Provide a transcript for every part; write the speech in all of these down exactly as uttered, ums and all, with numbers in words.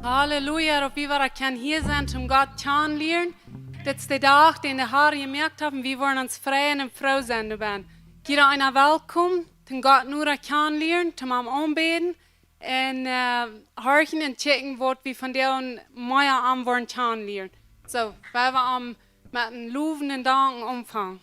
Halleluja, daut wie wada kjennen hia sennen, om Gott kjanen lieren. Dit es de Dach, dän de Herr jemoakt haft, un wie wellen ons freien un froo sennen doabennen. Jieda eena welkom, om Gott nu wada kjanen lieren, om am aunbäden un, äh, horchen un checken, waut wie von dän mea am wellen kjanen lieren. Soo, wie wellen am met een Lowen un Danken aunfangen.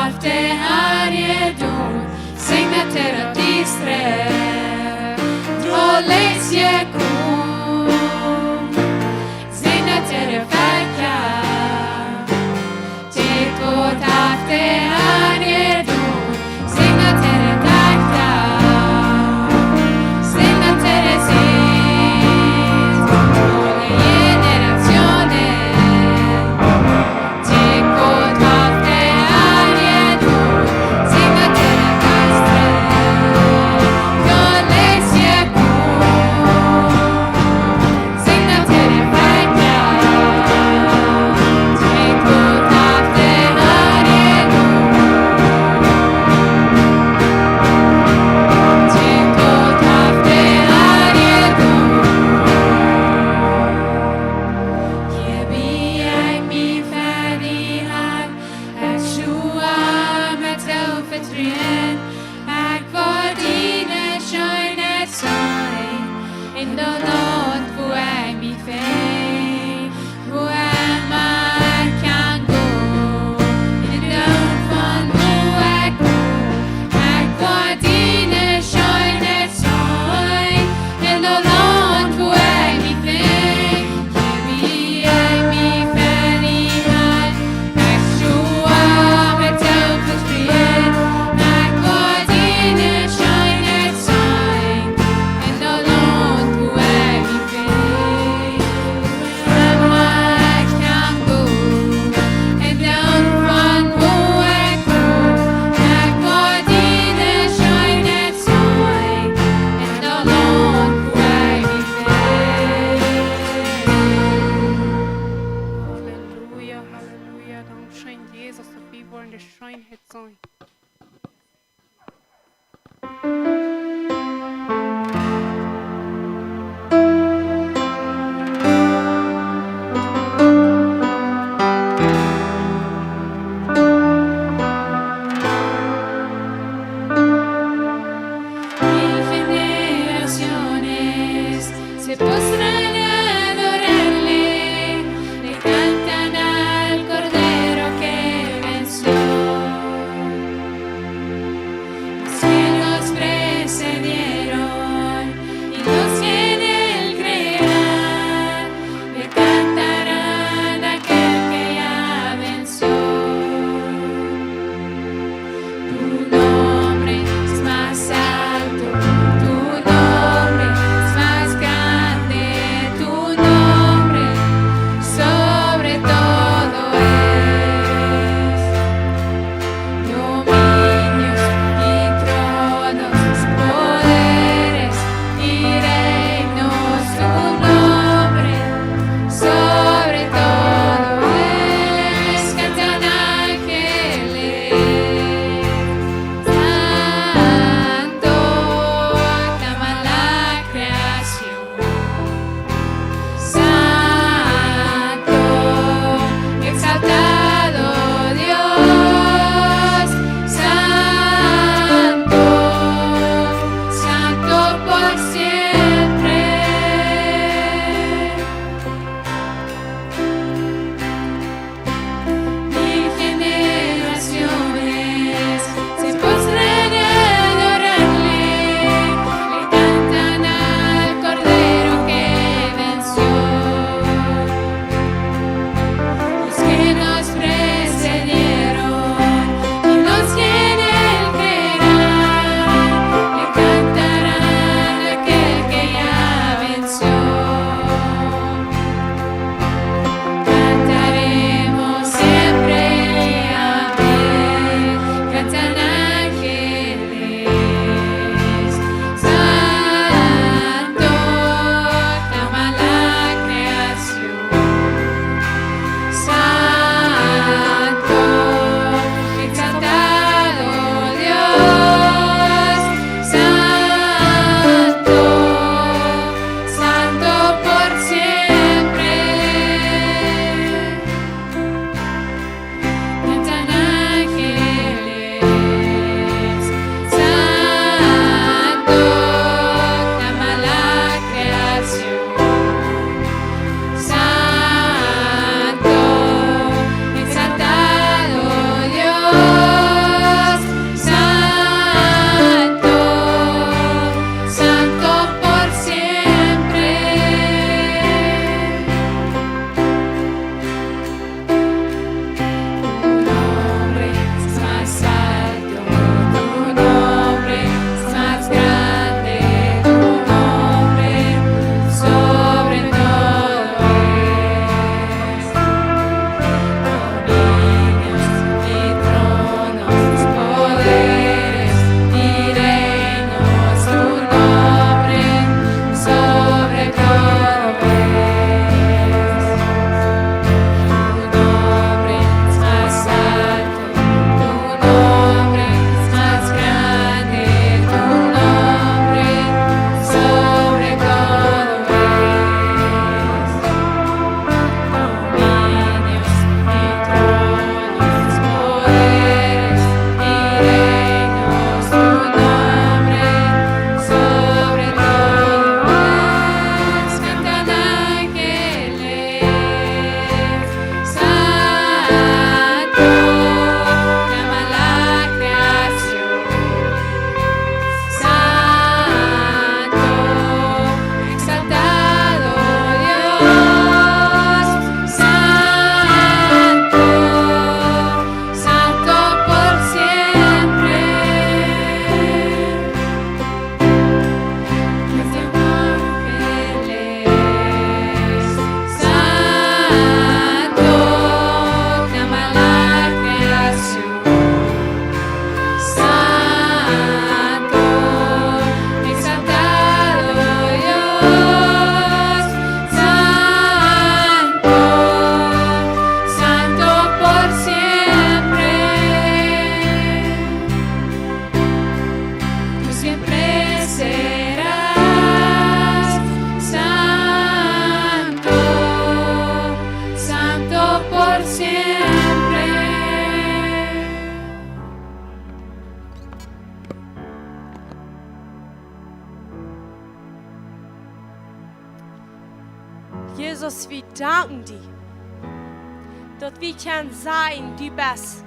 Haft de Herr jedonen, sinj daut to daut Diestaje, drolles jekomen, sinj daut to de Velkja. Dit Wuat haft de Herr jedonen, sinj daut to de Dajchta, sinj daut to de Sent, aule Jeneratsionen. Hia bie ekj mie fa die han, ekj stua met too vetruen, ekj woa diene Scheenheit seenen, en daut Launt wua ekj mie befint, wua emma ekj kaun gonen, en daut Launt von wua ekj kom, ekj woa diene Scheenheit seenen, en daut Launt wua ekj mie befint. Halleluja, Halleluja. Dankscheen, Jesus, daut wie woaren de Scheenheit seenen. Mil generaciones se postran a adorarle, le cantan al Cordero que venció. Jesus, wie danken die, daut wie kjennen sajen, du best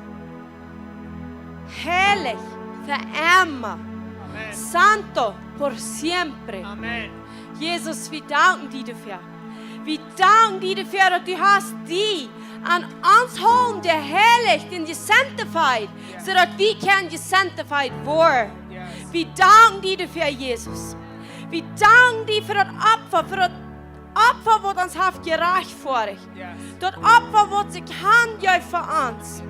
heilich fa emma. Amen. Santo por siempre. Amen. Jesus, wie danken die doafäa. Wie danken die doafäa, daut du hast die aun ons jeholpen, jeheilicht un jesanctified, yes, soo daut wie kjennen jesanctified woaren. Yes. Wie danken die doafäa, Jesus. Wie danken die fa daut Opfa, fa daut Opfa, waut ons haft jerajchtfoadicht. Yes. Daut Opfa, waut sikj hanjeef fa ons.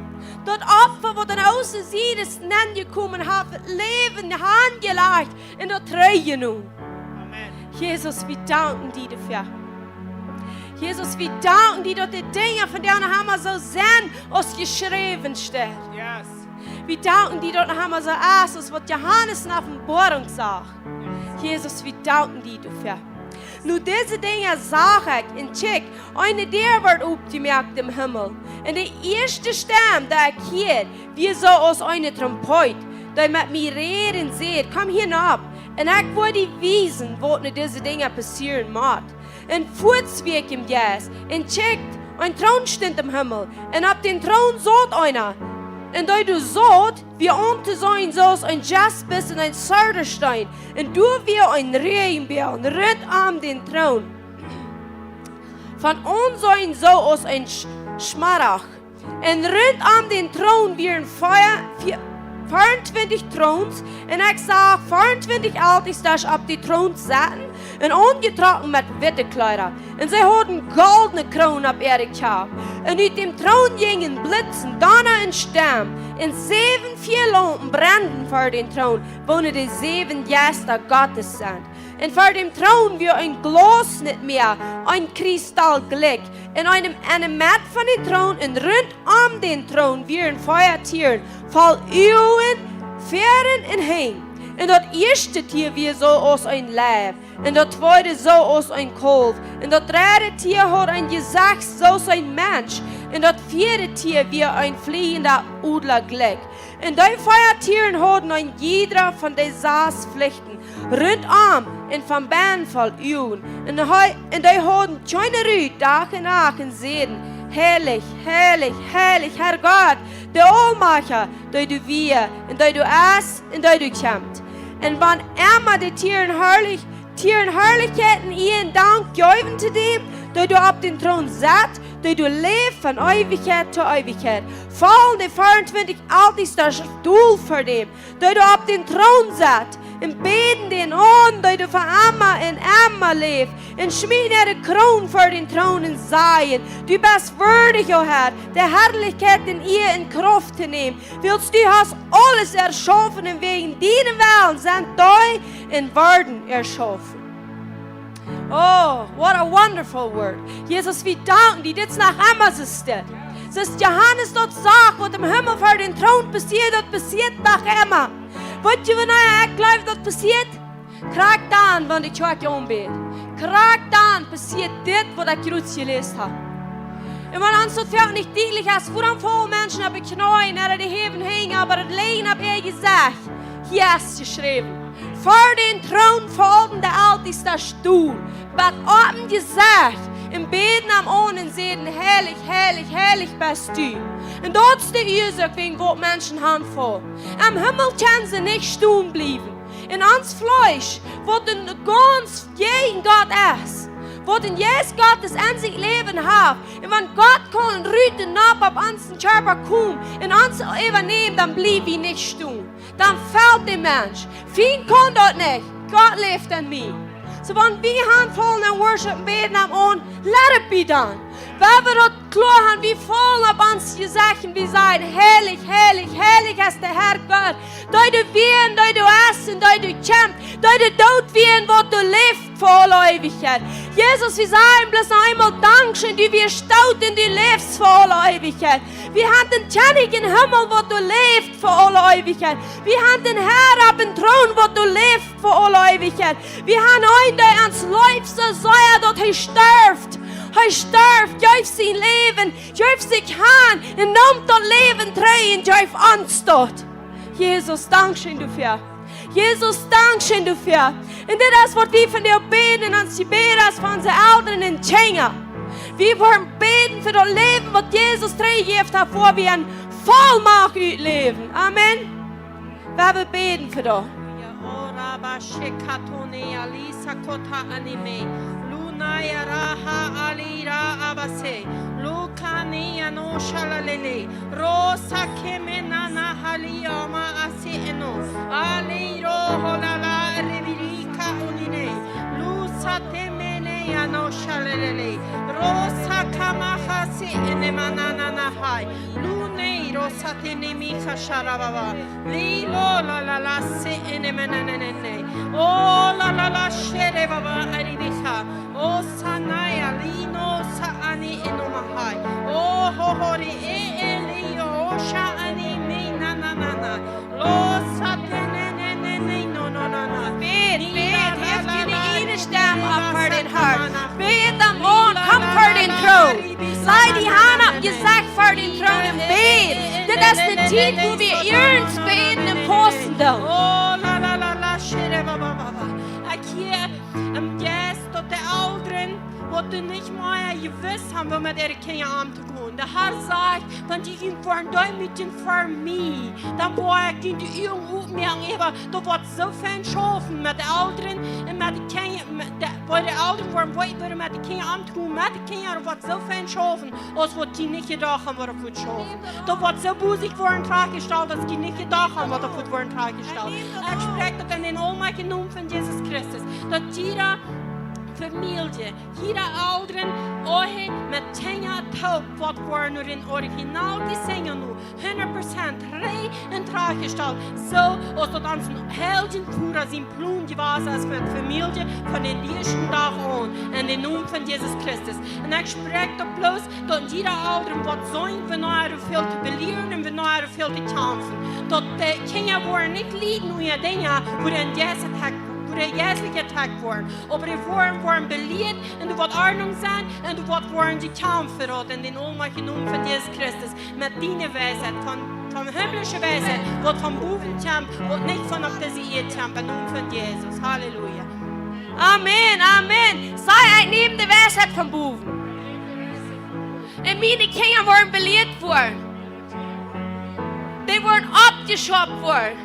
Daut Opfa, waut aun onse Sied es nenjekomen, haft Läwen hanjelajcht un daut trigj jenomen. Amen. Jesus, wie danken die doafäa. Jesus, wie danken die, daut de Dinja vondoag noch emma soo sent aus jeschräwen steit. Yes. Wie danken die, daut noch emma soo es aus waut Johanes enne Openboarunk sach. Yes. Jesus, wie danken die doafäa. Nu, dise Dinja sach ekj, un kjikj, eene Däa wort opjemoakt em Himmel. Un de ieeschte Stemm, dee ekj hieed, wia soo aus eene Trompeet, dee met mie räd un säd: Komm hia nopp, un ekj woa die wiesen, waut no dise Dinja passieren mott. Un fuaz wia ekj em Jeist, un kjikj, een Troon stunt em Himmel, un opp dän Troon saut eena. Un dee doa saut, wia auntoseenen soo aus een Jasper un een Sardissteen, un doa wia een Räajenboagen runtom dän Troon. Von Aunseenen soo aus een Sch-, Schmaragd. Un runtom dän Troon wieren vea-, vea-, veeruntwintich Troons, un ekj sach veeruntwintich Altichstasch opp de Troons setten un aunjetrocken met witte Kjleeda. Un see hauden goldne Kroonen opp äare Kjap. Un ut däm Troon jinjen Blitzen, Donna un Storm. Un säwen Fialaumpen brenden ver dän Troon, wua de säwen Jeista Gottes sent. Un ver däm Troon wia een Glaus nich mea, een Kristall jlikj. Un enne, enne Medd von dän Troon un runtom dän Troon wieren vea Tieren, voll Uagen, Fäaren un Henj. Un daut ieeschte Tia wia soo aus een Leew, un daut tweede soo aus een Kaulf, un daut dredde Tia haud een Jesecht soo aus een Mensch, un daut vieede Tia wia een fliejenda Odla jlikj. Un dee vea Tieren hauden een jieda von de sas Flichten runtom un von bennen voll Uagen. Un hee, un dee hauden kjeene Ru Dach un Nacht un säden: Heilich, heilich, heilich, Herr Gott, de Aulmajchtja, dee doa wia, un dee doa es, un dee doa kjemt. Un wan emma de Tieren Harlich-, Tieren Harlichkjeit un Iea un Dank jeewen to däm, dee doa opp dän Troon sett, dee doa läft von Eewichkjeit to Eewichkjeit, faulen de veeruntwintich Altichstasch dol ver däm, dee doa opp dän Troon sett, un bäden dän aun, dee doa fa emma un emma läft, un schmieten äare Kroon ver dän Troon un sajen: Du best wieedich, o Herr, de Harlichkjeit un Iea un Krauft to nämen, wiels du hast aules erschaufen un wäajen dienen Wellen sent dee un worden erschaufen. Oh, what a wonderful word. Jesus, wie danken die, dit es noch emma soo stell. Soo aus Johanes daut sach, waut em Himmel ver dän Troon passieet, daut passieet noch emma. Weet jie, wanea ekj jleew, daut passieet? Krakjt dan, wan de Kjoakj aunbät. Krakjt dan passieet dit, waut ekj jrods jeläst hab. Un wan ons daut foaken nich dietlich es, wuarom faulen Menschen opp de Kjneeen, ooda de Hänj opp, oba daut Läwen opp äa Jesecht? Hia es jeschräwen: Ver dän Troon faulden de Altichstasch dol, bat opp äa Jesecht, un bäden am aun un säden: Heilich, heilich, heilich best du. Un daut es de Uasoak, wäajen waut Menschen aunfaulen. Em Himmel kjennen see nich stonen bliewen. Un ons Fleesch, waut een gaunz jäajen Gott es, waut een Jeist Gottes en sikj läwen haft, un wan Gott kaun rut un nopp opp onsen Kjarpa komen un ons äwanämen, dan bliew wie nich stonen. Dan felt de Mensch. Fient kaun daut nich. Gott läft en mie. Soo, wan wie aunfaulen un worshipen, bäden am aun, let it be done. Wan wie daut kloa haben, wie faulen opp ons Jesecht un wie sajen: Heilich, heilich, heilich es de Herr Gott, dee doa wia, dee doa es un dee doa kjemt, dee doa doot wia un waut doa läft fa aule Eewichkjeit. Jesus, wie sajen bloos noch eemol Dankscheen, du wieescht doot un du läfst fa aule Eewichkjeit. Wie haben een Kjennich em Himmel, waut doa läft fa aule Eewichkjeit. Wie haben een Herr opp dän Troon, waut doa läft fa aule Eewichkjeit. Wie haben eenen, dee ons leeft soo sea, daut hee storf. Hee storf, jeef sien Läwen, jeef sikj han un neem daut Läwen trigj un jeef ons daut. Jesus, Dankscheen doafäa. Jesus, Dankscheen doafäa. Un dit es, waut wie vondoag bäden, un ons Jebäd es fa onse Elren un Kjinja. Wie woaren bäden fa daut Läwen, waut Jesus trigj jejäft haft, fa wie en Vollmacht utläwen. Amen. Wie woaren bäden fa daut. Ora ba shekatone alisa kota anime. Luna ya raha ali ra abase. Luka ni ano shalalele. Rosa kemena na hali ama asi eno. Ali ro holala rebirika unine. Lusa temene ano shalalele. Rosa kama hasi ene manana na hai. Lune rosa tenemi kasharababa. Li lo la la la se ene mananene. O la la la shere baba aribika. O sanaya lino sa ani eno mahai. O hohori e e li o sha ani mi na na na na. Los sa te ne ne ne ne no no no no. Bäd, bäd, heft june ieejne Stemm opp fa dän Harn. Bäd am aun, komt ver dän Troon. Laj de Haunt opp jun Jesecht ver dän Troon un bäd. Dit es de Tiet, wua wie iernst bäden un fausten doonen. Oh, la, la, la, la, shere, ba, ba, ba, ba. Ekj hia em Jeist daut de Elren, waut doa nich mea jewist haben, woo met äare Kjinja omtogonen. De Har sajcht, wan jie junt woaren deemootjen ver mie, dan woa ekj junt de Uagen opmoaken, oba daut woat soo fein schaufen met de Elren un met de Kjinja, met de, woo de Elren woaren weeten, woo met de Kjinja omtogonen, met de Kjinja, daut woat soo fein schaufen, aus waut jie nich jedocht haben, waut daut woat schaufen. Daut woat soo bosich woaren trajchtjestalt, aus jie nich jedocht haben, waut daut woat woaren trajchtjestalt. Ekj spräakj daut en dän aulmajchtjen Nomen von Jesus Christus, daut jieda Famielje, jieda Elren, Ehe met Kjinja toop, waut woaren no dän Original Design no, hundat Prozent rein un trajchtjestalt, soo aus daut onsen heiljen Voda sien Plon jewast es met Famielje von dän ieeschten Dach aun, en dän Nomen von Jesus Christus. Un ekj spräakj daut bloos, daut jieda Elren woat seenen, wanea väl to belieren un wanea väl to kjamfen. Daut de Kjinja woaren nich lieden unja Dinja, wua de Jeist attack, wua de jeistlich attack woaren. Oba dee woaren, woaren belieet un doa woat Ordnunk sennen un doa woat woaren jekjamft fa daut en dän aulmajchtjen Nomen von Jesus Christus. Met diene Weisheit, von, von himmlische Weisheit, waut von bowen kjemt, waut nich von opp dise Ieed kjemt, em Nomen von Jesus. Halleluja. Amen, amen. Saj ekj näm de Weisheit von bowen. Un miene Kjinja woaren belieet woaren. Dee woaren oppjeschaupt woaren.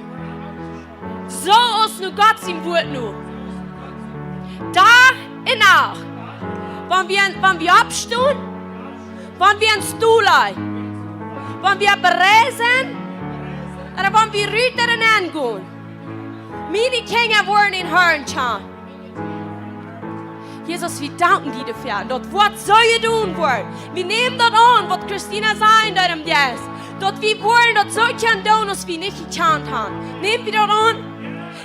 Soo aus no Gott sien Wuat no. Dach un Nacht. Wan wie, wan wie oppstonen, wan wie em Stool lijen, wan wie opp Reis sent, ooda wan wie rut ooda nenn gonen. Miene Kjinja woaren dän Harn kjanen. Jesus, wie danken die doafäa. Daut woat soo jedonen woaren. Wie nämen daut aun, waut Christina säd en däm Jeist. Daut wie woaren daut soo kjennen doonen, aus wie nich jekjant haben. Näm wie daut aun?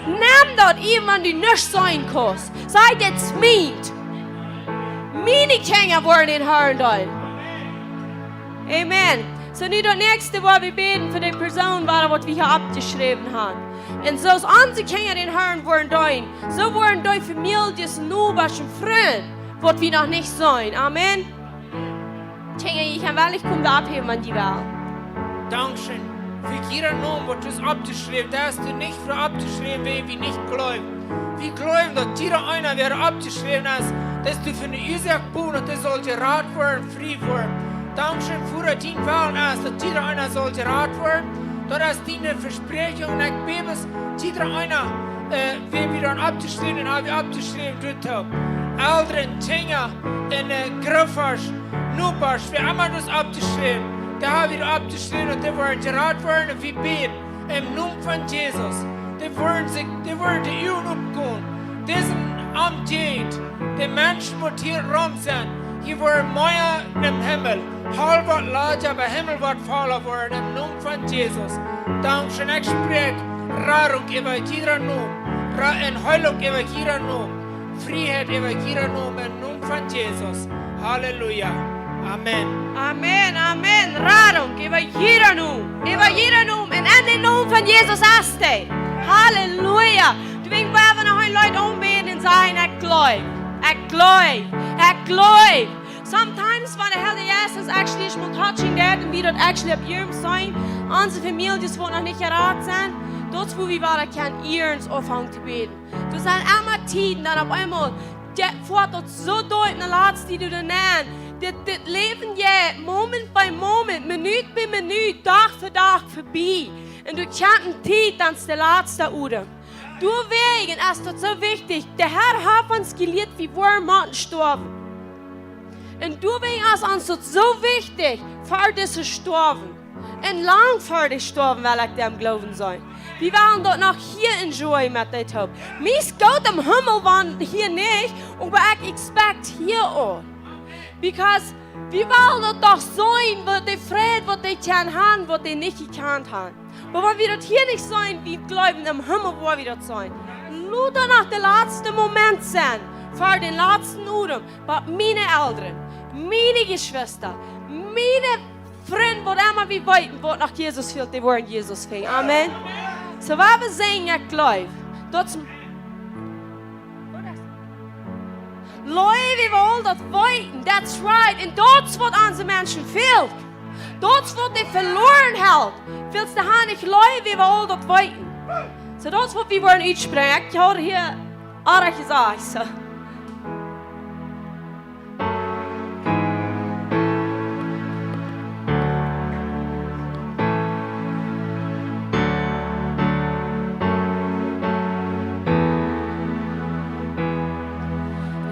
Näm daut, ieescht wan du nuscht seenen kaust. Saj, dit es mient. Miene Kjinja woaren dän Harn deenen. Amen. Soo, nu daut näakjste, wua wie bäden fa de Persoon, wua waut wie hia oppjeschräwen haben. Un soo aus onse Kjinja dän Harn woaren deenen, soo woaren dee Famieljes, Nobasch un Frind, waut wie noch nich seenen. Amen. Kjinja, jie kjennen woll komen, oppheewen, wan jie wellen. Dankscheen. Fa jieda Nomen, waut es oppjeschräwen, daut es nich fa opptoschriewen, wäa wie nich jleewen. Wie jleewen, daut jieda eena, waut oppjeschräwen es, daut es fa ne Uasoak jebuaren, daut hee saul jerat woaren, frie woaren. Dankscheen fa daut dien Wellen es, daut jieda eena saul jerat woaren. Daut es diene Vespräakjunk un ekj bäd, daut jieda eena, äh, wäa wie dan oppjeschräwen, un hab wie oppjeschräwen, doa toop. Elren, Kjinja, un, äh, Grootasch, Nobasch, wäa emma daut oppjeschräwen, dee hab wie oppjeschräwen, daut dee woaren jerat woaren, un wie bäden em Nomen von Jesus. Dee woaren sikj, dee woaren de Uagen opgonen. Disen Amt jeit, de Mensch mott hia rom sennen. Hia woaren mea em Himmel. Hal woat latja, oba Himmel woat volla woaren em Nomen von Jesus. Dankscheen, ekj spräakj Radunk äwa jieda Nomen. Ra-, un Heilunk äwa jieda Nomen. Frieheit äwa jieda Nomen em Nomen von Jesus. Halleluja. Amen. Amen, amen. Radunk äwa jieda Nomen. Äwa jieda Nomen. Un en dän Nomen von Jesus es dee. Halleluja. Doawäajen woa wie noch een Leet aunbäden un sajen: Ekj jleew. Ekj jleew. Ekj jleew. Sometimes, wan de Heilje Jeist actually mol touching deit un wie daut actually opp iernst seenen, onse Famieljes, waut noch nich jerat sent, daut es wua wie wada kjennen iernst aunfangen to bäden. Doa sent emma Tieden, dan opp eemol, dee foat daut soo doot, un dan latst du doa nenn. Dit, dit Läwen jeit Moment bie Moment, Minut bie Minut, Dach fa Dach verbie. Un du kjemst Tiet, dan es de latste Odem. Doawäajen es daut soo wichtich. De Herr haft ons jelieet, wie woaren motten stoawen. Un doawäajen es ons daut soo wichtich, ver dise stoawen. Un lang ver dee stoawen, well ekj dän Gloowen seenen. Wie wellen daut noch hia enjoyen met dee toop. Mie es goot em Himmel, wan hia nich, oba ekj expect hia aul. Because wie wellen daut doch seenen, waut dee Fräd, waut dee kjennen haben, waut dee nich jekjant haben. Oba wan wie daut hia nich seenen, wie jleewen em Himmel, woa wie daut seenen. Lot daut noch de latste Moment sennen, ver dän latsten Odem, waut miene Elren, miene Jeschwista, miene Frind, waut emma wie weeten, waut noch Jesus fält, dee woaren Jesus finjen. Amen. Soo, waut wie sajen, ekj jleew, daut es Leew, wie wellen daut weeten. That's right. Un daut es waut onse Menschen fält. Daut es waut dee veloaren helt. Wiels dee haben nich Leew, wie wellen daut weeten. Soo, daut es waut wie woaren utspräakjen. Ekj hab hia aula jesajcht, soo.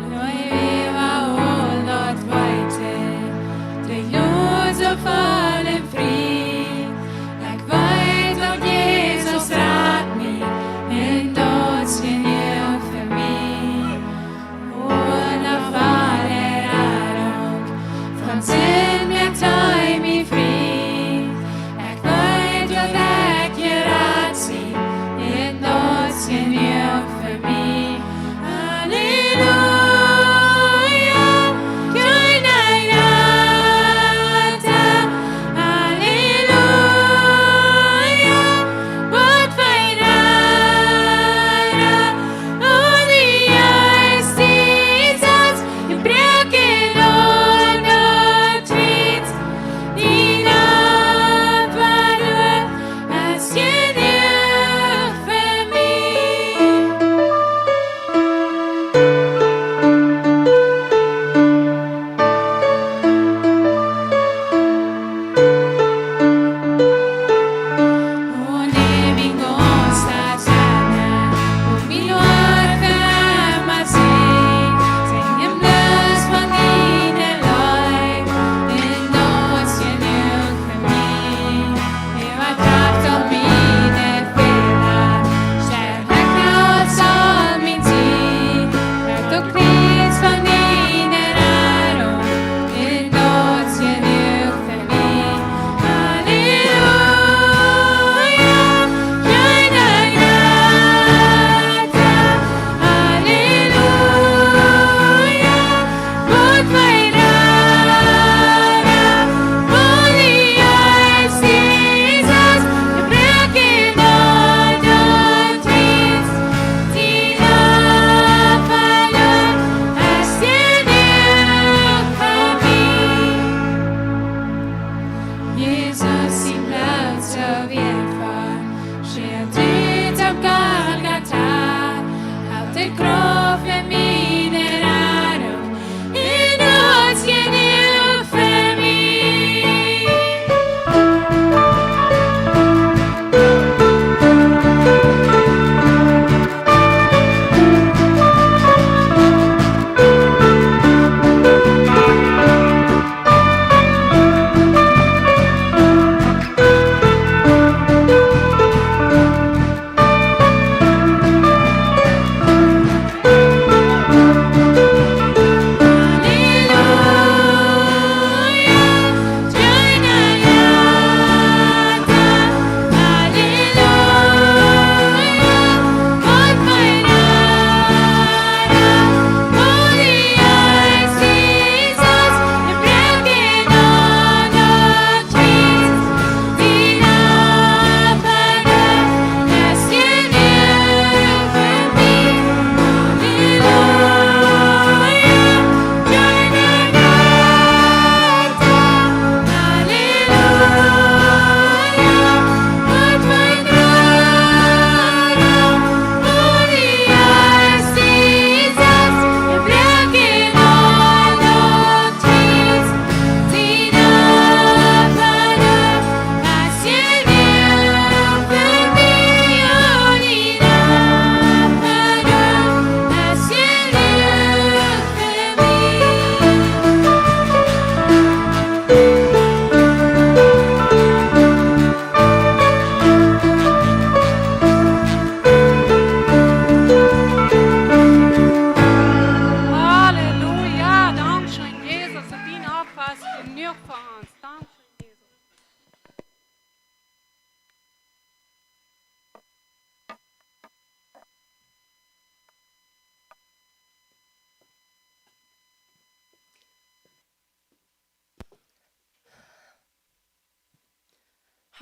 Leew, wie wellen daut weeten, de Jnod soo voll un frie. Ekj weet, daut Jesus rat mie, un daut es jenuach fa mie.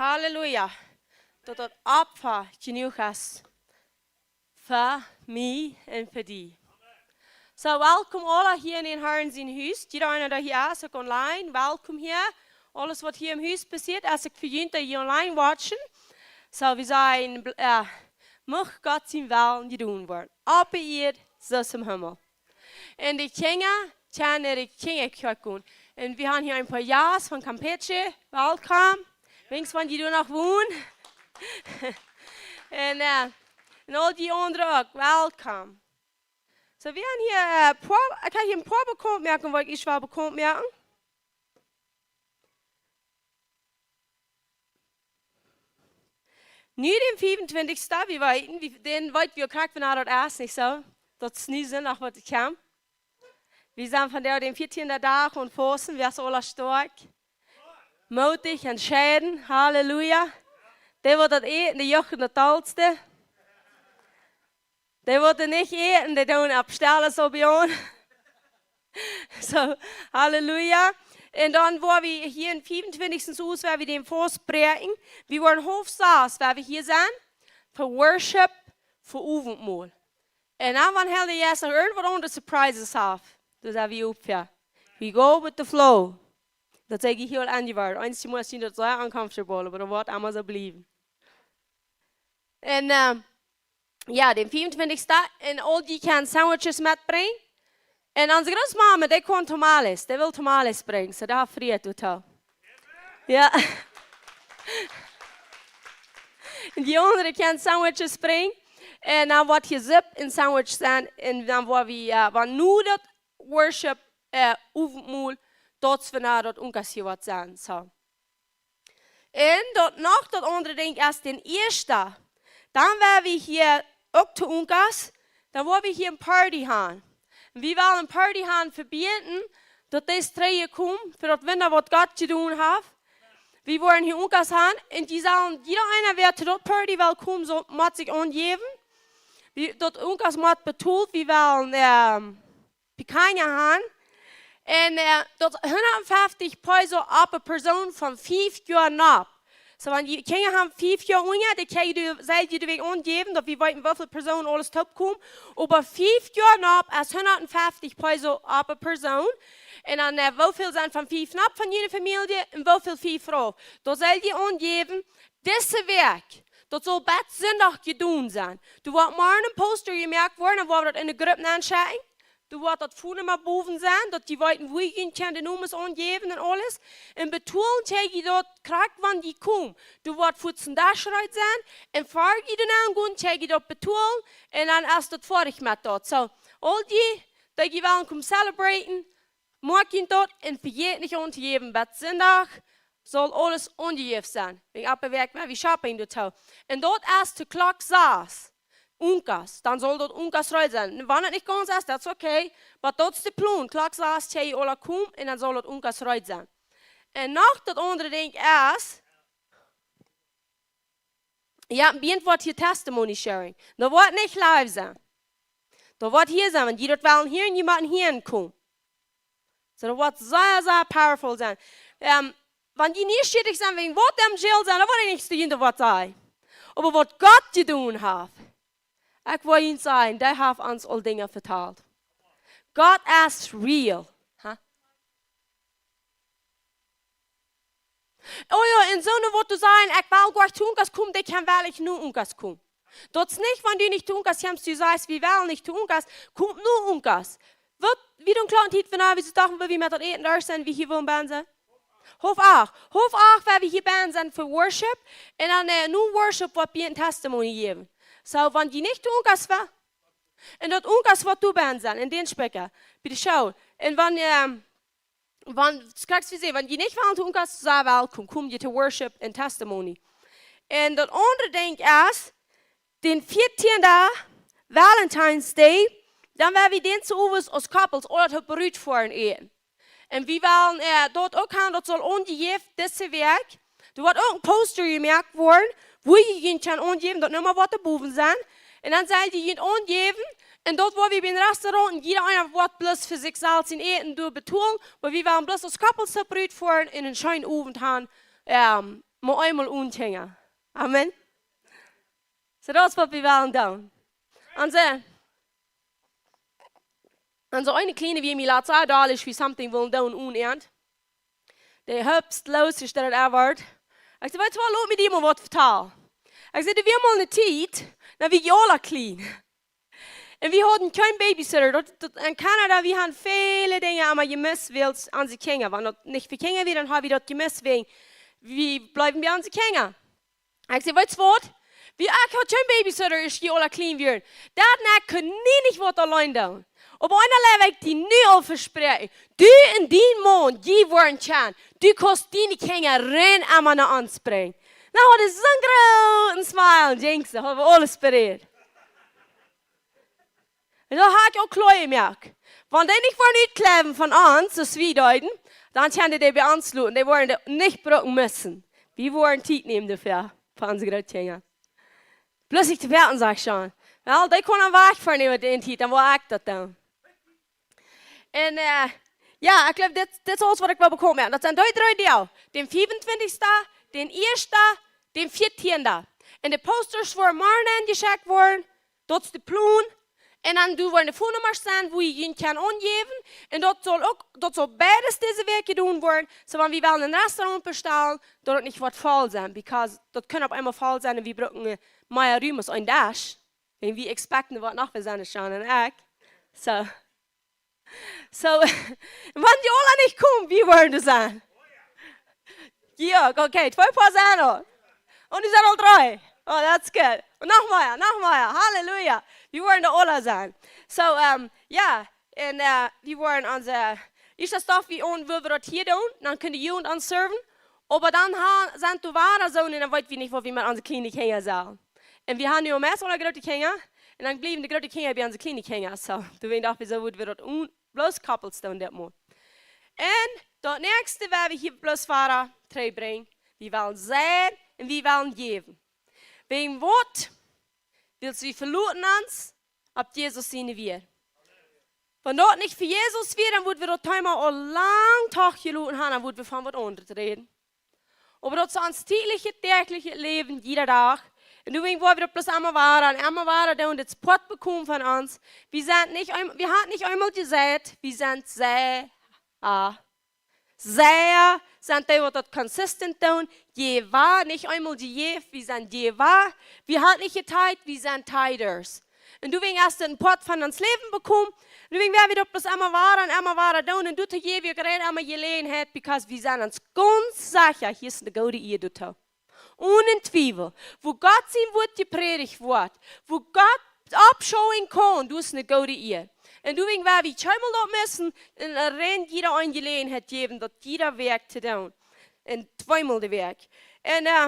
Halleluja. Daut daut Opfa jenuach es fa mie un fa die. So, welkom aula hia en dän Harn sien Hus. Jieda eena, dee hia es, uk online, welkom hia. Aules waut hia em Hus passieet, es uk fa junt, dee hia online watchen. So, wie sajen, bl-, äh, mucht Gott sien Wellen jedonen woaren. Oppe Ieed, soo aus em Himmel. Un de Kjinja, kjennen de Kjinja kjikjen. Un wie haben hia een poa Jast von Campeche. Welkom. Weens wan dee doa noch wonen. Un, äh, un aul dee aundre uk. Welkom. So, wie haben hia, äh, poa, ekj hab hia een poa bekaunt moaken, waut ekj well bekaunt moaken. Nu dän fiefuntwintichsten, wie weeten, wie, dän weet wie krakjt, wanea daut es, nich soo? Daut es nu Sindach, waut ekj kaum. Wie sent vondoag dän vieetieenden Dach un fausten, wie sent aula stoakj. Mootich, entscheiden, Halleluja. Dee waut daut äten, dee juchen daut dollste. Dee waut nich äten, dee doonen opp Stelle soo bie ons. So, Halleluja. Un dan woa wie hia aum fiefuntwintichsten August, woa wie dän Faust bräakjen. Wie woaren haulf sas, woa wie hia sennen. Fa Worship, fa Owentmol. Un dan, wan Heilje Jeist noch irjentwaut aundret Surprises haft, dan sent wie op, jo. We go with the flow. Daut saj ekj hia aul aun dee Welt. Eenjemol es daut sea uncomfortable, oba daut woat emma soo bliewen. Un, äh, jo, dän fiefuntwintichsten, un aul dee kjennen Sandwiches metbrinjen. Un onse Grootmama, dee kaun tamales, dee well tamales brinjen, so doa freit daut uk. Jo. Un dee aundre kjennen Sandwiches brinjen. Un dan woat hia Supp un Sandwich sennen. Un dan woa wie, äh, wan nu daut Worship, äh, Owentmol, daut es wanea daut Unkas hia woat sennen, so. Un daut noch daut aundre Dinkj es dän ieeschten. Dan woa wie hia uk to Unkas, dan woa wie hia eene Party haben. Un wie wellen eene Party haben fa bäden, daut dee trigj komen, fa daut Wunda waut Gott jedonen haft. Wie woaren hia Unkas haben, un dee sellen, jieda eena waut to daut Party well komen, saul, mott sikj aunjäwen. Wie, daut Unkas mott betolt, wie wellen, ähm, picanha haben. Un, äh, daut hundatfeftich Peso opp eene Persoon von fief Joa un opp. So, wan dee Kjinja haben fief Joa un unja, dee kjenn jie, sell jie doawäajen aunjäwen, daut wie weeten, woo väl Persoonen aules toopkomen. Oba fief Joa un opp es hundatfeftich Peso opp eene Persoon. Un dan, äh, woo väl sent von fief un opp von june Famielje un woo väl fief un rauf. Daut sell jie aunjäwen, dise Wäakj. Daut saul bat Sindach jedonen sennen. Doa woat morjen een Poster jemoakt woaren, dan woa wie daut en de Grupp nenschekjen. Doa woat daut Phonenumma bowen sennen, daut jie weeten, wua jie kjennen de Nomes aunjäwen un aules. Un betolen kjenn jie daut krakjt wan jie komen. Doa woat fuaz een Desch reed sennen. Un ver jie doa nenn gonen, kjenn jie daut betolen. Un dan es daut foadich met daut. So, aul dee, dee jie wellen komen celebraten, moakt junt daut un vejät nich auntojäwen, bat Sindach saul aules aunjejäft sennen. Wäajen oppe Wäakj woa wie shoppen doatoo. Un daut es to Klock sas. Unkas, dan saul daut Unkas reed sennen. Wan daut nich gaunz es, that's okay. Oba daut es de Plon. Klock sas, kjenn jie aula komen un dan saul daut Unkas reed sennen. Un noch daut aundre Dinkj es, jo, bie ons woat hia Testimony Sharing. Daut woat nich live sennen. Daut woat hia sennen, wan jie daut wellen hieren, jie motten hia komen. So, daut woat sea, sea powerful sennen. Ähm, wan jie nieschierich sent, wäajen waut dee em Jail sent, dan woa ekj nich to junt waut sajen. Oba waut Gott jedonen haft, ekj woa junt sajen, dee haft ons aul Dinja vetalt. Gott es real. Ha? Oh jo, un soone waut doa sajen, ekj well goanich to Unkas komen, dee kjennen werkjlich no Unkas komen. Daut es nich, wan du nich to Unkas kjemst, du sajst, wie wellen nich to Unkas, kom no Unkas. Waut, wie doonen kloa Tiet, wan wie dachten, wan wie met daut Äten derch sent, wie hia wellen bie sennen? Haulf acht. Haulf acht, wan wie hia bie sennen fa Worship. Un dan, äh, no Worship woat wie eene Testimony jäwen. So, wan jie nich to Unkas wellen, un daut Unkas woat doa bie sennen, en dän Spikja, bie de Show. Un wan, ähm, wan, krakjt aus wie sajen, wan jie nich wellen to Unkas, sent welkom, kom jie to Worship un Testimony. Un daut aundre Dinkj es, dän vieetieenden, Valentine's Day, dan woa wie dän Owent aus Couples aula toop rutfoaren äten. Un wie wellen, äh, daut uk haben, daut saul aunjejäft dise Wäakj. Doa woat uk een Poster jemoakt woaren, wua jie junt kjennen aunjäwen, daut Numma woat doa bowen sennen. Un dan sell jie junt aunjäwen, un daut woa wie bie een Restaurant, un jieda eena woat bloos fa sikj selfst sien Äten doa betolen, oba wie wellen bloos aus Couples toop rutfoaren un eenen scheenen Owent haben, ähm, mau eemol one Kjinja. Amen. So, daut es waut wie wellen doonen. Onse, onse eene Kjliene, wia mie latst sea doll, aus wie something wullen doonen one an. Dee hupst los, aus daut wia. Ekj säd: "Weetst waut, lot mie die mol waut vetalen." Ekj säd: "Doa wia mol eene Tiet, dan wia ekj aula kjlien. Un wie hauden kjeen Babysitter. Daut, daut, en Kanada, wie haben väle Dinja emma jemist, wiels onse Kjinja, wan daut nich fa Kjinja wia, dan haud wie daut jemist, wäajen wie bleewen bie onse Kjinja." Ekj säd: "Weetst waut? Wie, ekj haud kjeen Babysitter, aus dee aula kjlien wieren. Daut, un ekj kunn nie nich waut auleen doonen. Oba eena, well ekj die nu aul vespräakjen. Du un dien Maun, dee woaren kjennen. Du kaust diene Kjinja rein emma no ons brinjen." Nu haud ekj soon grooten smile, denkjst, haud wie aules bereit. Un daut haud ekj uk kloa jemoakt. Wan dee nich woaren utkjleewen von ons, soo aus wie deeden, dan kjennen dee bie ons loten. Dee woaren dee nich brucken musten. Wie woaren Tiet nämen doafäa, fa onse Grootkjinja. Bloos nich to foaken, saj ekj dan. Well, dee kunnen wajchfoaren äwa dee Tiet, dan woa ekj daut doonen. Un, äh, jo, ekj gloow, dit, dit es aules waut ekj well bekomen. Daut sent dee dree Doag. Dän fiefuntwintichsten, dän ieeschten, dän vieetieenden. Un de Posters woaren morjen enjeschekjt woaren. Daut es de Plon. Un dan doa woaren de Phone Nummers sennen, wua jie junt kjennen aunjäwen. Un daut saul uk, daut saul beides dise Wäakj jedonen woaren. Soo, wan wie wellen een Restaurant bestalen, daut et nich woat voll sennen, because daut kaun opp eemol voll sennen un wie brucken, äh, mea Rum aus een Desch. Un wie expecten waut noch, wie sent schonn en Eck. Soo. Soo, wan dee aula nich komen, wie woaren doa sennen. Jo, okay, twee Prozent aul. Un dee sent aul dree. Oh, that's good. Un noch mea, noch mea. Halleluja. Wie woaren doa aula sennen. Soo, ähm, jo, un, äh, wie woaren onse, ieescht daut wie aun, wua wie daut hia doonen, dan kjennen de Jugend ons serven. Oba dan ha-, sent doa wada soo, un dan weet wie nich, waut wie met onse kjliene Kjinja sellen. Un wie haben nu aul meist aule groote Kjinja. Un dan bliewen de groote Kjinja bie onse kjliene Kjinja. Soo, doawäajen docht wie soo, wudden wie daut un-, bloos couples doonen dit mol. Un daut näakjste, waut wie hia bloos wada trigj brinjen, wie wellen seien un wie wellen jäwen. Wäajen waut? Wiels wie veloten ons opp Jesus siene Wieed. Wan daut nich fa Jesus wia, dan wudden wie daut Thema aul lang trigj jeloten haben, dan wudden wie von waut aundret räden. Oba daut es ons dietlichet, däachlichet Läwen, jieda Dach. Un doawäajen woa wie daut bloos emma wada un emma wada doonen, dit Poat bekomen von ons. Wie sent nich eem-, wie haben nich eemol jesajcht, wie sent Seia. Seia sent dee, waut daut consistent doonen. Jewa, nich eemol jejäft, wie sent Jewa. Wie haben nich jetithed, wie sent Tithers. Un doawäajen es dit een Poat von ons Läwen bekomen. Un doawäajen woa wie daut bloos emma wada un emma wada doonen. Un doatoo jäw wie uk emma Jeläajenheit, because wie sent ons gaunz secha, hia es eene goode Ea doatoo. Onen Twiewel. Wua Gott sien Wuat jeprädicht woat, wua Gott oppschauen kaun, daut es eene goode Ea. Un doawäajen woa wie kjeenmol daut musten, un, äh, rein jieda eene Jeläajenheit jäwen, daut jieda Wäakj to doonen. Un tweemol de Wäakj. Un, äh,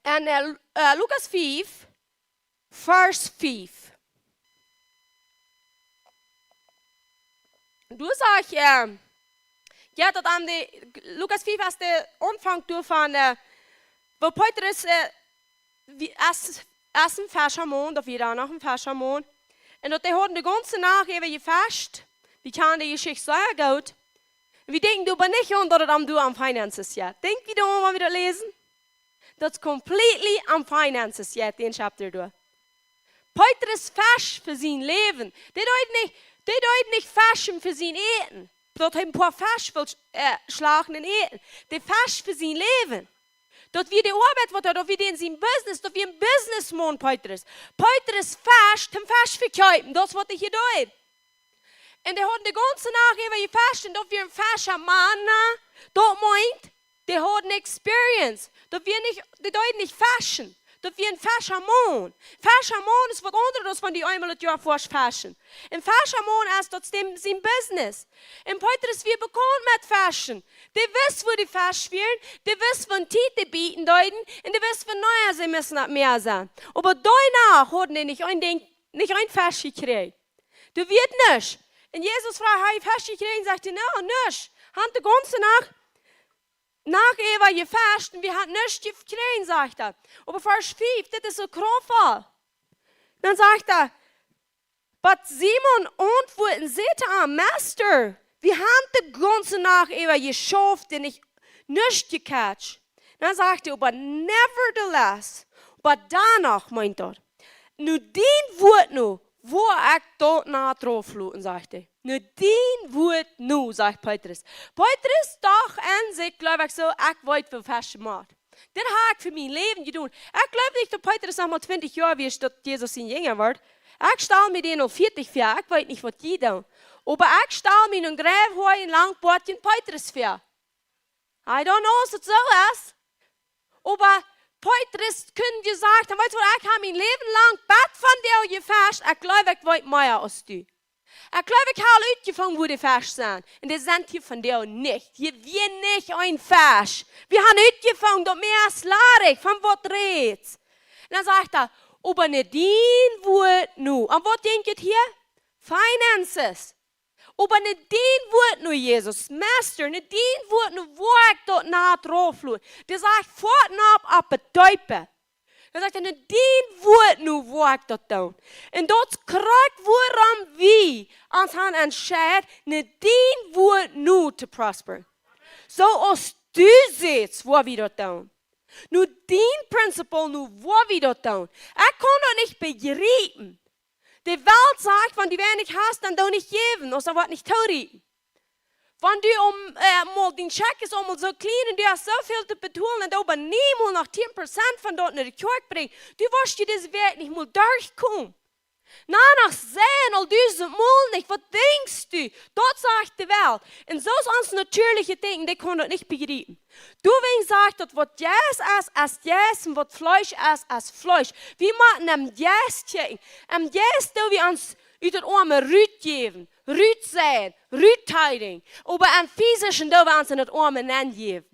un, äh, Lu-, äh, Lukas fief, Varsch fief. Doa sajcht, äh, jo, daut aun de, Lukas fief es de Aunfank doavon, äh, wua Petrus, äh, wie, es, es een Feschamaun, daut wia doa noch een Feschamaun. Un daut dee hauden de gaunze Nacht äwa jefescht. Wie kjanen de Jeschicht sea goot. Un wie denkjen doa oba nich aun, daut et aun, doa aun finances jeit. Denkj wie doa aun, wan wie daut läsen? Daut es completely aun finances jeit, dän Chapter doa. Petrus fescht fa sien Läwen. Dee deed nich, dee deed nich feschen fa sien Äten. Daut hee een poa Fesch well, äh, schlachten un äten. Dee fescht fa sien Läwen. Daut wia de Oabeit, waut hee, daut wia dän sien Business, daut wia een Businessmaun, Petrus. Petrus fescht, om Fesch to vekjeepen, daut es waut hee hia deed. Un dee hauden de gaunze Nacht äwa jefescht, un daut wia een Feschamaun, daut meent, dee hauden experience. Daut wia nich, dee deeden nich feschen. Daut wia een Feschamaun. Feschamaun es waut aundret aus wan dee eemol daut Joa foascht feschen. Een Feschamaun es daut däm sien Business. Un Petrus wia bekaunt met feschen. Dee wist, wua de Fesch wieren, dee wist, wan Tiet dee bieten deeden, un dee wist, wanea see musten opp Mäa sennen. Oba doano hauden dee nich een Dinkj, nich een Fesch jekjräajen. Doa wia nuscht. Un Jesus fruach: "Hab jie Fesch jekjräajen?" Sajcht hee: "Nä, nuscht. Wie haben de gaunze Nacht, Nacht äwa jefescht un wie haben nuscht jekjräajen", sajcht hee. Oba Varsch fief, dit es soo krauftvoll. Dan sajcht hee, "But Simon auntwuat un säd to am: Meister, wie haben de gaunze Nacht äwa jeschauft un nich, nuscht jekjräajen. Dan sajcht hee: "Oba nevertheless, oba doano meent daut, no dien Wuat no, woa ekj daut Nat raufloten", sajcht hee. "No dien Wuat no", sajcht Petrus. Petrus docht aun sikj, jleew ekj, soo: "Ekj weet, woo Fesch moakt." Dit hab ekj fa mien Läwen jedonen. Ekj jleew nich, daut Petrus noch mol twintich Joa wia, daut Jesus sien Jinja wort. Ekj stal mie dän aul vieetich väa. Ekj weet nich, waut jie doonen. Oba ekj stal mie een Greiwhoa un lang Poatje Petrus väa. I don't know, aus daut soo es. Oba Petrus kunn jesajcht haben: "Weetst waut, ekj hab mien Läwen lang bat vondoag jefescht. Ekj jleew, ekj weet mea aus du. Ekj jleew, ekj hab utjefungen, wua de Fesch sent. Un dee sent hia vondoag nich. Hia wia nich een Fesch. Wie haben utjefungen, daut Mäa es ladich. Von waut rätst?" Un dan sajcht hee: "Oba no dien Wuat no." Aun waut denkjt hee hia? Finances. "Oba no dien Wuat no, Jesus, Meister, no dien Wuat no woa ekj daut Nat raufloten." Dee sajcht: "Foat nopp opp de Deepe." Dan sajcht hee: "No dien Wuat no woa ekj daut doonen." Un daut es krakjt, wuarom wie ons haben entscheet, no dien Wuat no to prosperen. Soo aus du sajchst, woa wie daut doonen. No dien principle no woa wie daut doonen. Ekj kaun daut nich bejriepen. De Welt sajcht: "Wan du weinich hast, dan doo nich jäwen, aus daut woat nich toorieekjen." Wan du om, äh, mol, dien Scheck es emol soo kjlien un du hast soo väl to betolen un du oba niemols noch tieen Prozent von daut no de Kjoakj brinjst, du woascht je dise Wäakj nich mol derchkomen. Na, noch seien aul dusent Mol nich, waut denkjst du? Daut sajcht de Welt. Un soo es ons natieeliche Denkjen, dee kaun daut nich bejriepen. Doawäajen sajcht daut, waut Jeist es, es Jeist, un waut Fleesch es, es Fleesch. Wie motten em Jeist kjikjen. Em Jeist doo wie ons ut daut Oame rutjäwen, rut seien, rut tieden. Oba em Fisischen doo wie ons en daut Oame nenjäwen.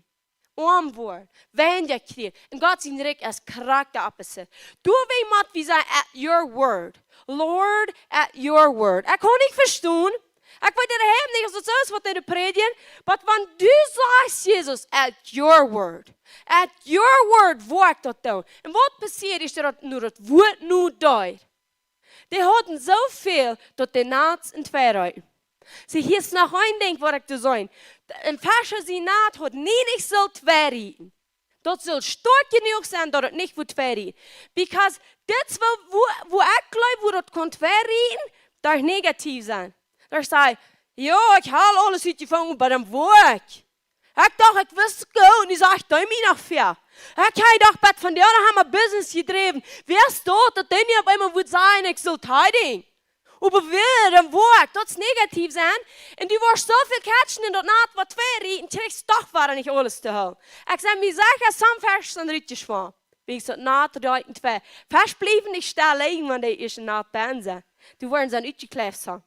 Oam woaren, weinja kjrieen. Un Gott sien Rikj es krakjt de opposite. Doawäajen mott wie sajen: "At your word. Lord, at your word." Ekj kaun nich vestonen. Ekj weet daut heem nich, aus daut soo es, waut dee prädjen. Oba wan du sajchst, Jesus: "At your word. At your word woa ekj daut doonen." Un waut passieet es, daut no daut Wuat no doa? Dee hauden soo väl, daut de Nat en twee reet. See, hia es noch een Dinkj, waut ekj to sajen. Een Fesch sien Nat haud nie nich sult twee rieten. Daut sull stoakj jenuach sennen, daut et nich wudd twee rieten. Because dit es wua, wua, wua ekj jleew, wua daut kaun twee rieten, daut es negativ sennen. Daut sajcht: "Jo, ekj hab aules utjefungen, oba dan woa ekj. Ekj docht, ekj wist goot, nu sajcht dee mie noch väa. Ekj hab jedocht, bat vondoag hab ekj mien Business jedräwen. Woo es daut, daut dee nu opp eemol wudd sajen, ekj sull tieden? Oba woo, dan woa ekj." Daut es negativ sennen. Un du woascht soo väl catchen en daut Nat, waut twee rieten, kjrichst doch wada nich aules to hoolen. Ekj sie mie secha, soone Fesch sent rutjeschwommen. Wäajen daut Nat reet twee. Fesch bliewen nich stell lijen, wan dee ieescht en Nat benn sent. Dee woaren dan utjekjläft sennen.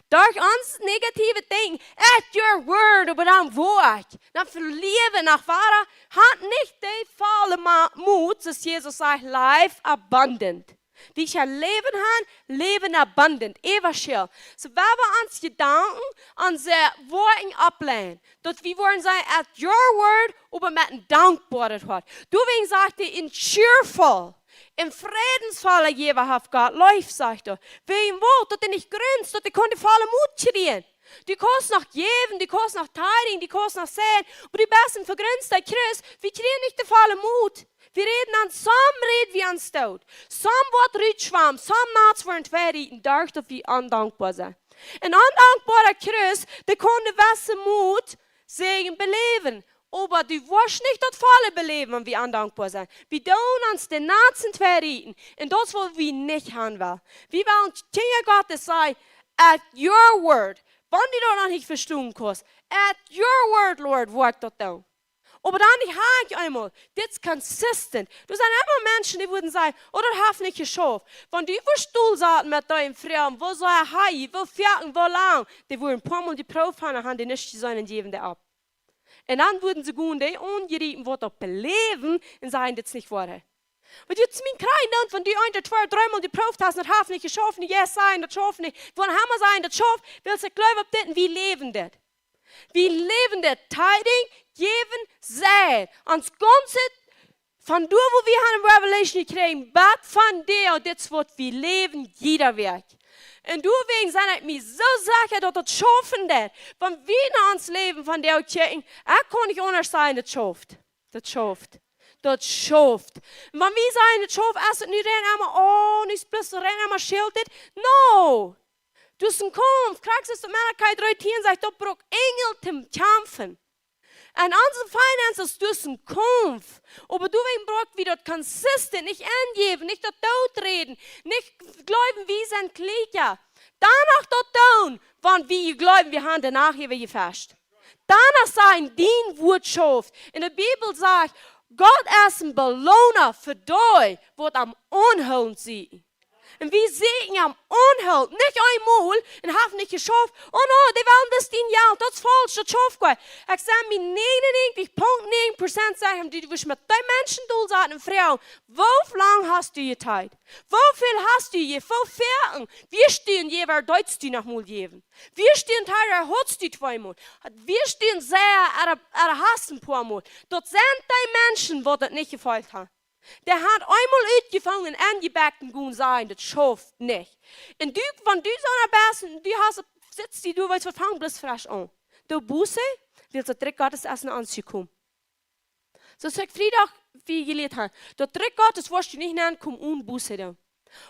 Derch ons negative Denkjen: "At your word, oba dan woa ekj." Dan velieren wie noch wada, haben nich dee volle Ma-, Moot, soo aus Jesus sajcht: "Life abundant." Wie kjennen Läwen haben, Läwen abundant, äwaschell. Soo, wan wie ons Jedanken aun onse Wieed oppläajen, daut wie woaren sajen: "At your word", oba met een dankboaret Hoat. Doawäajen sajcht hee: "Een cheerful, een frädensvolla Jewa haft Gott leef", sajcht hee. Wäajen waut? Daut hee nich grunzt, daut hee kaun de volle Moot kjrieen. Du kaust noch jäwen, du kaust noch tieden, du kaust noch seien, oba du best een vegrunzta Christ, wie kjrieen nich de volle Moot. Wie räden ons, somm räd wie ons doot. Somm woat rutschwammen, somm Nats woaren twee rieten, derch daut wie ondankboa sent. Een ondankboara Christ, dee kaun de beste Moot secha beläwen. Oba du woascht nich daut volle beläwen, wan wie ondankboa sent. Wie doonen ons de Nats en twee rieten. Un daut es, waut wie nich haben wellen. Wie wellen Kjinja Gottes sennen: "At your word." Wan du daut noch nich vestonen kaust: "At your word, Lord, woa ekj daut doonen." Oba dan nich, ha ekj eemol, dit es consistent. Doa sent emma Menschen, dee wudden sajen: "Oh, daut haft nich jeschauft." Wan du wurscht stell sennen met dee Froag: "Woo sea hee, woo foaken, woo lang?" Dee wudden een poa Mol jeprooft haben, haben dee nich jeseenen, jäwen dee opp. Un dan wudden see gonen dee aunjriepen, waut daut beläwen, un sajen: "Dit es nich woa." Oba daut es mien Kjrieech dan, wan du eent, twee, dree Mol jeprooft hast, daut haft nich jeschauft, un jie sajen, daut schauft nich. Wan hee mau sajen, daut schauft, wiels ekj jleew opp dit, un wie läwen dit. Wie läwen dit. Tieden, jäwen, seien. Ons gaunzet, von doa, wua wie haben Revelation jekjräajen, bat vondoag, dit es waut wie läwen, jieda Wäakj. Un doawäajen sie ekj mie soo secha, daut daut schaufen deit. Wan wie no ons Läwen vondoag kjikjen, ekj kaun nich aundasch sajen, daut schauft. Daut schauft. Daut schauft. Un wan wie sajen, daut schauft, es et nu rein emma, oh, nu es bloos rein emma schiltet. No! Daut es een Kaumf. Krakjt soo aus Malachi dreetieen sajcht, daut brukt Enjel toom kjamfen. En onse finances, daut es een Kaumf. Oba doawäajen bruck wie daut consistent, nich enjäwen, nich daut dooträden, nich jleewen, wie sent kjlieekja. Dan noch daut doonen, wan wie jleewen, wie haben doano äwa jefascht. Dan noch sajen, dien Wuat schauft. Un de Bibel sajcht, Gott es een Belona fa dee, waut am aunhoolent sieekjen. Un wie sieekjen am aunhoolent, nich eemol, un haben nich jeschauft. Oh no, dee wellen daut dien Jelt, daut es faulsch, daut schauft goa nich. Ekj saj mie, nienenuntachtig Punkt nien Prozent sajen, dee du woascht met dee Menschen dol sennen un froagen, woo lang hast du Tiet? Woo väl hast du je? Woo väl? Woo väl Jelt deetst du noch mol jäwen? Woo väl Jelt hast du tweemol? Woo väl Jelt hast du een poa mol? Daut sent dee Menschen, waut daut nich jefeelt haben. Dee haben eemol utjefungen un jebackt un kunnen sajen, daut schauft nich. Un du, wan du soo een bät, du hast, sitst du, du weetst, waut, fang bloos fresch aun. Doo Buße, wiels daut Rikj Gottes es no ons jekomen. Soo aus ekj Friedach, wie jelieet haben, daut Rikj Gottes woascht du nich nenkomen onen Buße doonen.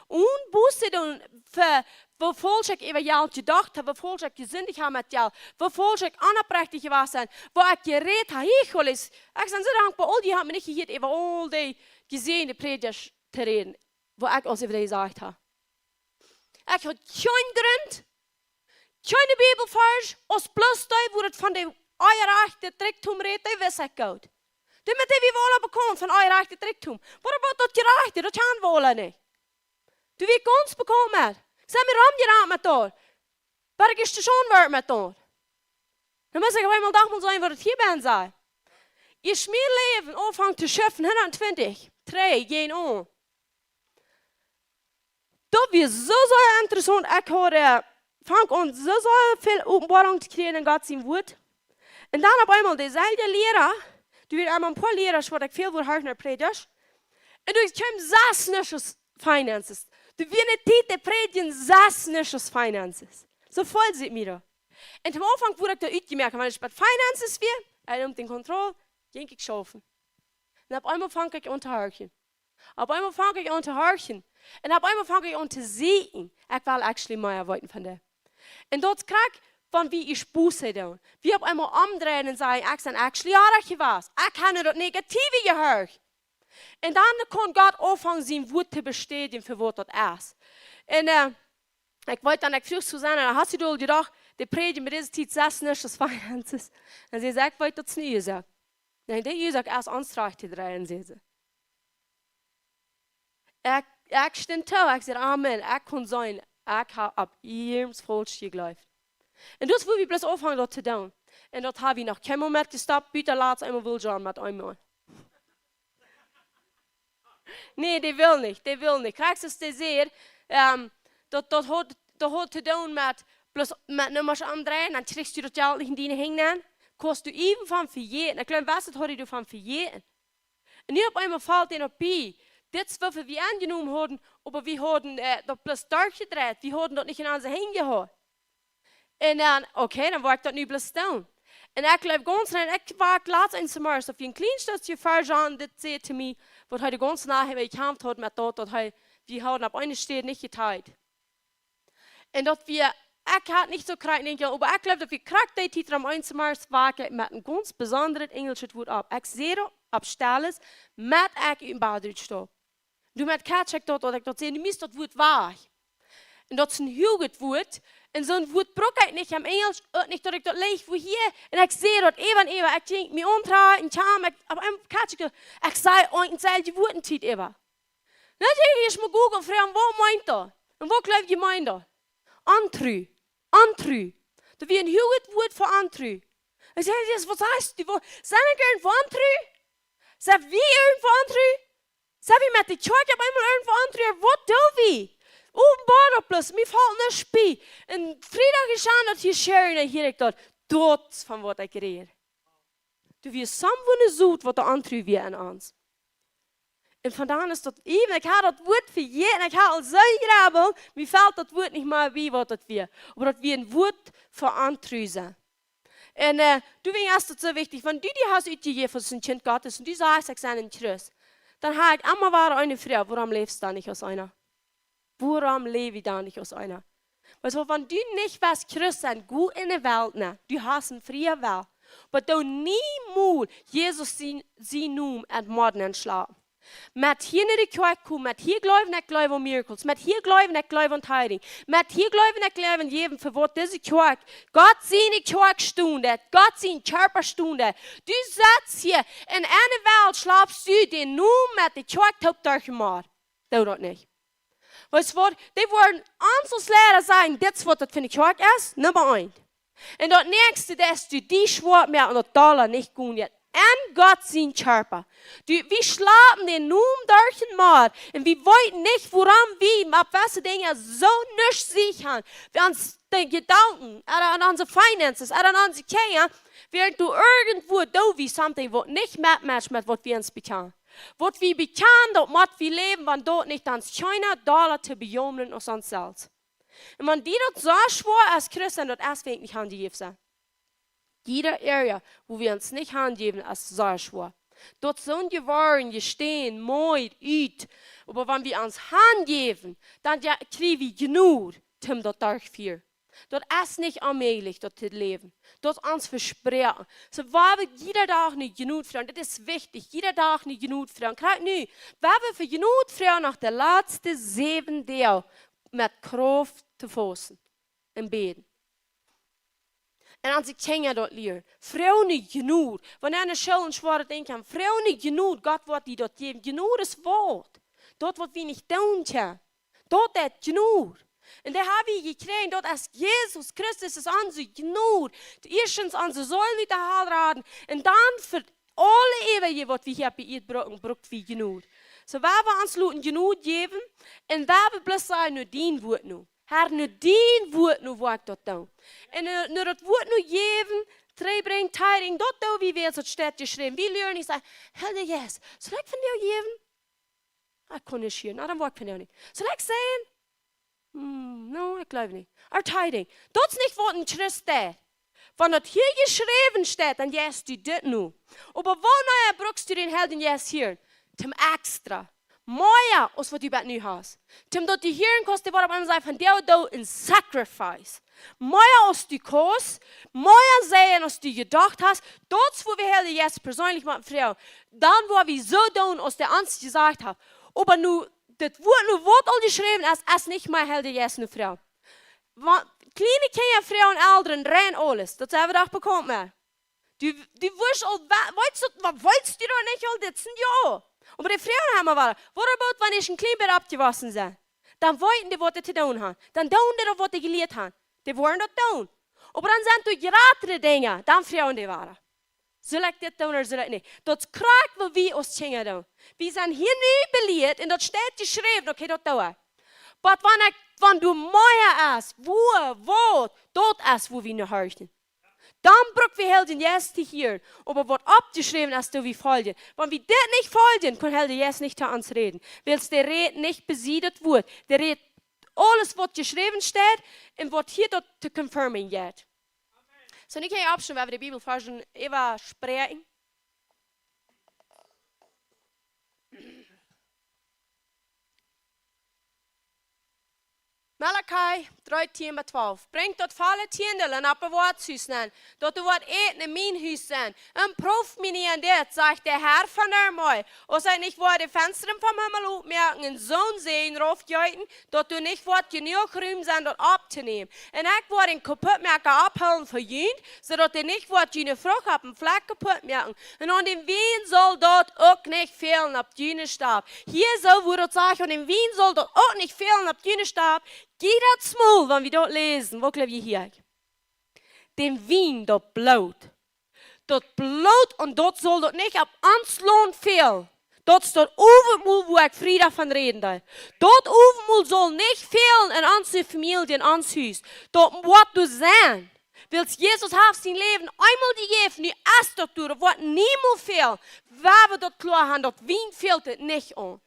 Onen Buße doonen fa, woo faulsch ekj äwa Jelt jedocht hab, woo faulsch ekj jesindicht hab met Jelt, woo faulsch ekj onoprechtich jewast sie, woo ekj jerät hab, hee, Gott, ekj sie soo dankboa, aul dee haben mie nich jehieet äwa aul dee jesäajende Prädjasch to räden, woo ekj aus äwa dee jesajcht hab. Ekj haud kjeen Grunt, kjeene Bibelvarsch, aus bloos dee, wua daut von daut onjerajchte Rikjdom rät, dee wist ekj goot. Dee met dee wie woll bekaunt von onjerajchtet Rikjdom. Waut about daut jerajchte? Daut kjennen wie aula nich. Dee wie gaunz bekaunt met. Sent wie romjerant met daut. Bat ekj ieescht aunwort met daut. Dan mott ekj opp eemol doch mol seenen, waut daut hia bie ons sajcht. Ieescht mien Läwen aunfunk to schiften, hundat twintich, dree, jeen aun. Daut wia soo, soo interessaunt. Ekj haud, äh, funk aun soo, soo väl Openboarunk to kjrieen en Gott sien Wuat. Un dan opp eemol deeselwje Liera, doa wieren emol een poa Liera, waut ekj väl wort horchen no Prädjasch. Un doa kjeem sas Nusches Finances. Doa wia eene Tiet, dee prädjden sas Nusches Finances. Soo feeld ekj mie doa. Un aum Aunfank wort ekj doa utjemoakt, wan ekj bie Finances wia, hee neem de Kontroll, jinkj ekj schaufen. Un opp eemol funk ekj aun to horchen. Opp eemol funk ekj aun to horchen. Un opp eemol funk ekj aun to seenen. Ekj well actually mea weeten von dee. Un daut krakjt, wan wie ieescht Buße doonen. Wie opp eemol omdreien un sajen, ekj sie actually oajch jewast. Ekj hab no daut Negative jehorcht. Un dan kaun Gott aunfangen sien Wuat to bestädjen fa waut daut es. Un, äh, ekj weet dan, ekj fruach Susanne, dan haud see doa jedocht, dee prädjen bie dise Tiet sas Nusches Finances. Un see säd, ekj weet daut es nich soo. Nä, dee Uasoak es ons trajcht to dreien, säd see. Ekj, ekj stunt too, ekj säd, Amen, ekj kunn seenen, ekj hab opp iems faulsch jejleeft. Un daut wull wie bloos aunfangen daut to doonen. Un daut hab wie noch kjeen Mol met jestoppt, buta latst eemol wull John met eemol. Nä, dee wull nich, dee wull nich. Krakjt soo aus dee säd, ähm, daut, daut haud, daut haud to doonen met, bloos met Nummasch aundreien, dan kjrichst du daut Jelt nich en diene Henj nenn. Kaust du iewen von vejäten. Ekj jleew, waut daut haud, du von vejäten. Un nu opp eemol felt dee opp bie. Dit es waut wie aunjenomen hauden, oba wie hauden, äh, daut bloos derchjedreit. Wie hauden daut nich en onse Henj jehaut. Un dan, okay, dan woa ekj daut nu bloos doonen. Un ekj jleew gaunz rein, ekj woa latst eemol zemorjes opp een kjlien Stootje vejagen, dit säd to mie, waut hee de gaunze Nacht äwa jekjamft haud met daut, daut hee, wie hauden opp eene Städ nich jeteet. Un daut wia, ekj haud nich soo krakjt, denkj ekj, oba ekj jleew, daut wia krakjt dee Tiet, rom eemol zemorjes wak ekj met een gaunz besondret enjelschet Wuat opp. Ekj säd daut opp Stelles, met ekj ut däm Bad rutstap. Doamet catch ekj daut, daut ekj daut säd, nu mott daut Wuat wajch. Un daut es een huaget Wuat. Un soon Wuat bruck ekj nich em Enjelsch, uk nich daut ekj daut leew, woo hia. Un ekj säd daut äwa un äwa, ekj jinkj mie auntrajcht un kjam, ekj, opp eemol catch ekj daut, ekj säd eent un selwje Wuat ne Tiet äwa. Dan jinkj ekj ieescht mol google, froagen, waut meent daut? Un waut jleew jie meent daut? Ontru. Ontru. Daut wia een huaget Wuat fa Ontru. Ekj säd, Jesus, waut sajchst du? Waut, sie ekj irjentwoo ontru? Sie wie irjentwoo ontru? Sie wie met de Kjoakj opp eemol irjentwoo ontru? Waut doo wie? Openboa daut bloos, mie felt nuscht bie. Un Friedach es aun daut hia sharen, dan hia ekj daut. Daut es von waut ekj räd. Doa wia someone soo waut doa ontru wia aun ons. Un von dan es daut eewich, ekj hab daut Wuat vejäten, ekj hab aul soo jejrebbelt, mie felt daut Wuat nich mea bie waut daut wia. Oba daut wia een Wuat fa ontru sennen. Un, äh, du, wäajen es daut soo wichtich? Wan du die hast utjejäft aus een Kjint Gottes un du sajchst, ekj sie een Christ, dan hab ekj emma wada eene Froag: Wuarom läfst du dan nich aus eena? Wuarom läw wie dan nich aus eena? Weetst du, wan du nich west Christ sennen, go enne Welt nenn. Du hast een frieen Wellen. Oba doo niemols Jesus sien, sien Nomen en Morden schlapen. Met hia no de Kjoakj komen, met hia jleewen, ekj jleew aun miracles, met hia jleewen, ekj jleew aun healing, met hia jleewen, ekj jleew aun jäwen fa waut dise Kjoakj, Gott siene Kjoakj stonen deit, Gott sien Kjarpa stonen deit. Du setst hia en eene Welt, schlapst du dän Nomen met de Kjoakj toop derch de Modd. Doo daut nich. Weetst du waut? Dee woaren ons aus Liera sajen, dit es waut daut fa eene Kjoakj es, Numma eent. Un daut näakjste, daut es, du, dee schwoa moaken, daut dolla nich gonen jeit. En Gott sien Kjarpa. Du, wie schlapen dän Nomen derch de Modd. Un wie weeten nich, wuarom wie met jewesse Dinja soo nuscht seenen. Wie ons de Jedanken, ooda aun onse finances, ooda aun onse Kjinja, wäarent doa irjentwua doo wie something, waut nich metmatcht met waut wie ons bekjanen. Waut wie bekjanen, daut mott wie läwen, wan daut nich, dan es kjeena dolla to bejaumren aus ons selfst. Un wan die daut soo schwoa es, Christ sennen, daut es, wäajen nich aunjejäft sennen. Jieda Area, wua wie ons nich aunjäwen, es soo schwoa. Daut sent Jewoaren, Jesteen, Moot, ut. Oba wan wie ons aunjäwen, dan, jo, kjrie wie Jnod, om daut derchtofieren. Daut es nich onmäajlich, daut to läwen. Daut es ons vesproaken. Soo, wie woaren jieda Dach no Jnod froagen. Daut es wichtich, jieda Dach no Jnod froagen. Krakjt nu, wie woaren fa Jnod froagen no de latste säwen Doag met Krauft to fausten un bäden. Un onse Kjinja daut lieren. Froag no Jnod. Wan eena schulden schwoa Dinja haft, froag no Jnod. Gott woat die daut jäwen. Jnod es waut? Daut waut wie nich doonen kjennen. Daut es Jnod. Un dee hab wie jekjräajen, daut es Jesus Christus, es onse Jnod. Ieeschtens onse Seel ut de Hal raden. Un dan fa aule Eewichkjeit waut wie hia oppe Ieed brucken, bruck wie Jnod. Soo, wie woaren ons loten Jnod jäwen. Un wie woaren bloos sajen, no dien Wuat no. Herr, no dien Wuat no woa ekj daut doonen. Un, äh, no daut Wuat no jäwen, trigj brinjen, tiring, daut doo wie, wiels daut steit jeschräwen. Wie lieren nich sajen: Herr, jo, yes, saul ekj vondoag jäwen? Ekj kaun nich hieren, na, dan woa ekj vondoag nich. Saul ekj sajen? Hm, no, ekj jleew nich. Or tiring. Daut es nich waut een Christ deit. Wan daut hia jeschräwen steit, dan jeist du dit no. Oba wanea bruckst du dän Heiljen Jeist hieren? Toom extra. Mea aus waut du bat nu hast. Toom daut du hieren kaust, dee woat opp eemol sajen: Vondoag doo ekj een sacrifice. Mea aus du kaust, mea sajen aus du jedocht hast, daut es wua wie Heilja Jeist perseenlich motten froagen. Dan woa wie soo doonen aus dee ons jesajcht haft. Oba nu, dit Wuat nu waut aul jeschräwen es, es nich mea Heilja Jeist no froagen. Wa-, kjliene Kjinja froagen Elren rein aules. Daut sent wie doch bekaunt met. Du, du wurscht aul, wa-, weetst du, wa-, weetst du daut nich aul, dit sent jo. Oba dee froagen emma wada: What about wan ekj een kjlien bät oppjewossen sie? Dan weeten dee waut dee to doonen haben. Dan doonen dee daut waut dee jelieet haben. Dee woaren daut doonen. Oba dan sent doa jratre Dinja, dan froagen dee wada: Saul ekj dit doonen ooda saul ekj nich? Daut es krakjt waut wie aus Kjinja doonen. Wie sent hia nu belieet un daut steit jeschräwen, okay, daut doo ekj. Oba wan ekj, wan doa mea es, wua, waut, daut es wua wie no horchen. Dan bruck wie Heiljen Jeist to hieren, oba waut oppjeschräwen es, doo wie foljen. Wan wie dit nich foljen, kaun Heilja Jeist nich to ons räden. Wiels dee rät nich besied daut Wuat. Dee rät aules waut jeschräwen steit un waut hia daut to confirmen jeit. Soo, nu kjenn jie oppschriewen, wua wie de Bibelvarsch äwa spräakjen. Malachi dree, tieen bat twalf. Brinjt daut volle Tiendel en opp daut Woatshus nenn, daut doa woat Äten en mien Hus sennen. Un proowt mie nich aun dit, sajcht de Herr von de Armee, aus ekj nich woa de Fenstren vom Himmel opmoaken un soon Säajen raufjeeten, daut doa nich woat jenuach Rum sennen, daut opptonämen. Un ekj woa dän Kaputtmoaka aufhoolen fa junt, soo daut dee nich woat june Frucht opp dän Flakj kaputt moaken. Un aun dän Wien saul daut uk nich fälen opp june Stap. Hia soo, wua daut sajcht, aun dän Wien saul daut uk nich fälen opp june Stap. Jiedet Mol, wan wie daut läsen, waut jleew jie hia? Dän Wien, daut Bloot. Daut Bloot, un daut saul daut nich opp ons Launt fälen. Daut es daut Owentmol, wua ekj Friedach von räden deed. Daut Owentmol saul nich fälen en onse Famielje, en ons Hus. Daut woat doa sennen. Wiels Jesus haft sien Läwen eemol jejäft, nu es daut doa, daut woat niemols fälen. Wua wie daut kloa haben, daut Wien fält et nich aun.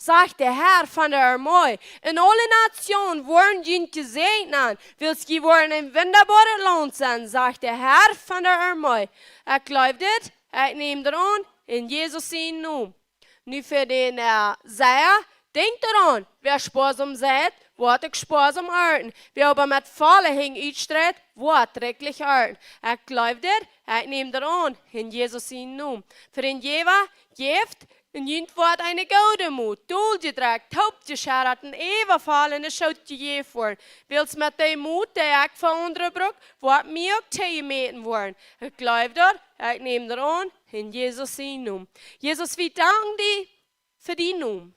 sajcht de Herr von de Armee. Un aule Natsjonen woaren junt jesäajent, wiels jie woaren een wundaboaret Launt sennen, sajcht de Herr von de Armee. Ekj jleew dit, ekj näm daut aun, en Jesus sienen Nomen. Nu fa dän, äh, Seia, denkjt doaraun, wäa spoasam seit, woat uk spoasam arnten. Wäa oba met volle Henj utstreit, woat rikjlich arnten. Ekj jleew dit, ekj näm daut aun, en Jesus sienen Nomen. Fa dän Jäwa, jäft, un junt woat eene goode Mot, doljedrekjt, toopjescheddat un äwavoll enne Schoot jejäft woaren. Wiels met dee Mot, dee ekj fa aundre bruk, woat mie uk toojemäten woaren. Ekj jleew daut, ekj näm daut aun, en Jesus sienen Nomen. Jesus, wie danken die fa dienen Nomen.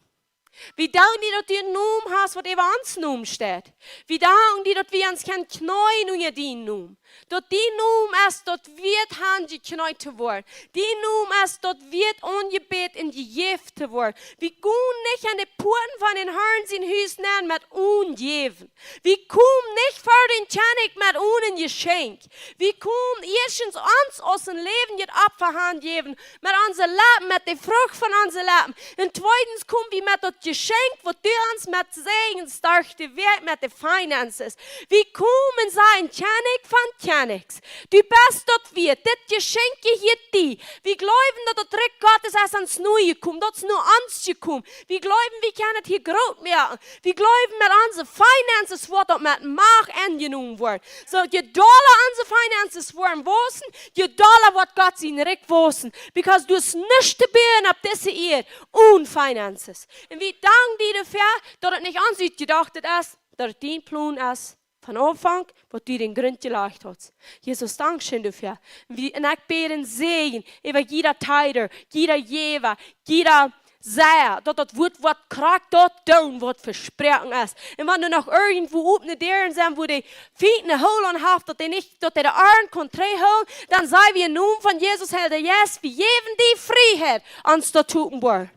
Wie danken die, daut du een Nomen hast, waut äwa ons Nomen steit. Wie danken die, daut wie ons kjennen kjneeen unja dienen Nomen. Daut dien Nomen es daut wieet aunjekjneet to woaren. Dien Nomen es daut wieet aunjebäden un jejäft to woaren. Wie gonen nich aun de Puaten von dän Harn sien Hus nenn met onen Jäwen. Wie komen nich ver dän Kjennich met onen Jeschenkj. Wie komen ieeschtens ons aus een läwendjet Opfa hanjäwen, met onse Leppen, met de Frucht von onse Leppen. Un tweedens komen wie met daut Jeschenkj, waut du ons met säajest derch de Wäakj, met de finances. Wie komen, sajen: Kjennich von Kjennichs, du best daut wieet, dit Jeschenkj jehieet die. Wie jleewen, daut daut Rikj Gottes es ons nu jekomen, daut es nu ons jekomen. Wie jleewen, wie kjennen daut hia groot moaken. Wie jleewen, met onse finances woat daut met Macht aunjenomen woaren. Soo, je dolla onse finances woaren wausen, je dolla woat Gott sien Rikj wausen. Because doa es nuscht to buen opp dise Ieed onen finances. Un wie danken die doafäa, daut et nich ons utjedocht es, daut et dien Plon es von Aunfank, waut du dän Grunt jelajcht hast. Jesus, dankscheen doafäa. Wie, un ekj bäd een Säajen äwa jieda Tither, jieda Jäwa, jieda Seia, daut daut woat, woat krakjt daut doonen, waut vesproaken es. Un wan doa noch irjentwua opne Däaren sent, wua de Fient ne Hool aun haft, daut dee nich, daut dee de Arnt kaun trigjhoolen, dan saj wie em Nomen von Jesus, Heilja Jeist, wie jäwen die Frieheit, ons daut to openboaren.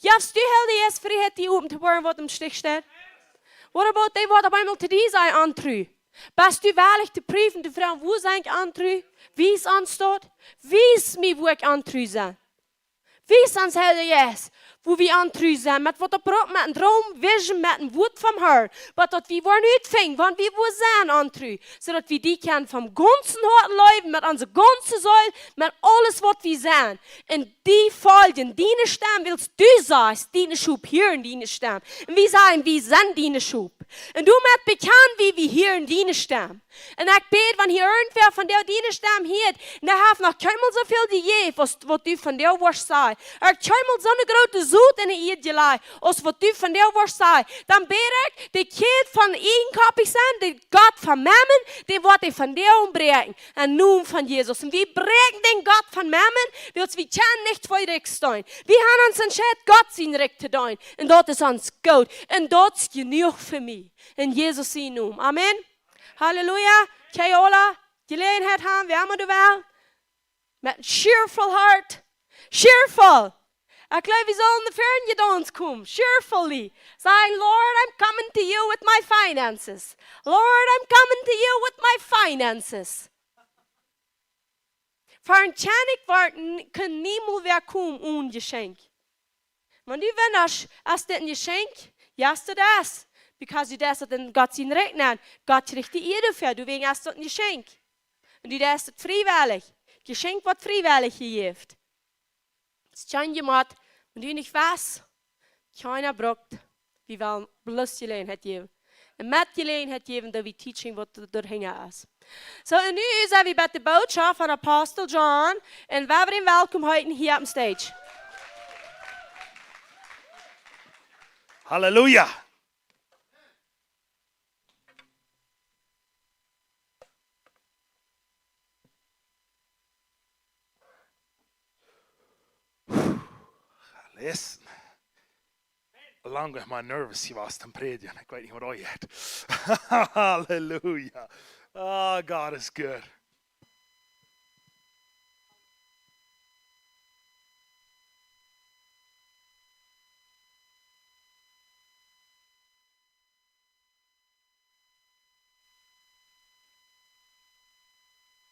Jefst du, Heilja Jeist, Frieheit, die open to woaren, waut em Stich steit? What about dee, waut opp eemol to die sajen: Ontru? Best du wellich to prüfen, to froagen: Wua sie ekj ontru? Wies ons daut. Wies mie, wua ekj ontru sie. Wies ons, Heilja Jeist, wua wie ontru sent. Met waut daut brukt, met een Droom, Vision, met een Wuat vom Harn. Waut daut wie woaren utfinjen, wan wie wua sent ontru. Soo daut wie die kjennen vom gaunzen Hoat leewen, met onse gaunze Seel, met aules, waut wie sent. Un die foljen diene Stemm, wiels du sajst: Diene Schop hieren diene Stemm. Un wie sajen: Wie sent diene Schop. Un doamet bekjanen wie, wie hieren diene Stemm. Un ekj bäd, wan hia irjentwäa vondoag diene Stemm hieet, un dee haft noch kjeenmol soo väl jejäft aus waut du vondoag woascht sajen. Hee haft kjeenmol soone groote Sot enne Ieed jelajcht aus waut du vondoag woascht sajen. Dan bäd ekj, de Kjäd von ieejenkoppich sennen, de Gott von Mammon, dee woat dee vondoag bräakjen. Em Nomen von Jesus. Un wie bräakjen dän Gott von Mammon, wiels wie kjennen nich twee Rikj deenen. Wie haben ons entscheit, Gott sien Rikj to deenen. Un daut es ons goot. Un daut es jenuach fa mie. En Jesus sienen Nomen. Amen. Halleluja. Kjenn jie aula Jeläajenheit haben, wäa emma doa well. Met een cheerful heart. Cheerful. Ekj jleew, wie sellen de Ferien jedanzt komen. Cheerfully. Sajen: Lord, I'm coming to you with my finances. Lord, I'm coming to you with my finances. Ver een Kjennich woat n-, kaun niemols wäa komen onen Jeschenkj. Wan du wundasch, es dit een Jeschenkj? Yes, it is. Because du deist daut en Gott sien Rikj nenn. Gott kjricht de Ea doafäa, doawäajen es daut een Jeschenkj. Un du deist daut friewellich. Jeschenkj woat friewellich jejäft. Daut es kjeen Jemott, wan du nich west, kjeena brukt, wie wellen bloos Jeläajenheit jäwen. Un met Jeläajenheit jäwen, daut wie teaching, waut doa hinja es. Soo, un nu sent wie bie de Bootschoft von Apostel John. Un wie wellen am welkom heeten hia opp de stage. Halleluja. Listen. Lang hab ekj mie nervous jewast aum Prädjen. Ekj weet nich, waut aul jeit. Halleluja. Ah, God is good.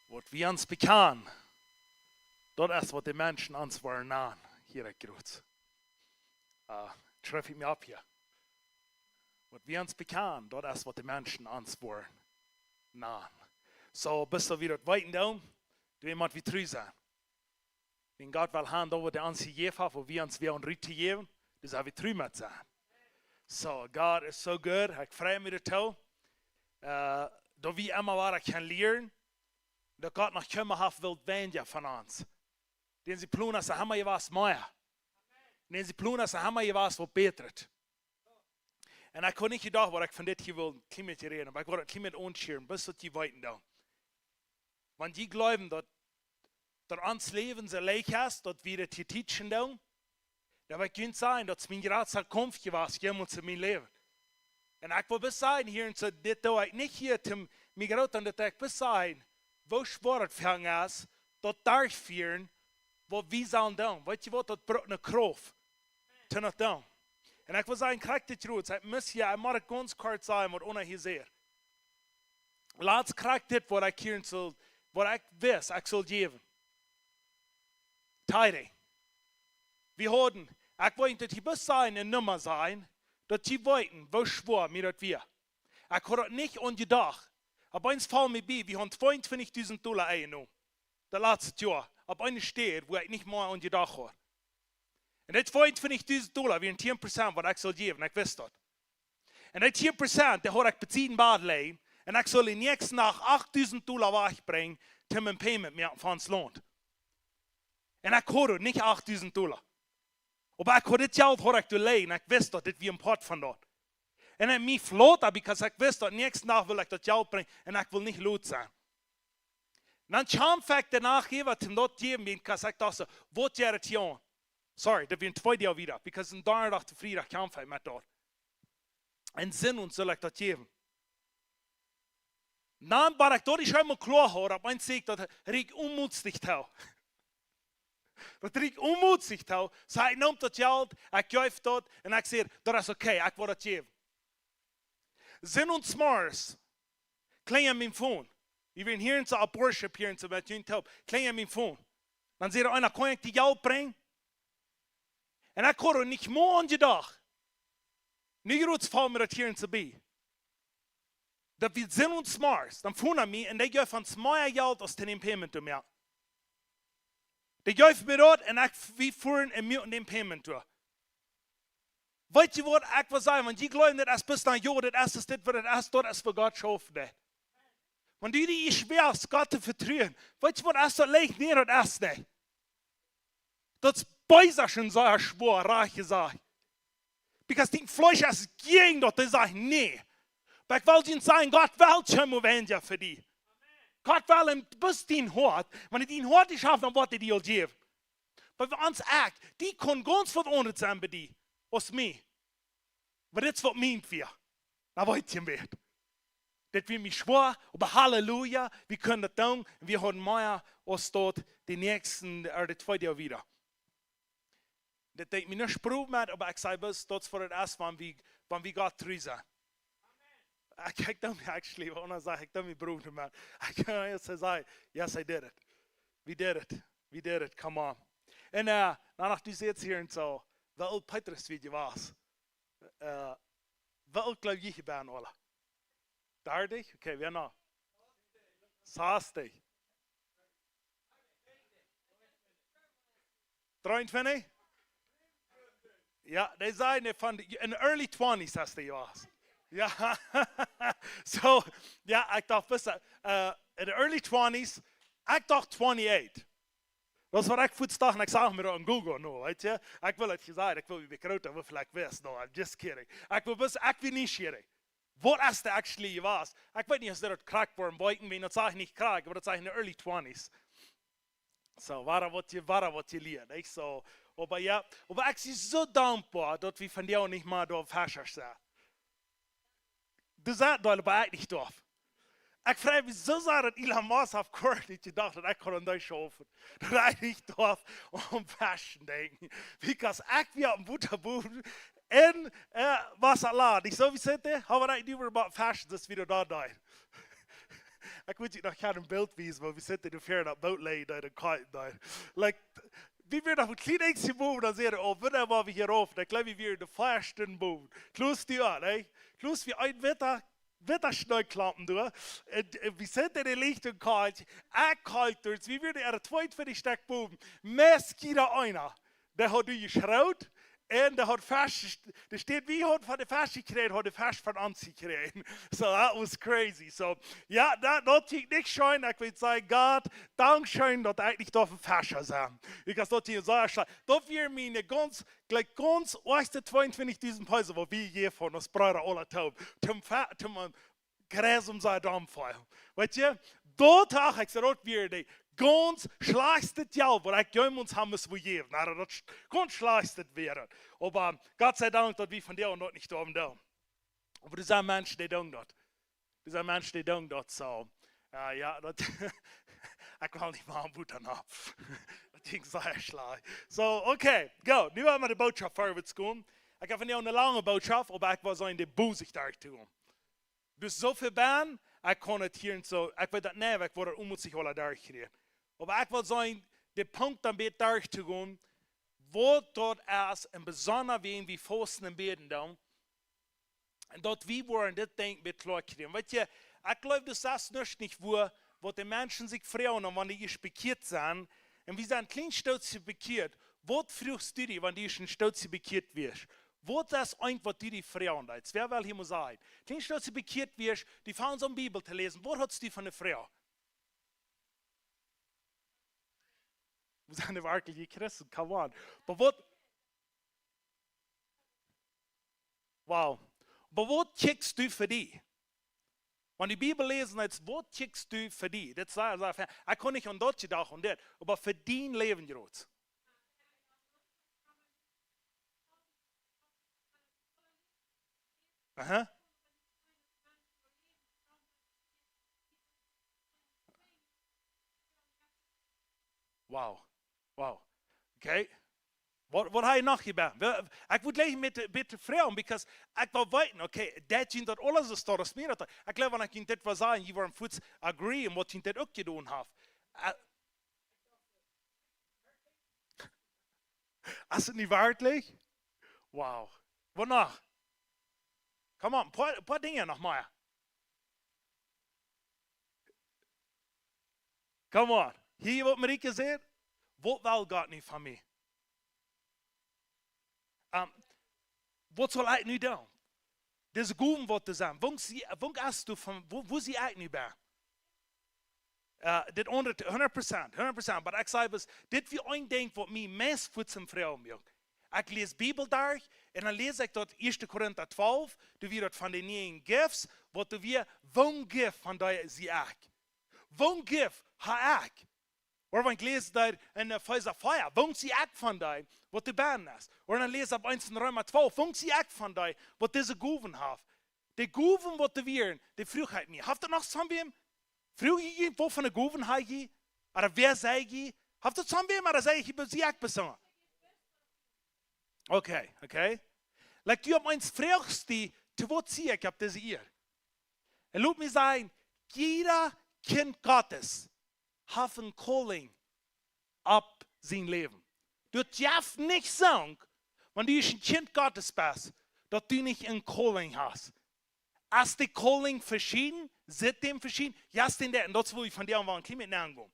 Waut wie ons bekjanen, daut es, waut de Menschen ons woaren nanen, hia ekj groot. Ah, Schrift ekj mie opp hia. Waut wie ons bekjanen, daut es waut de Menschen ons woaren nanen. Soo, bat wie daut weeten doonen, dan mott wie tru sennen. Wan Gott well haben, daut waut hee ons jejäft haft, wua wie ons wellen rut jäwen, dan sell wie tru met sennen. Soo, Gott es soo goot, ekj frei mie doatoo. Äh, daut wie emma wada kjennen lieren, daut Gott noch kjennen haft wult weinja von ons. Dan sien Plon es emma jewast mea. Dan sien Plon es emma jewast waut bätret. Un ekj haud nich jedocht waut ekj von dit hia wull een kjlien bät räden, oba ekj wull een kjlien bät aunschieren, bat daut jie weeten doonen. Wan jie jleewen daut, daut ons Läwen soo leicht es, daut wie daut hia teachen doonen, dan well ekj junt sajen, daut es mien jratsta Kaumf jewast, jemols en mien Läwen. Un ekj well bloos sajen hia, un soo, dit doo ekj nich hia, om mie groot aun dit, ekj well bloos sajen, woo schwoa daut fa ons es, daut derchfieren, waut wie sellen doonen. Weet jie waut, daut brukt eene Krauft, om daut to doonen. Un ekj well sajen, krakjt dit rut, ekj mott hia, ekj mott gaunz kort sajen, waut Ona hia säd. Latst krakjt dit, waut ekj hia sell, waut ekj wist, ekj sell jäwen. Tithing. Wie hauden, ekj wull daut hia bloos sajen, eene Numma sajen, daut jie weeten, woo schwoa mie daut wia. Ekj haud daut nich aun jedocht. Opp eemol foll mie bie, wie hauden tweeuntwintichdusent Dolla enjenomen. Daut latste Joa. Opp eene Städ, wua ekj nich mea aun jedocht haud. Un dee tweeuntwintichdusent Dolla wieren tieen Prozent waut ekj sell jäwen. Ekj wist daut. Un dee tieen Prozent, dee haud ekj bie sienen Bad lijen. Un ekj sull dän näakjsten Dach achtdusent Dolla wajchbrinjen, om een payment to moaken fa ons Loon. Un ekj haud nich achtdusent Dolla. Oba ekj haud dit Jelt, haud ekj doa lijen. Ekj wist daut, dit wia een Poat von daut. Un ekj mie floot, because ekj wist daut, näakjsten Dach wull ekj daut Jelt brinjen. Un ekj wull nich lot sennen. Dan kjeem ekj doano äwa, om daut jäwen, because ekj docht soo, waut jeit daut hia aun? Sorry, daut wia twee Doag wieda, because een Donnadach to Friedach kjeem ekj met daut. Un Sindach sull ekj daut jäwen. Dan, wan ekj daut ieescht emol kloa haud, opp eemol sach ekj daut rieekjt onmootlich too. Daut rieekjt onmootlich too. Soo ekj neem daut Jelt, ekj jeef daut, un ekj säd, daut es okay, ekj well daut jäwen. Sindach zemorjes, klinjelt mien Phone. Wie wieren hia enn soo opp Worship hia enn soo met junt toop. Klinjelt mien Phone. Dan säd eena, kaun ekj die Jelt brinjen? Un ekj haud nich mea aun jedocht. Nu jrod foll mie daut hia enn soo bie. Daut wia Sindach zemorjes. Dan phoned hee mie un dee jeef ons mea Jelt aus dän payment to moaken. Dee jeef mie daut un ekj, wie fuaren un moaken dän payment to. Weet jie waut ekj well sajen? Wan jie jleewen, daut es bloos dan, jo, daut es, es dit, waut daut es, daut es fa Gott schaufen, nä. Wan du die schwoa es, Gott to vetruen, weet jie waut, es daut leicht? Nä, daut es nich. Daut es bie sikj schwoa, rajcht jesajcht. Because dien Fleesch es jäajen daut, dee sajcht nä. Oba ekj well die sajen, Gott well kjeen Weinja fa die. Gott well en bloos dien Hoat. Wan hee dien Hoat nich haft, dan woat hee die aul jäwen. Bie ons, ekj, dee kaun gaunz waut aundret sennen bie die aus mie. Oba dit es waut mient wia. Dan weet jie waut. Dit wia mie schwoa, oba Halleluja, wie kunnen daut doonen. Un wie hauden mea aus daut dän näakjsten, äh, dee twee Doag wieda. Dit deed mie nich Prob met, oba ekj saj bloos, daut es waut daut es, wan wie, wan wie Gott tru sent. Ekj, ekj doo mie actually, wan ekj saj, ekj doo mie Prob met. Ekj kaun ieescht sajen, yes, I did it. We did it. We did it, come on. Un, äh, dan noch, du sitst hia enn soo, woo oolt Petrus wia jewast? Äh, woo oolt jleew jie, jie sent aula? Dartich? Okay, wäa noch? Sastich. Dreeuntwintich? Jo, dee säden von de, in the early twenties hast du jewast. Jo. Soo, jo, ekj docht, best, äh, in the early twenties, ekj docht twenty-eight. Daut es waut ekj fuaz docht, un ekj sach mie daut en Google, no, weet jie? Ekj well daut jie sajen, ekj well, woo groot, woo väl ekj wist, no, I'm just kidding. Ekj well bloos, ekj well nieschierig. Waut es doa actually jewast? Ekj weet nich aus daut krakjt wia, weet ekj nich, daut sach ekj nich krakjt, oba daut sach ekj in the early twenties. Soo, wada waut jie, wada waut jelieet, nich? Soo, oba jo, oba ekj sie soo dankboa daut wie vondoag nich mea doa Feschers sent. Du sajchst daut, oba ekj nich doa. Ekj frei mie soo sea daut Elon Musk haft kort nich jedocht daut ekj kunn aun dee schaufen. Daut ekj nich doa aun Feschen denkjen. Because ekj wia opp een Bootschaft en, äh, Wasserland. Ekj soo, woo sent dee? Hab ekj nich äwa waut Feschen, daut es wada doa deed. Ekj wull junt noch goot een Bilt wiesen, woo wie sitten, du fährst daut Boot leien, daut de Kaiten doa. Like, Wie wieren noch een kjlien bät bowen, dan säd hee: "Oh, woo woa wie hia rauf?" Dan jleew ekj, wie wieren de fiesten bowen. Kloa, du, nä? Kloa, wie een Wetta, Wetta Schnee kjlampen derch. Un, un wie sent enne Lichtunk jekomen. Ekj kjikj doa, wie wieren ea tweeuntwintich Stekj bowen. Meist jieda eena. Dee haud doa jeschroot. Un dee haud Fesch, dee steit, wie hauden von de Fesch jekjräajen, haud de Fesch von ons jekjräajen. So, that was crazy. So, jo, daut, daut jinkj nich scheen. Ekj wull sajen, Gott, dankscheen, daut ekj nich doa een Fescha sie. Ekj haud daut hia soo schlajcht. Daut wia mie gaunz, jlikj gaunz, ieeschte tweeuntwintichtausend Pesos, waut wie hia von ons Breeda aula toop. Toom Fe-, toom, äh, Kreis om see dan feilen. Weetst, daut haud ekj soo daut wia de gaunz schlajchtste Jelt, waut ekj jemols ha must jäwen. Nä, daut sch-, gaunz schlajchtste wia daut. Oba Gott sie Dank, daut wie von dee noch nich doa doonen. Oba doa sent Menschen, dee doonen daut. Doa sent Menschen, dee doonen daut soo. Jo, jo, daut, ekj well nich mea aun Buta opp. Daut jinkj sea schlajcht. So, okay, go. Nu woa wie de Botschaft verwoats gonen. Ekj hab vondoag eene lange Botschaft, oba ekj woa soo en de Boosich doa to gonen. Dus soo väl bie, ekj kaun et hia nich soo, ekj weet daut nich, ekj woa daut onmöajlich aula derchkjrieen. Oba ekj well seenen, de Punkt dan bät derchtogonen, waut daut es, un besonda wan wie fausten un bäden dan, un daut wie woaren dit Dinkj bät kloa kjrieen. Weetst, ekj jleew, daut es nuscht nich wua, waut de Menschen sikj froagen, un wan dee ieescht bekjieet sent, un wie sent een kjlien Stootje bekjieet, waut fruachst du die, wan du ieescht een Stootje bekjieet wieescht? Waut es eent, waut du die froagen deetst? Wäa well hia mol sajen? Kjlien Stootje bekjieet wieescht, du fangst aun Bibel to läsen. Waut hast du fa eene Froag? Wua sent de werkjliche Christen? Come on. Oba waut? Wow. Oba waut kjikjst du fa die? Wan du Bibel läsen deetst, waut kjikjst du fa die? Dit es, es, ekj kaun nich aun daut jedocht un dit, oba fa dien Läwen jrods. Aha. Wow. Wow. Okay. Waut, waut hab jie noch hia bie? Well, ekj wudd jlikj met, met froagen, because ekj well weeten, okay, daut jie daut aules soo stoakj aus mie daut. Ekj jleew, wan ekj junt dit waut saj, jie woaren fuaz agree, un waut jie dit uk jedonen haben. Eh, es daut nich werkjlich? Wow. Waut noch? Come on, poa, poa Dinja noch mea. Come on. Hia waut Marieke sajcht, waut well Gott nu von mie? Ehm, waut saul ekj nu doonen? Dise Gowen waut doa sent, woo sie, woo es du von, wua, wua sie ekj nu bie? Eh, dit aundre, hundat Prozent, hundat Prozent, but ekj saj bloos, dit wia een Dinkj waut mie meist fuaz froagen, Jung. Ekj läs Bibel derch, un dan läs ekj daut ieeschte Korinta twalf, doa wia daut von de niee Gifts, waut doa wia, woon Gift von dee sie ekj? Woon Gift hab ekj? Ooda wan ekj läs doa en Efeesa vea, woon sie ekj von dee, waut doa bie es? Ooda dan läs ekj opp eent en Reema twalf, woon sie ekj von dee, waut dise Gowen haben? De Gowen waut doa wieren, dee fruach ekj mie. Haft daut noch someone? Fruach jie, waut fa eene Gowen hab jie? Ooda wäa säd jie? Haft daut someone, ooda säd jie, sie ekj besonda? Okay, okay. Like, du opp eent fruachst die, to waut sie ekj opp dise Ieed? Un lot mie sajen, jieda Kjint Gottes haft een calling opp sien Läwen. Daut jeft nich soont, wan du een Kjint Gottes best, daut du nich een calling hast. Es de calling veschieden, sitt dee veschieden, jo, es dee daut, un daut es wua wie vondoag aun een kjlien bät aungonen.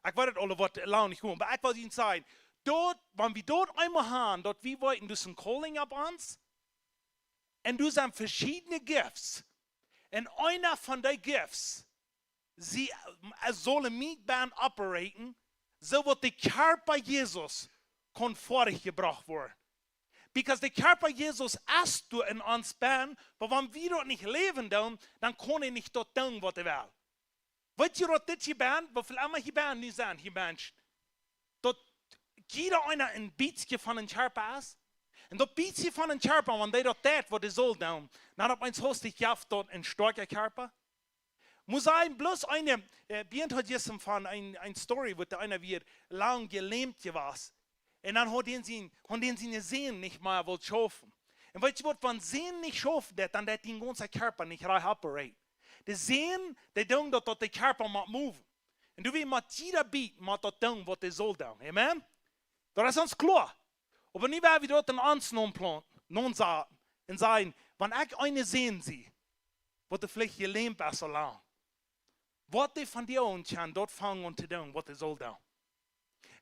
Ekj weet daut aule waut lang nich gonen, oba ekj well junt sajen, daut, wan wie daut eemol haben, daut wie weeten, daut es een calling opp ons, un doa sent veschiedne Gifts, un eena von dee Gifts, see, äh, saul en mie bennen operaten, soo daut de Kjarpa Jesus kaun foadich jebrocht woaren. Because de Kjarpa Jesus es doa en ons bennen, oba wan wie daut nich läwen doonen, dan kaun hee nich daut doonen waut hee well. Weetst du daut dit hia bennen, woo väl emma hia bennen nu sent, hia Menschen? Daut jieda eena een bät von een Kjarpa es. Un daut bät von een Kjarpa, wan dee daut deit, waut hee saul doonen, dan opp eemol hast du, jeft daut een stoakja Kjarpa. Mott sennen bloos eene, äh, Bernd haud jistren von een, een Story, wua eena wia lang jelämt jewast. Un dan haud hee sien, haud hee sienen Sän nich mea wullt schaufen. Un weetst du waut, wan Sän nich schaufen deit, dan deit dien gaunza Kjarpa nich rajcht operaten. De Sän, dee deit daut, daut de Kjarpa mott moven. Un du, wie mott jieda bät, mott daut doonen, waut hee saul doonen. Amen? Daut es ons kloa. Oba nu woa wie daut en ons nomplanten, nonsaten un sajen, wan ekj eenen seenen see, waut veleicht jelämt es aul lang, woat dee von dee aun kjennen daut fangen aun to doonen, waut dee saul doonen.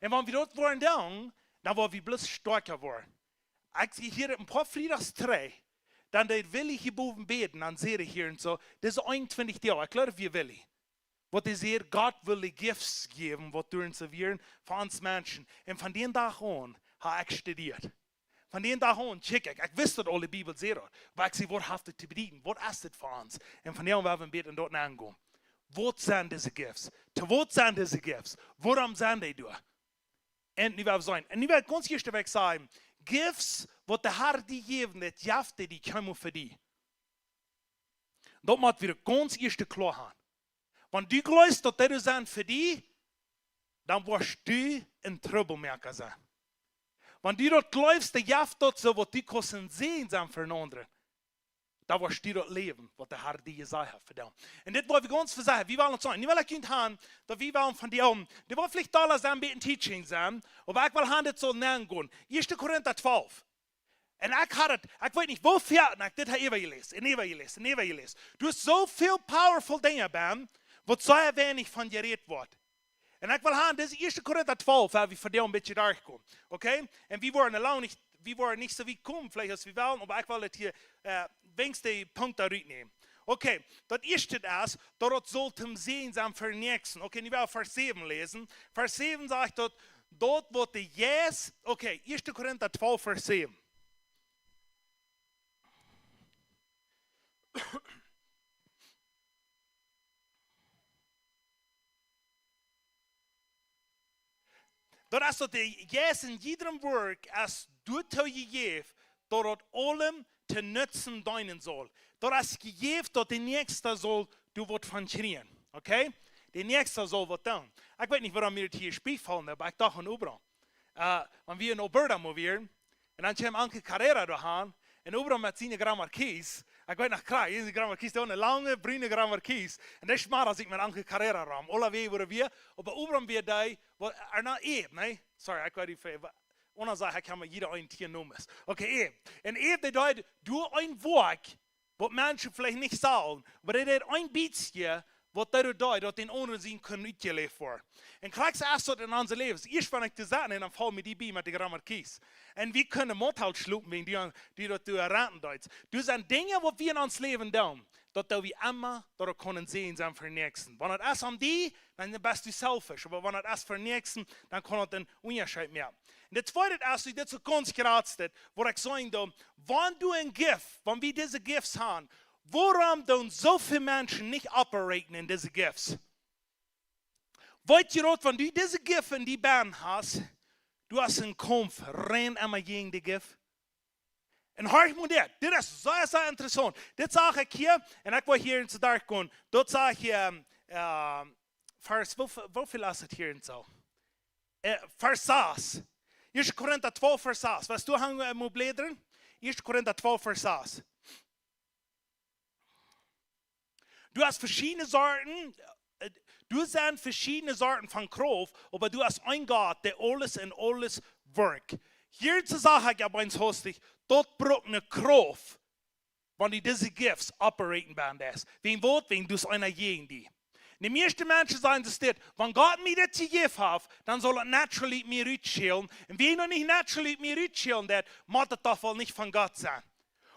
Un wan wie daut woaren doonen, dan woa wie bloos stoakja woaren. Ekj sie hia een poa Friedach trigj, dan deed Willy hia bowen bäden, dan säd hee hia un soo, dise eenuntwintich Doag, ekj jleew, wia Willy, waut hee säd, Gott well de gifts jäwen, waut doa sent fa ons Menschen. Un von dän Dach aun hab ekj studieet. Von dän Dach aun kjikj ekj, ekj wist daut aul, de Bibel sajcht daut, oba ekj säd, waut haft daut to bedieden? Waut es dit fa ons? Un von dän Dach aun woa wie bäden daut aungonen. Waut sent dise gifts? To waut sent dise gifts? Wuarom sent dee doa? Un nu woa wie seenen. Un nu well ekj gaunz ieescht wajch sajen, gifts, waut de Herr die jäwen deit, jeft hee die kjeenmol fa die. Daut mott wie gaunz ieescht kloa haben. Wan du jleefst, daut dee sent fa die, dan woascht du een Trubbelmoaka sennen. Wan du daut jleefst, dan jeft daut soo, waut du kaust een Säajen sennen fa een aundren, dan woascht du daut läwen, waut de Herr die jesajcht haft fa die. Un dit woa wie gaunz vesieekjen, wie wellen ons seenen. Nu well ekj junt haben, daut wie wellen von die haben, dee woat veleicht dolla sennen, een bät teaching sennen, oba ekj well haben, dit saul aungonen. Ieeschte Korinta twalf. Un ekj haud et, ekj weet nich woo väl, un ekj dit hab äwajeläst, un äwajeläst, un äwajeläst. Doa es soo väl powerful Dinja bie, waut soo weinich von jerät woat. Un ekj well haben, dise ieeschte Korinta twalf, woa wie vondoag een bät derchkomen. Okay? Un wie woaren lang nich, wie woaren nich soo wiet komen, veleicht aus wie wellen, oba ekj well daut hia, äh, weens de Punkten rutnämen. Okay, daut ieeschte es, daut et saul een Säajen sennen fa dän Näakjsten. Okay, nu woa wie Varsch säwen läsen. Varsch säwen sajcht daut, daut waut de Jeist, okay, ieeschte Korinta twalf, Varsch säwen. Daut es daut de Jeist en jiedrem Woakj es doatoo jejäft, daut daut aulem to Nutzen deenen saul. Daut es jejäft, daut de Näakjsta saul doa waut von kjrieen. Okay? De Näakjsta saul waut doonen. Ekj weet nich, wuarom mie daut hia spieejelt, oba ekj docht aun Abraham. Äh, wan wie en Alberta mol wieren, un dan kjeem Onkel Carrera doa aun, un Abraham met siene Grand Marquis, ekj weet noch krakjt, siene Grand Marquis, dee haud eene lange, brune Grand Marquis, un dee schmad sikj met Onkel Carrera rom, aulawäajen wua wie, oba Abraham wia dee, waut, äh, nä, Eve, nä? Sorry, ekj weet nich, waut, oba saj, ekj hab mau jieda een tieen Nomes. Okay, Eve. Un Eve, dee deed doa een Woakj, waut Menschen veleicht nich sagen, oba dee deed een bät, waut doa deed, daut dän aundren sien kunn utjeläft woaren. Un krakjt soo es daut en onse Läwes. Ieescht wan ekj doa saut, un dan foll mie dee bie met de Grand Marquis. Un wie kunnen Motel schlopen, wäajen dee, dee daut doa raten deed. Doa sent Dinja, waut wie en ons Läwen doonen, daut doo wie emma, daut et kaun een Säajen sennen fa dän Näakjsten. Wan et es aun die, dan best du selfish. Oba wan et es fa dän Näakjsten, dan kaun et een Unjascheet moaken. Un daut tweede es, dit es soo gaunz krakjt dit, waut ekj sajen doo, wan du een Gift, wan wie dise Gifts haben, wuarom doonen soo väl Menschen nich operaten en dise Gifts? Weet jie daut, wan du dise Gift en die benn hast, du hast een Kaumf rein emma jäajen de Gift? Un horch mol dit, dit es sea, sea interessaunt. Dit sach ekj hia, un ekj well hia en soo derchgonen. Daut sach ekj, ähm, ähm, Varsch, woo, woo väl es et hia en soo? Äh, Varsch sas. Ieeschte Korinta twalf, Varsch sas. Woascht du aunhangen, äh, mol blädren? Ieeschte Korinta twalf, Varsch sas. Du hast veschiedne Sorten, äh, du sent veschiedne Sorten von Krauft, oba du hast een Gott, dee aules en aules werkjt. Hia to sajen, ekj hab eent hastich, daut brukt eene Krauft, wan du dise Gifts operaten best. Wäajen waut? Wäajen du hast eenen jäajen die. De mieeschte Menschen sajen daut, wan Gott mie dit jejäft haft, dan saul et naturally mie rutschälen. Un wan et nich naturally mie rutschälen deit, mott et doch woll nich von Gott sennen.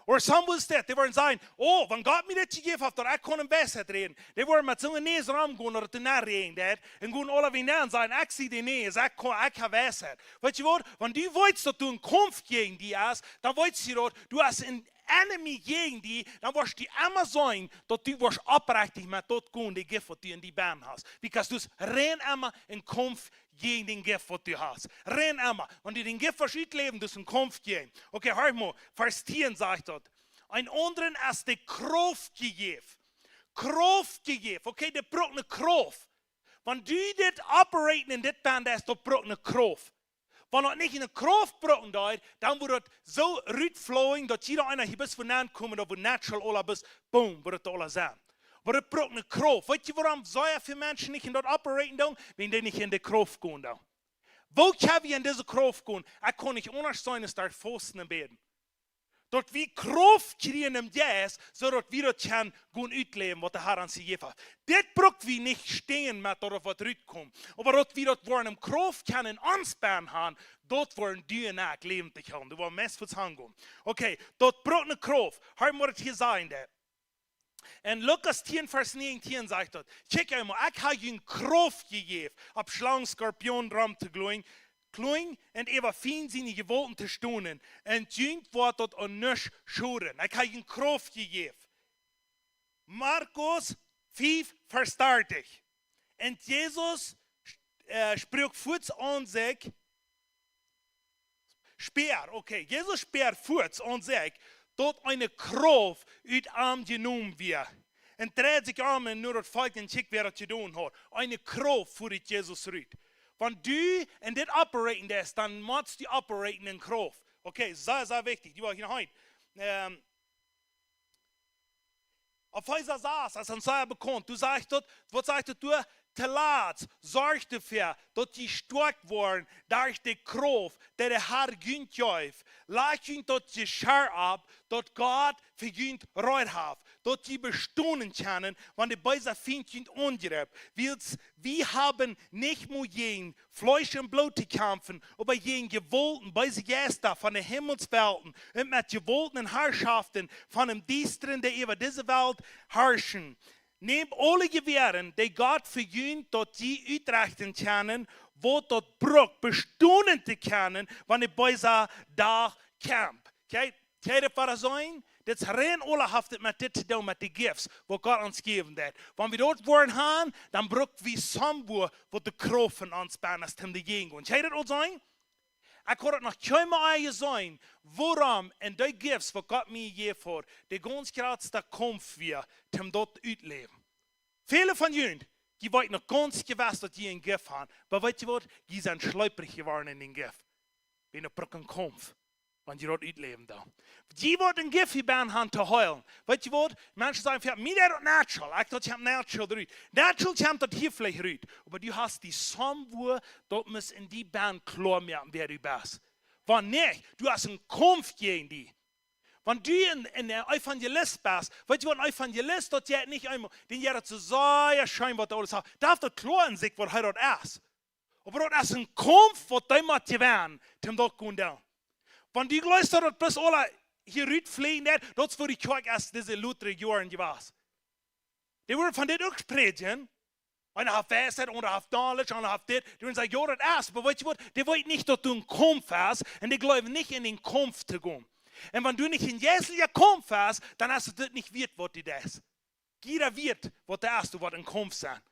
Or some will state, dee woaren sajen, oh, wan Gott mie dit jejäft haft, daut ekj kaun en Weisheit räden. Dee woaren met soone Näs romgonen, daut et doa räajent, un gonen aule wieda un sajen, ekj sie de Näs, ekj kaun, ekj hab Weisheit. Weet jie waut? Wan du weetst, daut du een Kaumf jäajen die hast, dan weetst du daut, du hast een enemy jäajen die, dan woascht du emma seenen, daut du woascht oprechtich met daut gonen, de Gift, waut du en die benn hast. Because du hast rein emma een Kaumf jäajen dän Gift, waut du hast. Rein emma. Wan du dän Gift woascht utläwen, du hast een Kaumf jäajen. Okay, horch mol, Varsch tieen sajcht daut. Een aundren es de Krauft jejäft. Krauft jejäft. Okay, dee brukt eene Krauft. Wan du dit operaten en dit benn deist, daut brukt eene Krauft. Wan daut nich eene Krauft brucken deed, dan wudd daut soo rutflowen, daut jieda eena hia bloos von nenkomen, daut wudd natural aula bloos, boom, wudd daut aula sennen. Oba daut brukt eene Krauft. Weet jie, wuarom soo väl Menschen nich en daut operaten doonen? Wan dee nich en de Krauft gonen doonen. Woo kjenn wie en dise Krauft gonen? Ekj kaun nich aundasch sennen aus derch Fausten un Bäden. Daut wie Krauft kjrieen em Jeist, soo daut wie daut kjennen gonen utläwen, waut de Har ons jejäft haft. Dit bruck wie nich stäajen met daut waut rutkomt. Oba daut wie daut woaren em Krauft kjennen en ons bennen han, daut woaren du un ekj läwendich han. Du woascht meist fuaz hangonen. Okay, daut brukt ne Krauft. Hia mott et hia sennen, daut. En Lukas tieen, Varsch näajentieen sajcht daut: Kjikj eemol, ekj hab junt Krauft jejäft, opp Schlangen, Skorpionen rom to kloajen, kloajen un äwa Fient siene Jewaulten to stonen, un junt woat daut aun nuscht schoden. Ekj hab junt Krauft jejäft. Markus fief, Varsch dartich. Un Jesus, äh, spruak fuaz aun sikj, spieed, okay, Jesus spieed fuaz aun sikj, daut eene Krauft ut am jenomen wia. Un dreid sikj om un no daut Volkj un kjikj, wäa daut jedonen haud. Eene Krauft fuaz Jesus rut. Wan du en dit operaten deist, dan motst du operaten en Krauft. Okay, sea, sea wichtich. Du woascht hia noch een. Ähm, Efeesa sas, daut es ons sea bekaunt. Doa sajcht daut, waut sajcht daut doa? Toolatst, sorjt doafäa, daut jie stoakj woaren derch de Krauft, dee de Har junt jeft. Lajcht junt daut Jescherr opp, daut Gott fa junt reed haft, daut jie bestonen kjennen, wan de beesa Fient junt aungrippt. Wiels wie haben nich mau jäajen Fleesch un Bloot to kjamfen, oba jäajen Jewaulten, beese Jeista von de Himmelswelten un met Jewaulten un Harschoften von däm Diestren, dee äwa dise Welt harschen. Nämt aule Jewäaren, dee Gott fa junt, daut jie utrechten kjennen, waut daut brukt, bestonen to kjennen, wan de beesa Dach kjemt. Kjikj, kjikj, waut ekj saj, dit es rein aulahaftet met dit to doonen, met de Gifts, waut Gott ons jäwen deit. Wan wie daut woaren han, dan bruck wie somewoa, waut de Krauft en ons bennen es, om doajäajen to gonen. Kjikj, daut aul sennen? Ekj haud daut noch kjeenmol aul jeseenen, wuarom en dee Gifts, waut Gott mie jejäft haud, de gaunz jratsta Kaumf wia, om daut utläwen. Väle von junt, jie weeten noch gaunz jewess, daut jie een Gift han. Oba weet jie waut? Jie sent schleprich jeworden en dän Gift. Wäajen daut brukt een Kaumf, wan jie daut utläwen doonen. Jie woaren een Gift hia bennen han to heelen. Weet jie waut? Menschen sajen: "Jo, mie deit daut natural." Ekj daut, ekj hab natural rut. Natural kjemt daut hia veleicht rut. Oba du hast die somewoa, daut mott en die bennen kloa moaken, wäa du best. Wan nich, du hast een Kaumf jäajen die. Wan du een, een Evangelist best, weet jie waut, een Evangelist, daut jeit nich eemol, dän jeit daut soo sea scheen, waut hee aules haft. Dee haft daut kloa en sikj, waut hee daut es. Oba daut es een Kaumf, waut hee mott jewennen, om daut to kjennen doonen. Wan du jleefst, daut daut bloos aula hia rut fleajen deit, daut es woo de Kjoakj es dise latste Joaren jewast. Dee wudden von dit uk prädjen. Eena haft Weisheit, aundra haft Knowledge, aundra haft dit. Dee wudden sajen: "Jo, daut es." Oba weet jie waut? Dee weeten nich, daut du een Kaumf hast, un dee jleewen nich en dän Kaumf to gonen. Un wan du nich en jeistlichen Kaumf hast, dan es daut nich wieet, waut du deist. Jieda Wieet, waut du hast, du woascht een Kaumf sennen.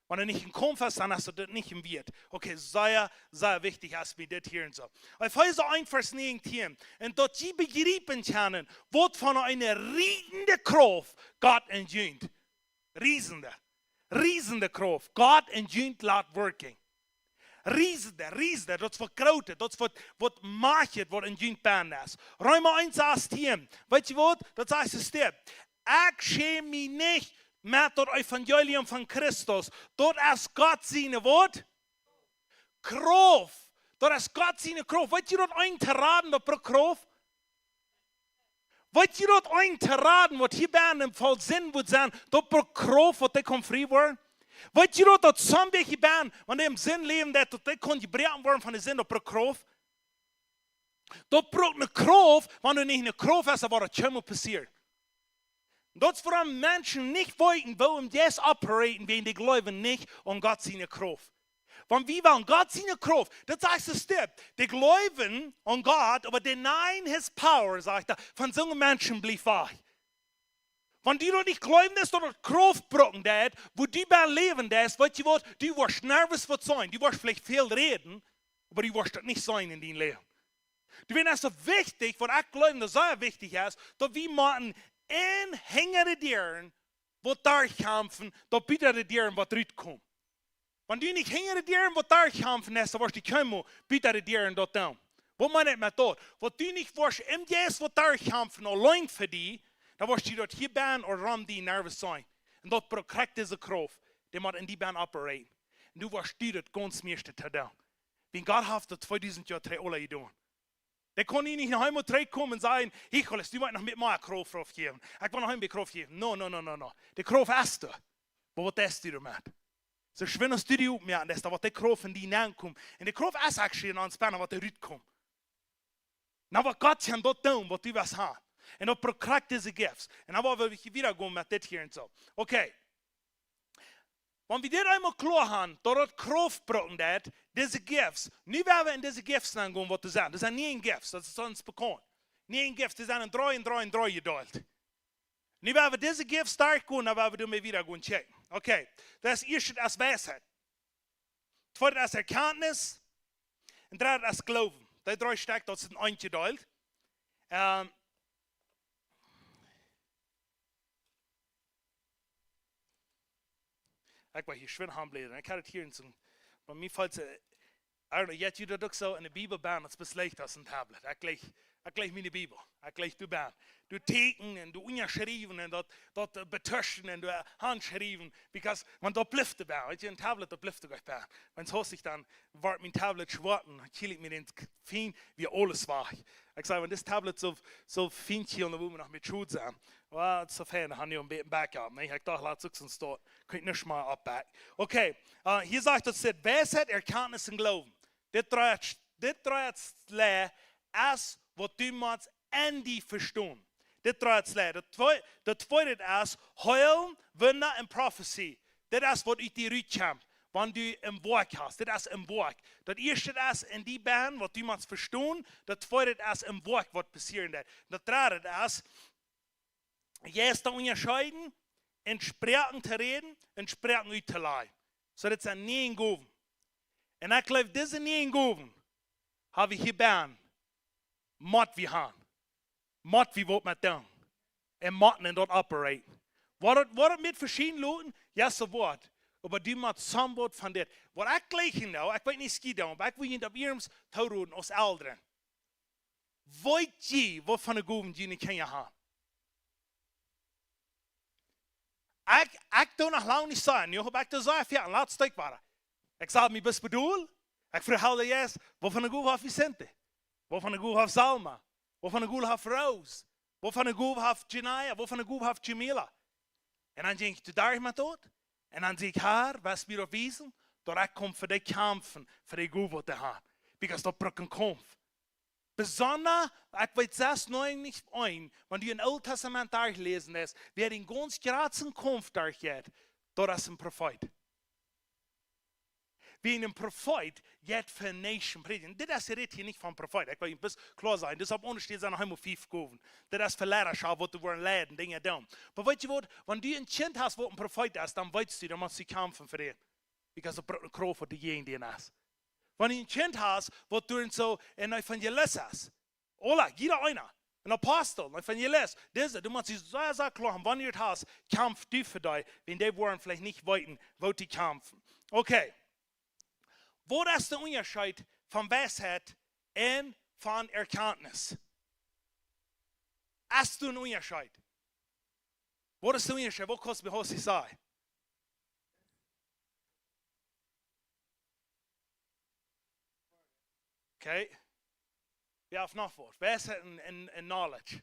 Wan du nich een Kaumf hast, dan es daut nich een Wieet. Okay, sea, sea wichtich es mie dit hia un soo. Efeesa eent, Varsch näajentieen. Un daut jie bejriepen kjennen, waut fa eene riesende Krauft Gott en junt. Riesende. Riesende Krauft. Gott en junt lat working. Riesende, riesende. Daut es waut Grootet. Daut es waut, waut Macht, waut en junt bennen es. Reema eent sastieen. Weet jie waut? Daut sajcht soo steit: "Ekj schäm mie nich met daut Evangelium von Christus." Daut es Gott siene waut? Krauft. Daut es Gott siene Krauft. Weet jie, daut een to raden, daut brukt Krauft? Weet jie, daut een to raden, waut hia bennen em Faul Sind woat sennen, daut brukt Krauft, waut dee kaun frie woaren? Weet jie daut, daut sommje hia bennen, wan dee em Sind läwen, daut, daut dee kaun jebroaken woaren von de Sind, daut brukt Krauft? Daut brukt ne Krauft, wan du nich ne Krauft hast, dan woat daut kjeenmol passieren. Daut es wuarom Menschen nich weeten, woo em Jeist operaten, wäajen dee jleewen nich aun Gott siene Krauft. Wan wie wellen Gott siene Krauft, daut sajcht soo steit, dee jleewen aun Gott, oba denying his power, sajcht hee, von soone Menschen bliew wajch. Wan du daut nich jleewen deist, daut daut Krauft brucken deit, woo du bennen läwen deist, weet jie waut, du woascht nervös waut sennen, du woascht veleicht väl räden, oba du woascht daut nich seenen en dien Läwen. Du, wäajen daut es soo wichtich, waut ekj jleew, daut sea wichtich es, daut wie motten en hinjare Dieren waut derchkjamfen, daut bute de Dieren waut rutkomen. Wan du nich hinjare Dieren waut derchkjamfen hast, dan woascht du kjeenmol bute de Dieren daut doonen. Waut meen ekj met daut? Wan du nich woascht em Jeist waut derchkjamfen, auleen fa die, dan woascht du daut hia bennen ooda rom die nervös sennen. Un daut brukt krakjt dise Krauft, dee mott en die bennen operaten. Un du woascht du daut gaunz mieeschte to doonen. Wiels Gott haft daut tweedusent Joa trigj aul jedonen. Dee kaun nich noch eemol trigjkomen un sajen: "Hee, Gott, du motst noch met mea Krauft aufjäwen. Ekj well noch een bät Krauft jäwen." No, no, no, no, no. De Krauft es doa. Oba waut deist du doamet? Soo schwind aus du die oppmoakst, es doa waut de Krauft en die nenkomt. Un de Krauft es actually en ons bennen, waut doa rutkomt. Nu, waut Gott kaun daut doonen, waut du west haben. Un daut brukt krakjt dise Gifts. Un dan woa wie wieda gonen met dit hia un soo. Okay. Wan wie dit eemol kloa haben, daut daut Krauft brukt, daut, dise Gifts. Nu woa wie en dise Gifts nengonen, waut doa sent. Daut sent nä Gifts, daut es ons bekaunt. Nä Gifts, dee sent en dree un dree un dree jedeelt. Nu woa wie dise Gifts derchgonen, dan woa wie doamet wieda gonen checken. Okay, daut ieeschte es Weisheit. Tweede es Erkenntnis. Un dredde es Gloowen. Dee dree Stekj, daut es en eent jedeelt. Ähm, ekj woa hia schwind aunbläden. Ekj haud et hia en soo, bie mie felt et, I don't know, jeit junt daut uk soo, en de Bibel bennen, daut es bät leichta aus en Tablet. Ekj jleich, ekj jleich miene Bibel. Ekj jleich doa bennen. Doa tieekjnen un doa unjaschriewen un daut, daut, äh, betuschen un doa aunschriewen. Because, wan daut blift doa bennen, weetst, en Tablet, daut blift doa goanich bennen. Wan soo ekj dan, woat mien Tablet schwoat un dan kjikj ekj mie dän k-, fien, wia aules wajch. Ekj saj, wan dit Tablet soo, soo fien kjikjt, dan wudd mie noch mea Schult sennen. Well, daut es soo fein, dan hab wie een bät Backup, nä? Ekj docht, lat uk soo stonen. Kaun ekj nich mea oppbacken. Okay, äh, hia sajcht daut, daut Weisheit, Erkenntnis un Gloowen. Dit dredde, dit dredde Lea es waut du motst en die vestonen. Dit dredde Lea. Daut twee-, daut tweede es Heelen, Wunda un Profezie. Dit es waut ut die rutkjemt, wan du een Woakj hast. Dit es een Woakj. Daut ieeschte es en die bennen, waut du motst vestonen. Daut tweede es een Woakj, waut passieren deit. Daut dredde es Jeista unjascheiden, en Sproaken to räden, en Sproaken uttolajen. Soo, daut sent nä Gowen. Un ekj jleew, dise nä Gowen hab wie hia bennen, mott wie haben. Mott wie waut met doonen. Un motten en daut operaten. Woat et, woat et met veschieden loten? Jo, soo woat. Oba du motst somewhat von dit. Waut ekj jleich nu, ekj weet nich, waut jie doonen, oba ekj well junt opp iernst toroden aus Elren. Weet jie, waut fa ne Gowen june Kjinja haben? Ekj, ekj doo noch lang nich sennen. Nu hab ekj de Sache fa en latst Stekj woaren. Ekj saj mie best bedoel. Ekj fruach Heilja Jeist, waut fa ne Gowen haft Vicente? Waut fa ne Gowen haft Salma? Waut fa ne Gowen haft Rose? Waut fa ne Gowen haft Janaya? Waut fa ne Gowen haft Jamila? Un dan jinkj ekj doa derch met daut. Un dan saj ekj: "Herr, wurscht mie daut wiesen, daut ekj kaun fa dee kjamfen, fa dee Gowen waut dee haben." Because daut brukt een Kaumf. Besonda, ekj weet selfst noch nich een, wan du em Oolen Tastament derchläsen deist, wäa dän gaunz jratsten Kaumf derchjeit, daut es een Profeet. Wäa een Profeet jeit fa ne Nation prädjen. Dit es, rät hia nich von Profeet. Ekj well bloos kloa sennen. Dit es opp aundre Städ sent noch eemol fief Gowen. Dit es fa Leiterschoft, waut du woascht leiden, Dinja doonen. Oba weetst du waut, wan du een Kjint hast, waut een Profeet es, dan weetst du, dan motst du kjamfen fa dän. Because daut brukt ne Krauft, waut doa jäajen dän es. Wan du een Kjint hast, waut doa soo een Evangelist es, ooda jieda eena, een Apostel, een Evangelist, dise, du motst die sea, sea kloa haben, wan du daut hast, kjamf du fa dee, wiels dee woaren veleicht nich weeten, woo to kjamfen. Okay. Waut es de Unjascheet von Weisheit un von Erkenntnis? Es doa een Unjascheet? Waut es de Unjascheet? Waut kaust du mie hia sajen? Okay. Wäa haft noch waut? Wäa es en, en, en knowledge?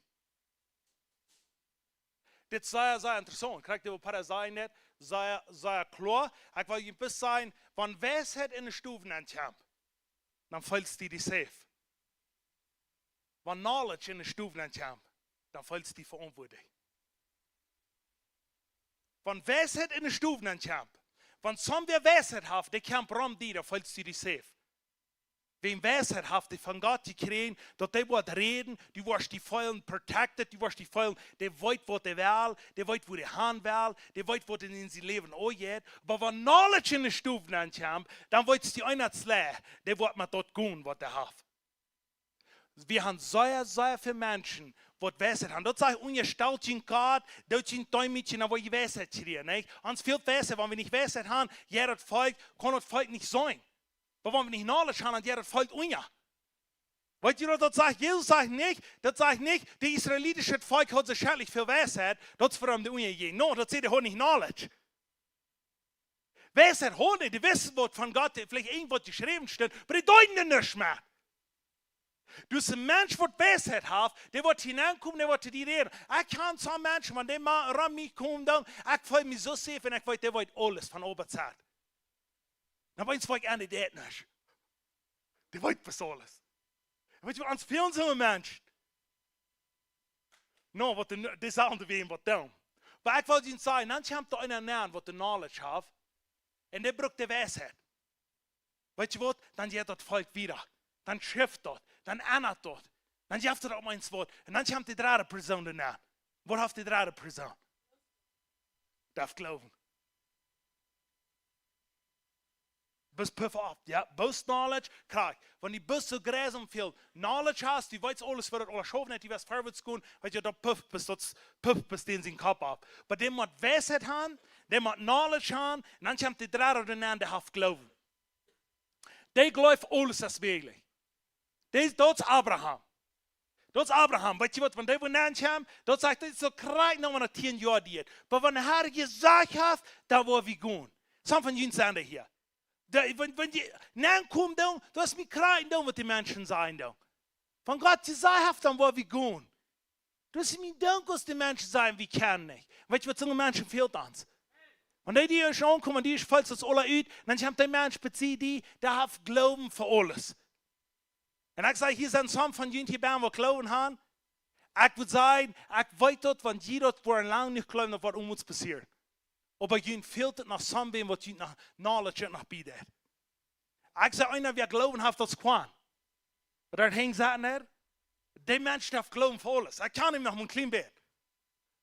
Dit es sea, sea interessaunt. Kjikj, dit waut Paulus sajcht, sea, sea kloa. Ekj well junt bloos sajen, wan Weisheit en de Stow nenkjemt, dan feelst du die safe. Wan knowledge en de Stow nenkjemt, dan feelst du die veauntwuatlich. Wan Weisheit en de Stow nenkjemt, wan somebody Weisheit haft, dee kjemt rom die, dan feelst du die safe. Wäa Weisheit haft, dee von Gott jekjräajen, daut dee woat räden, du woascht die feelen protected, du woascht die feelen, dee weet, waut dee well, dee weet, wua dee han well, dee weet, waut en sien Läwen aunjeit. Oba wan knowledge en de Stow nenkjemt, dan weetst du, eena es lea, dee woat met daut gonen, waut dee haft. Wie haben sea, sea väl Menschen, waut Weisheit haben. Daut sajcht, unjastalt junt Gott, doot junt deemootjen, dan woa jie Weisheit kjrieen, nä? Ons fält Weisheit, wan wie nich Weisheit haben, jo, daut Volkj, kaun daut Volkj nich sennen. Oba wan wie nich knowledge haben, dan jeit daut Volkj unja. Weetst du, waut daut sajcht? Jesus sajcht nich, daut sajcht nich, daut israelitische Volkj haud soo schrakjlich väl Weisheit, daut see fa am doa unja jinjen. No, daut sajcht, dee hauden nich knowledge. Weisheit hauden, dee wisten waut von Gott, veleicht irjentwaut jeschräwen stunt, oba dee deeden doa nuscht met. Dus een Mensch waut Weisheit haft, dee woat hia aunkomen, dee woat to die räden. Ekj kjan soone Menschen, wan dee mau rom mie komen, dan, ekj feel mie soo safe un ekj weet, dee weet aules von A bat Z. Dan weetst waut, ekj aun dee deit nuscht. Dee weet bloos aules. Un weetst waut, ons fält soon Mensch. No, waut dee, dee sellen doa wäm waut doonen. Oba ekj well junt sajen, dan kjemt doa eena aun waut de knowledge haft. Un dee brukt de Weisheit. Weetst waut? Dan jeit daut Volkj wieda. Dan schift daut. Dan endat daut. Dan jeft daut opp eemol waut. Un dan kjemt de dredde Persoon doa aun. Waut haft de dredde Persoon? Dee haft Gloowen. Best puff opp, jo? Best knowledge, krakjt. Wan du best soo greis un väl knowledge hast, du weetst aules, woo daut aules schauft, du weetst verwoats gonen, weetst du, daut puff best, daut puff best dän sien Kopp opp. Oba dee mott Weisheit haben, dee mott knowledge haben, un dan kjemt de dredde doa aun, dee haft Gloowen. Dee jleeft aules es mäajlich. Dee, daut es Abraham. Daut es Abraham. Weetst du waut, wan dee woat aunkomen, daut sajcht, daut es soo krakjt noch mau tieen Joa diet. Oba wan de Herr jesajcht haft, dan woa wie gonen. Sommje von junt sent hia. Dee, wan, wan dee aunkomen, dan, daut es mie krakjt dan waut de Menschen sajen dan. Wan Gott jesajcht haft, dan woa wie gonen. Daut es mie dan, aus de Menschen sajen, wie kjennen nich. Weetst du waut, soone Menschen fält ons. Wan dee, dee ieescht aunkomen, dee ieescht fält daut aules ut, dan kjemt dee Mensch bie die, dee haft Gloowen fa aules. Un ekj saj, hia sent sommje von junt hia bie waut Gloowen haben. Ekj wudd sajen, ekj weet daut, wan jie daut woaren lang nich jleewen, daut woat onmoajlich passieren. Oba junt fält et noch someone waut junt noch knowledge noch biedeit. Ekj saj, eena waut Gloowen haft, daut es Quan. Waut doa hinjen saut, nä? Dee Mensch haft Gloowen fa aules. Ekj kjan am noch mau een kjlien bät.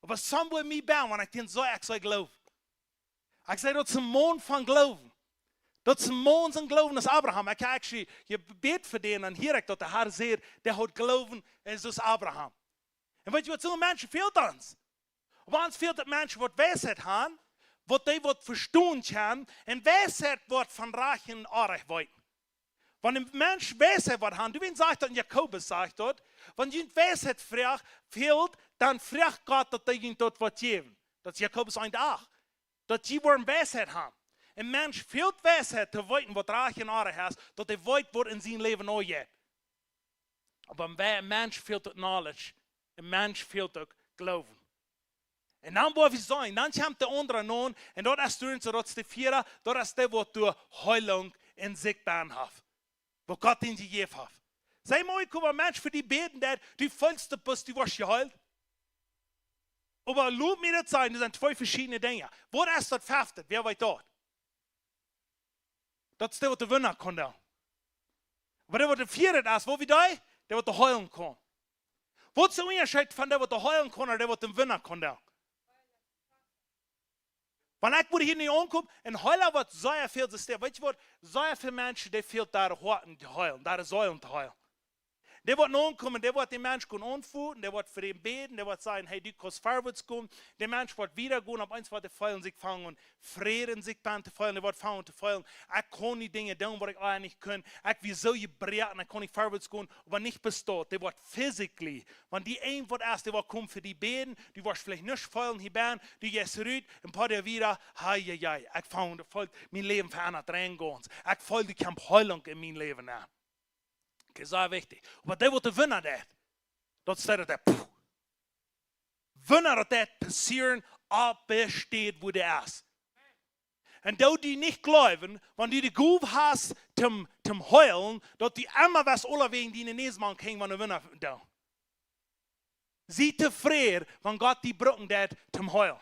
Oba somewhere mie bie, wan ekj dän saj, ekj saj Gloowen. Ekj saj, daut es een Maun von Gloowen. Daut es een Maun, sien Gloowen es Abraham. Ekj hab actually jebät fa dän un hia ekj daut de Herr sajcht, dee haud Gloowen un soo aus Abraham. Un weetst du waut, soone Menschen fält ons. Oba ons fält daut Menschen waut Weisheit haben, waut dee waut vestonen kjennen, un Weisheit waut von rajcht un orrajcht weeten. Wan een Mensch Weisheit woat haben, du, wan sajcht daut, un Jakobus sajcht daut, wan junt Weisheit froagt, fält, dan froagt Gott, daut hee junt daut woat jäwen. Daut es Jakobus eent acht. Daut jie woaren Weisheit haben. Een Mensch fält Weisheit to weeten, waut rajcht un orrajcht es, daut hee weet, waut en sien Läwen aunjeit. Oba een Mensch fält uk knowledge. Een Mensch fält uk Gloowen. Un dan woa wie seenen, dan kjemt de aundra aun, un daut es doa, soo daut es de vieede, daut es dee waut de Heilunk en sikj bennen haft. Waut Gott an jejäft haft. Saj mau, ekj kom een Mensch fa die bäden, dee, du feelst de Post, du woascht jeheelt. Oba lot mie daut sajen, daut sent twee veschiedne Dinja. Waut es daut fefte? Wäa weet daut? Daut es dee waut de Wunda kaun doonen. Oba dee waut de vieede es, waut wie dee, dee waut de Heilunk kaun. Waut es de Unjascheet von dee waut de Heilunk kaun un dee waut de Wunda kaun doonen? Wan ekj wudd hia nu aunkomen, een Heela waut sea väl System, weetst du waut, sea väl Menschen, dee fält äa Hoat to heelen, äa Seel to heelen. Dee woat aunkomen, dee woat dän Mensch gonen aunfoten, dee woat fa dän bäden, dee woat sajen, hey, du kaust verwoats gonen. De Mensch woat wieda gonen, opp eemol woat dee feelen sikj fangen aun Fräd en sikj bennen to feelen, dee woat fangen aun to feelen, ekj kaun dee Dinja doonen waut ekj ea nich kunn. Ekj wia soo jebroaken, ekj kaun nich verwoats gonen, oba nich bloos daut, dee woat physically. Wan dee irjentwaut es, dee woat komen fa die bäden, du woascht veleicht nuscht feelen hia bennen, du jeist rut, een poa Doag wieda, hei, hei, hei, ekj fang aun to feelen, mien Läwen veendat rein gaunz. Ekj feel, doa kjemt Heilunk en mien Läwen aun. Okay, sea wichtich. Oba dee waut de Wunda deit, daut steit daut, puh. Wunda daut deit passieren, opp de Städ wua dee es. Un doo die nich jleewen, wan du de Gow hast toom, toom heelen, daut du emma west aulawäajen diene Näs mank kjrieen, wan de Wunda doonen. Sie tofräd, wan Gott die brucken deit toom heelen.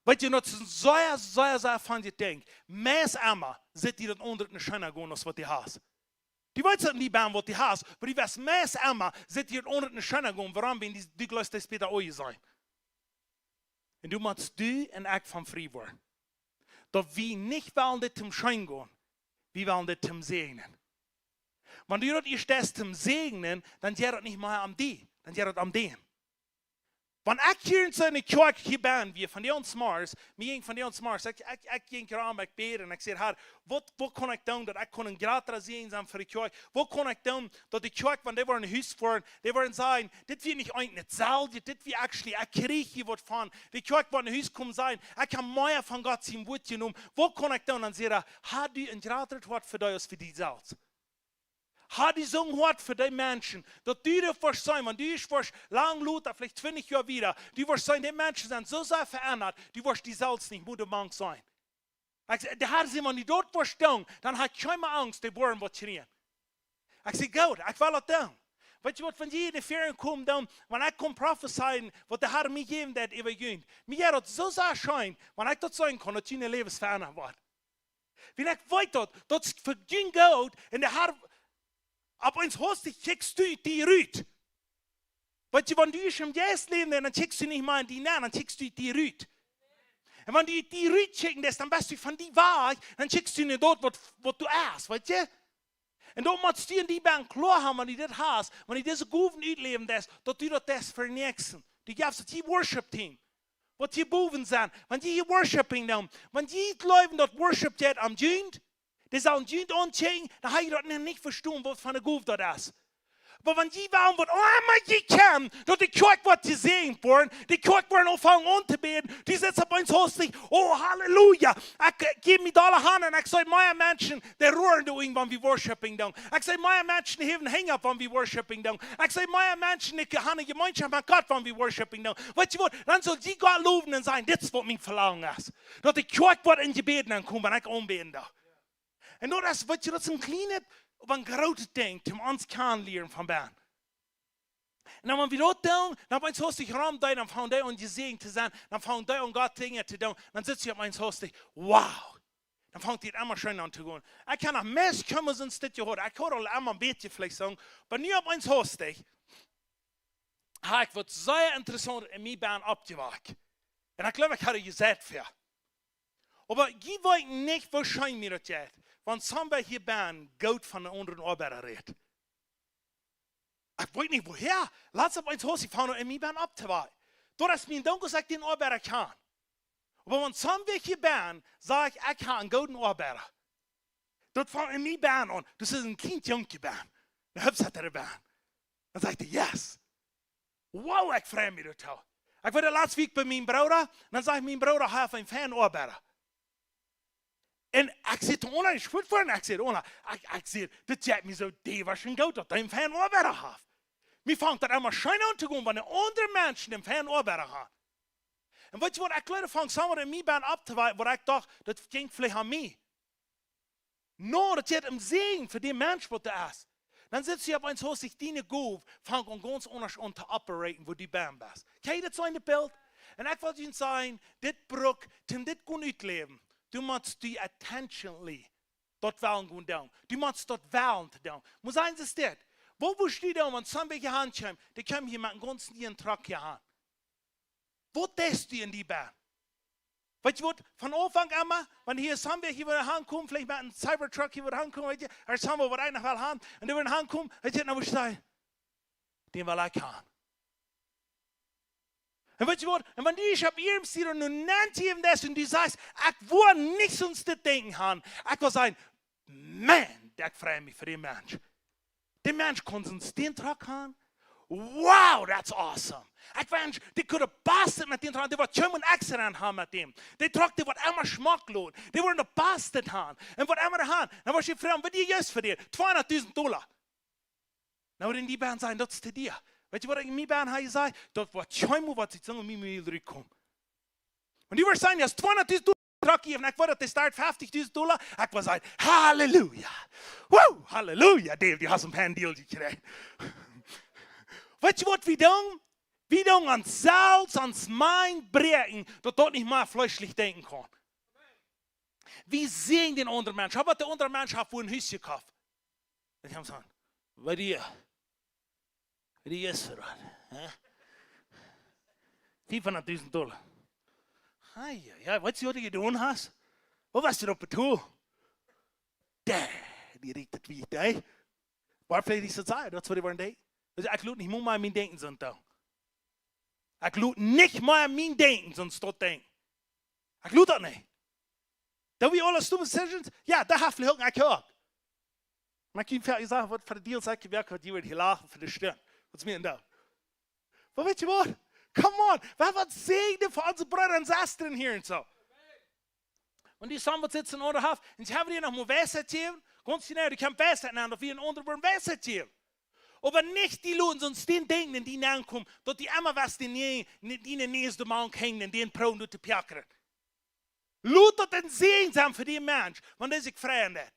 Weetst du, daut es een sea, sea, sea fein Dinkj. Meist emma sitt die daut aundre nich scheena gonen aus waut du hast. Du weetst daut nich bie waut du hast, oba du weetst meist emma sitt die daut aundre nich scheena gonen. Wuarom? Wan du, du jleefst, daut es bäta ojje sennen. Un du motst du un ekj von frie woaren. Daut wie nich wellen dit toom scheen gonen, wie wellen dit toom säajnen. Wan du daut ieescht deist toom säajnen, dan jeit daut nich mea om die, dan jeit daut om dän. Wan ekj hia en soone Kjoakj hia bie wia, von dee ons Mars, mie jinkj von dee ons Mars, ekj, ekj, ekj jinkj rom, ekj bäd un ekj säd: "Herr, waut, waut kaun ekj doonen, daut ekj kaun een jratra Säajen sennen fa de Kjoakj? Waut kaun ekj doonen, daut de Kjoakj, wan dee woaren no Hus foaren, dee woaren sajen: 'Dit wia nich eent, nich selfst, dit wia actually, ekj kjrieech hia waut von. De Kjoakj woat no Hus komen sajen: 'Ekj hab mea von Gott sien Wuat jenomen.'" Waut kaun ekj doonen? Dan säd hee: "Hast du een jratret Hoat fa dee aus fa die selfst? Hast du soon Hoat fa dee Menschen, daut du daut woascht seenen, wan du ieescht woascht lang lota, veleicht twintich Joa wieda, du woascht seenen, dee Menschen sent soo sea veendat, du woascht die selfst nich mea doamank seenen?" Ekj säd: "De Herr säd, wan du daut woascht doonen, dan hast du kjeene Angst, dee woaren waut kjrieen." Ekj säd: "Goot, ekj well daut doonen." Weetst du waut, wan jie enne Ferien komen, dan, wan ekj kom profezeien, waut de Herr mie jäwen deed äwa junt, mie jeit daut soo sea scheen, wan ekj daut seenen kaun, daut june Läwes veendat woaren. Wan ekj weet daut, daut es fa junt goot, un de Herr, opp eemol hastich kjikjst du die rut. Weetst du, wan du ieescht em Jeist läwen deist, dan kjikjst du nich mea en die nenn, dan kjikjst du die rut. Un wan du die rut kjikjen deist, dan best du von die wajch, dan kjikjst du no daut waut, waut du hast, weetst du? Un daut motst du en die bie kloa haben, wan du dit hast, wan du dise Gowen utläwen deist, daut du daut deist fa dän Näakjsten. Du jefst daut hia Worship Team, waut hia bowen sent, wan dee hia Worshiping doonen, wan dee jleewen daut Worship jeit om junt, dee sellen junt aunkjikjen, dan hab jie daut noch nich vestonen, waut fa eene Gow daut es. Oba wan jie wellen waut emma jie kjennen, daut de Kjoakj woat jesäajent woaren, de Kjoakj woat aunfangen auntobäden, dee sent opp eemol hastich: "Oh, Halleluja. Ekj, ekj jäw mie doa han un ekj see mea Menschen, dee roaren doa irjentwaut, wan wie Worshiping doonen. Ekj see mea Menschen häwen Henj opp, wan wie Worshiping doonen. Ekj see mea Menschen, dee han eene Jemeenschoft met Gott, wan wie Worshiping doonen." Weetst du waut? Dan sell jie Gott lowen un sajen: "Dit es waut mien Velangen es. Daut de Kjoakj woat en Jebäd aunkomen, wan ekj aunbäden doo." Un daut es, weetst du, daut es een kjlienet, oba een grootet Dinkj, om ons kjanen lieren von bennen. Un dan, wan wie daut doonen, dan opp eemol hastich rom dee, dan fangen dee aun jesäajent to sennen, dan fangen dee aun Gott Dinja to doonen, dan sitst du opp eemol hastich: "Wow." Dan fangt daut emma scheen aun to gonen. Ekj kaun noch meist kjemmen, sent dit Joa. Ekj haud aul emma een bät veleicht soo, oba nu opp eemol hastich hab ekj waut sea interessaunt en mie bennen oppjewakjt. Un ekj jleew, ekj haud jesajcht väa. Oba jie weeten nich, woo scheen mie daut jeit, wan somebody hia bennen goot von eenen aundren Oabeida rät. Ekj weet nich woo. Latst opp eemol hastich fangt daut en mie bennen opptowakjen. Daut es mie een Dank, aus ekj dän Oabeida kjan. Oba wan somebody hia bennen sajcht: "Ekj hab eenen gooden Oabeida." Daut fangt en mie bennen aun. Daut es een kjlienet Jungkje bennen. Een hupshetter bennen. Dan sajcht hee: "Yes. Wow, ekj frei mie doatoo." Ekj wia de latste Wäakj bie mienen Brooda, un dan sajcht mien Brooda, hee haft eenen feinen Oabeida. Un ekj säd to Ona, ekj schwit fa am, ekj säd: "Ona," ekj, ekj säd, "dit jeit mie soo dee waut scheen goot, daut hee eenen feinen Oabeida haft." Mie fangt daut emma scheen aun to gonen, wan de aundre Menschen eenen feinen Oabeida haben. Un weetst du waut, ekj jleew, fangt somebody en mie bennen opptowakjen, waut ekj docht, daut jinkj veleicht om mie. No, daut jeit om Säajen fa dän Mensch, waut doa es. Dan sitst du opp eemol hastich, diene Gow fangt aun gaunz aundasch aun to operaten, woo du bennen best. Kjikj, daut es een Bilt. Un ekj well junt sajen, dit brukt, om dit goot utläwen, du motst die intentionally daut wellen gonen doonen. Du motst daut wellen to doonen. Mott sennen, es dit. Waut wurscht du doonen, wan somebody hia ankjemt, dee kjemt hia met eenen gaunz nieen Truck hia aun? Waut deist du en die bennen? Weetst du waut, von Aunfank aun, wan hia somebody hia wudd aunkomen, veleicht met eenen Cybertruck hia wudd aunkomen, weetst du, ooda somebody waut eena well haben, un dee wudd aunkomen, weetst du, dan wurscht du sajen: "Dän well ekj haben." Un weetst du waut, un wan du ieescht opp ieescht Sied no nentiewen deist un du sajchst: "Ekj woa nich soo dit Dinkj haben," ekj woa sajen: "Man, ekj frei mie fa dän Mensch. Dee Mensch kaun soo een Truck haben. Wow, that's awesome. Ekj wensch, dee kunn de baste met dän Truck, dee woat kjennen een Accident haben met däm. Dee Truck, dee woat emma schmock loten. Dee woaren de baste haben. Un waut emma dee haben." Dan woascht du froagen: "Waut es daut fa die?" "Tweehunderttausend Dolla." Nu, en die bennen sajen: "Daut es to dia." Weetst du waut, en mie bennen hab ekj jesajcht: "Daut woat kjeenmol waut sikj soo mie mie rutkomen." Un du woascht sajen: "Daut es tweehunderttausend Dolla Truck hia, un ekj weet, daut dee start feftichtausend Dolla." Ekj woa sajen: "Halleluja. Woo, Halleluja, Dave, du hast een feinen Deal jekjräajen." Weetst du waut wie doonen? Wie doonen ons selfst ons Mind bräakjen, daut daut nich mea fleeschlich denkjen kaun. Wie säajen dän aundren Mensch. Oba de aundre Mensch haft fa een Hus jekoft. Dan kjemt hee aun: "Waut es, waut es daut? Hä? Fiefhundatdusent Dolla." "Hei, hei, hei, weetst du waut du jedonen hast? Waut wia daut opp de Tool?" Dee, dee rieekjt daut Wiet, hä? Waut veleicht es daut sea, daut es waut dee woaren denkjen. Aulsoo, ekj lot nich mol mea mien Denkjen sent dan. Ekj lot nich mea mien Denkjen, sonst daut Denkjen. Ekj lot daut nich. Doo wie aule stumme decisions? Jo, daut haft veleicht uk, ekj uk. Mau ekj hab jesajcht, waut fa de Deals ekj jewirkjt haud, dee wudden hia lachen fa de Stund. Waut es mie en Dach? Oba weetst du waut? Come on, wie haben waut säajnen fa onse Breeda un Sestren hia un soo. Un dee sent waut sitt en aundre Haft. Un see haben die noch mau Weisheit jäwen. Gaunz jeneiw, dee kjennen Weisheit nämen, daut wie en aundre woaren Weisheit jäwen. Oba nich dee loten, sonst dän Denkjen, dee nenkomen, daut dee emma wist, dee nie, nie, dee näsde Maun kjeen, un dän proowen doa to pjakren. Lot daut een Säajen sennen fa dän Mensch, wan dee sikj freien deit.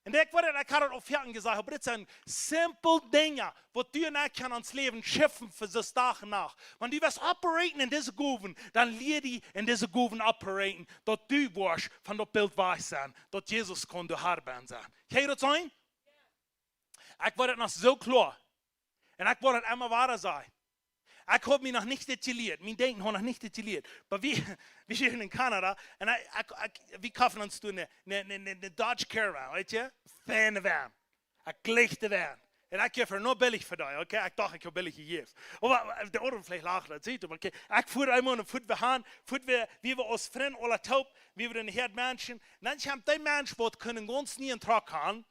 Un ekj woa daut, ekj haud daut aul foaken jesajcht, oba dit sent simpel Dinja, waut du un ekj kjennen ons Läwen schaufen fa soo Dach un Nacht. Wan du woascht operaten en dise Gowen, dan lia die en dise Gowen operaten, daut du woascht von daut Bilt wajch sennen, daut Jesus kaun de Har sennen. Kjenn jie daut seenen? Ekj woa daut noch soo kloa. Un ekj woa daut emma wada sajen. Ekj hab mie noch nich dit jelieet. Mien Denkjen haft noch nich dit jelieet. Oba wie, wie sent en Kanada. Un ekj, ekj, ekj, wie koften ons doa ne, ne, ne, ne, ne Dodge Caravan, weetst du? Feine Wan. Ekj jlikj de Wan. Un ekj jeef äa noch billich fa dee, okay? Ekj docht, ekj haud billich jejäft. Oba, oba de aundre veleicht lachen, daut seenen, oba okay. Ekj fua eemol un fua wie han, fua wie, wie wieren aus Frind aula toop, wie wieren een Häad Menschen. Un dan kjemt dee Mensch, waut kunn gaunz nieen Truck han.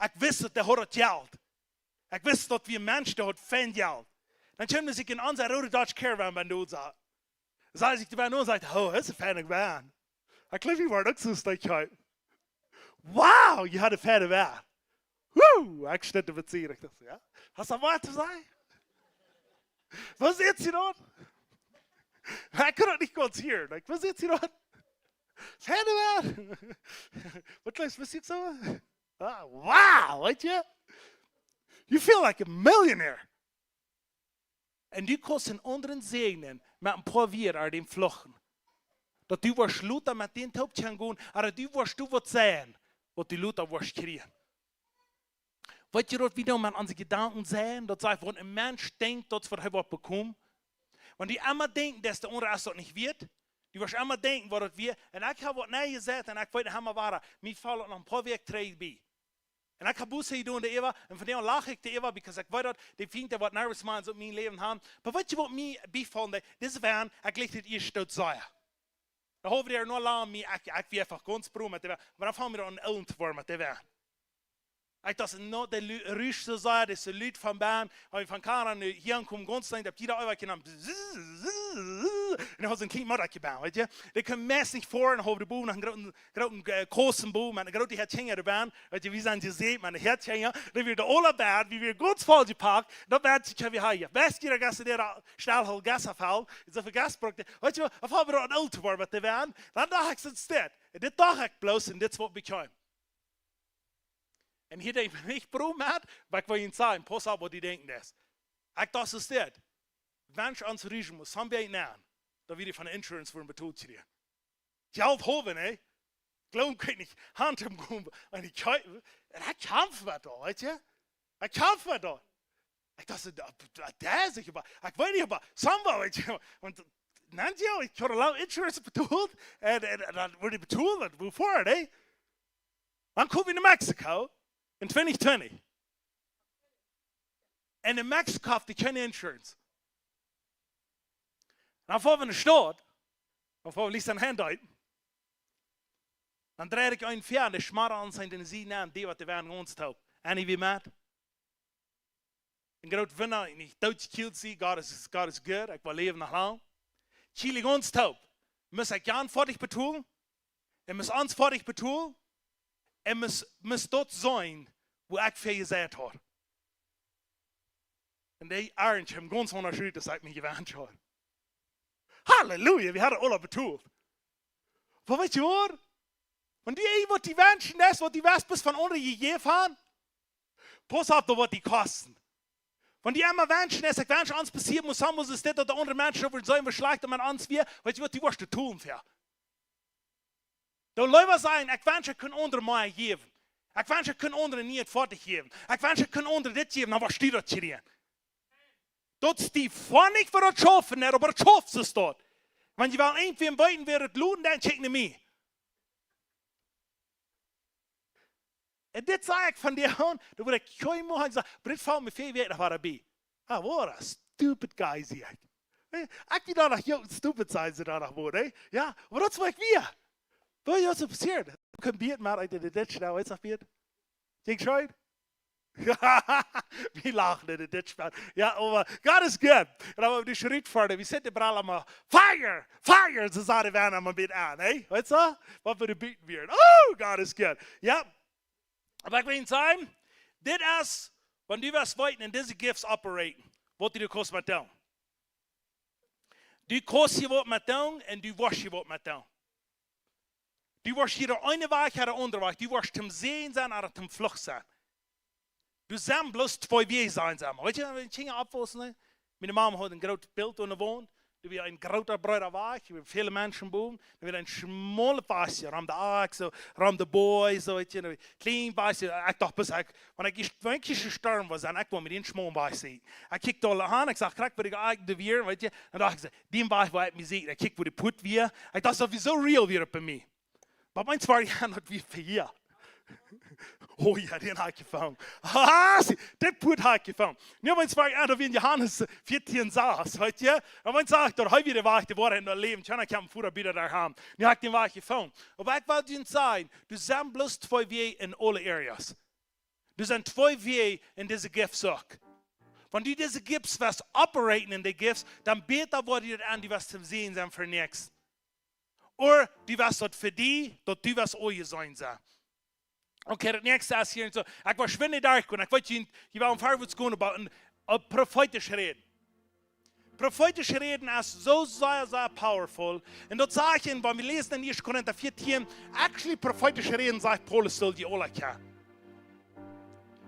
Ekj wist, daut dee haud daut Jelt. Ekj wist, daut wia een Mensch, dee haud fein Jelt. Dan kjeem hee sikj en onse roode Dodge Caravan bie ons aun. Sach sikj de Wan aun un säd: "Oh, daut es een feina Wan." Ekj jleew, wie wieren uk soo stolt. Wow, jie haben eene feine Wan. Woo, ekj stunt doa met soo, ekj docht: "Jo? Hast du waut to sajen? Waut sitt jie doa?" Ekj kunn daut nich gaunz hieren. Ekj: "Waut sitt jie doa? Feine Wan." Waut jleefst, waut sitt soo? Ah, wow, weetst du? You feel like a millionaire. Un du kaust een aundren säajnen met een poa Wieed aun däm Fluchen. Daut du woascht lota met dän toop kjennen gonen, ooda du woascht doa waut sennen, waut du lota woascht kjrieen. Weetst du, daut wie dan met onse Jedanken sennen, daut sajcht, wan een Mensch denkjt, daut waut hee woat bekomen? Wan du emma denkjst, daut de aundre es daut nich wieet, du woascht emma denkjen, waut daut wia, un ekj hab waut nich jesajcht, un ekj weet nich emma wada, mie foll daut noch een poa Wäakj trigj bie. Un ekj hab Buße jedonen doaräwa, un vondoag lach ekj doaräwa, because ekj weet daut, dee Fient, dee woat nuscht mea aun mien Läwen haben. Oba weetst du, waut mie biefoll, dee, dise Wan, ekj jlikj daut ieescht doa soo. Dan haud ekj noch lang, mie, ekj, ekj wia eefach gaunz proo met dee Wan, oba dan funk mie aun oolt to woaren met dee Wan. Ekj docht, no, dee Lu-, Rusch soo sea, dee Lud von bennen, wan wie von Kanada nu hia aunkomen, gaunz lang, daut jieda Uaken aun, un dan haud see een Kjint Motor jebaut, weetst du? Dee kunnen meist nich foaren, dan haud dee bowen noch een grooten, grooten, äh, Kostenboom, met een groote Häad Kjinja doabennen, weetst du, wie sent jesäajent, met een Häad Kjinja, dan wia de aula Bad, wie wieren gaunz voll jepakt, daut Bad, ekj hab hia, weetst du, daut es de Stahlhol Gasafall, soo väl Gas brukt, weetst du, auf haben wie aun oolt to woaren met dee Wan, dan docht ekj, soo es dit. Un dit docht ekj bloos, un dit es waut bekjeem. Un hia denkj ekj nich proo met, oba ekj well junt sajen, pauss opp, waut jie denkjen es. Ekj docht, soo es dit. Wan ons Rusch mott, dan bie ekj nenn, daut wie dee von de Insurance woaren betolt kjrieen. Jelt haben, nä? Jleew ekj nich, Haunt em Gumbo. Un ekj, un ekj kjamf met daut, weetst du? Ekj kjamf met daut. Ekj docht, daut, daut, daut es sikj oba, ekj weet nich, oba, somehow, weetst du, wan, nä, jo, ekj haud aul lang Insurance betolt, un, un, un dan wort dee betolt, wua, wua, nä? Dan kom wie no Mexiko en twenty twenty. Un en Mexiko haft dee kjeene Insurance. Dan foa wie enne Staut, dan foa wie licht aun Hand deiten. Dan dreid ekj eenen väa, un dee schmad ons eenen en de Sied nenn, dee waut de Wan gaunz toop. Anybody met? Een groot Wunda, nich doot jekjielt sie, God is, God is good, ekj well läwen noch lang. Kjiel ekj gaunz toop. Must ekj Jan foadich betolen? Un must ons foadich betolen? Un must, must daut sennen, wua ekj väa jesajcht haud. Un dee Arjen kjeem gaunz aundasch rut, aus ekj mie jewenscht haud. Halleluja, wie haben aula betolt. Oba weetst du waut? Wan du irjent waut die wenschen deist, waut du west best von aundre jejäft haben, pauss opp, daut woat die kosten. Wan du emma wenschen deist, ekj wensch ons passieet, must, must es dit, daut de aundre Menschen daut seenen, woo schlajcht et met ons wia, weetst du waut, du woascht daut tun fa. Daut leewa sennen, ekj wensch, ekj kunn aundre mea jäwen. Ekj wensch, ekj kunn aundre nich foadich jäwen. Ekj wensch, ekj kunn aundre dit jäwen, dan woascht du daut kjrieen. Daut es die foadich, woo daut schaufen, nä, oba daut schauft soo daut. Wan jie wellen irjentwäm weeten, wäa daut loten, dan kjikj no mie. Un dit saj ekj von dee aun, doa woa ekj kjeenmol aun sajen, oba dit foll mie väl wieet noch wada bie. Ah, woo es? stupid guy, säd ekj. Hey, ekj wia doa noch jung, stupid, säden see doa noch mau, hey? Jo, oba daut es waut ekj wia. Waut es passiert? Ekj kunn bäden, mau ekj deed dit, nu, weetst du, bäden. Jinkj scheen? Wie lachen en dit Spiel. Jo, oba God is good. Un dan wie de Schritt foaren, wie sent de Brella mau: "Fire! Fire!" Soo säden wie noch mau met aun, hey? Weetst du? Waut wie de Beat wieren. Oh, God is good. Jo. Oba ekj well sajen, dit es, wan du woascht weeten en dise gifts operaten, waut du kaust met doonen. Du kaust hia waut met doonen un du woascht hia waut met doonen. Du woascht hia de eene Wajch, hia de aundre Wajch. Du woascht toom Säajen sennen ooda toom Fluch sennen. Du sent bloos twee Wäaj, sajen see mau. Weetst du, wan de Kjinja oppwaussen, nä? Miene Mama haud een grootet Bilt aun de Waunt. Doa wia een groota breeda Wajch, doa wieren väle Menschen bowen. Doa wia een schmaulet Wajchje, rom de Akjs, soo, rom de Boa, soo, weetst du, een kjlien Wajchje. Ekj docht, bat ekj, wan ekj, wan ekj hia storm woa sennen, ekj woa met dän schmaulen Wajch sennen. Ekj kjikj doa aun, ekj sach krakjt, woo ekj doa wia, weetst du. Un docht ekj soo, dän Wajch woa ekj mie sennen. Ekj kjikj, woo de Pott wia. Ekj docht, daut wia soo real wia daut bie mie. Oba meist wia ekj aun, daut wia fa hia. Oh jo, dän hab ekj jefungen. Ah, see, dän Pott hab ekj jefungen. Nu, meist wia ekj aun, daut wia en Johanes vieetieen sas, weetst du? Un meist sach ekj, daut hee wia de Wajch, de Woarheit un daut Läwen. Kjeena kjemt no dän Voda buta derch am. Nu hab ekj dän Wajch jefungen. Oba ekj well junt sajen, doa sent bloos twee Wäaj en aule areas. Doa sent twee Wäaj en dise gifts uk. Wan du dise gifts woascht operaten en de gifts, dan bäta woat die daut aun, du woascht toom Säajen sennen fa de näakjste. Ooda du woascht daut fa die, daut du woascht aunjeseenen sennen. Okay, daut näakjste es hia soo. Ekj woa schwind derchgonen. Ekj weet, jie, jie wellen verwoats gonen, oba een, een profeetisch räden. Profeetisch räden es soo sea, sea powerful. Un daut sach ekj, wan wie läsen en Ieeschte Korinta vieetieen, actually, profeetisch räden, sajcht Paulus, saul jie aula kjennen.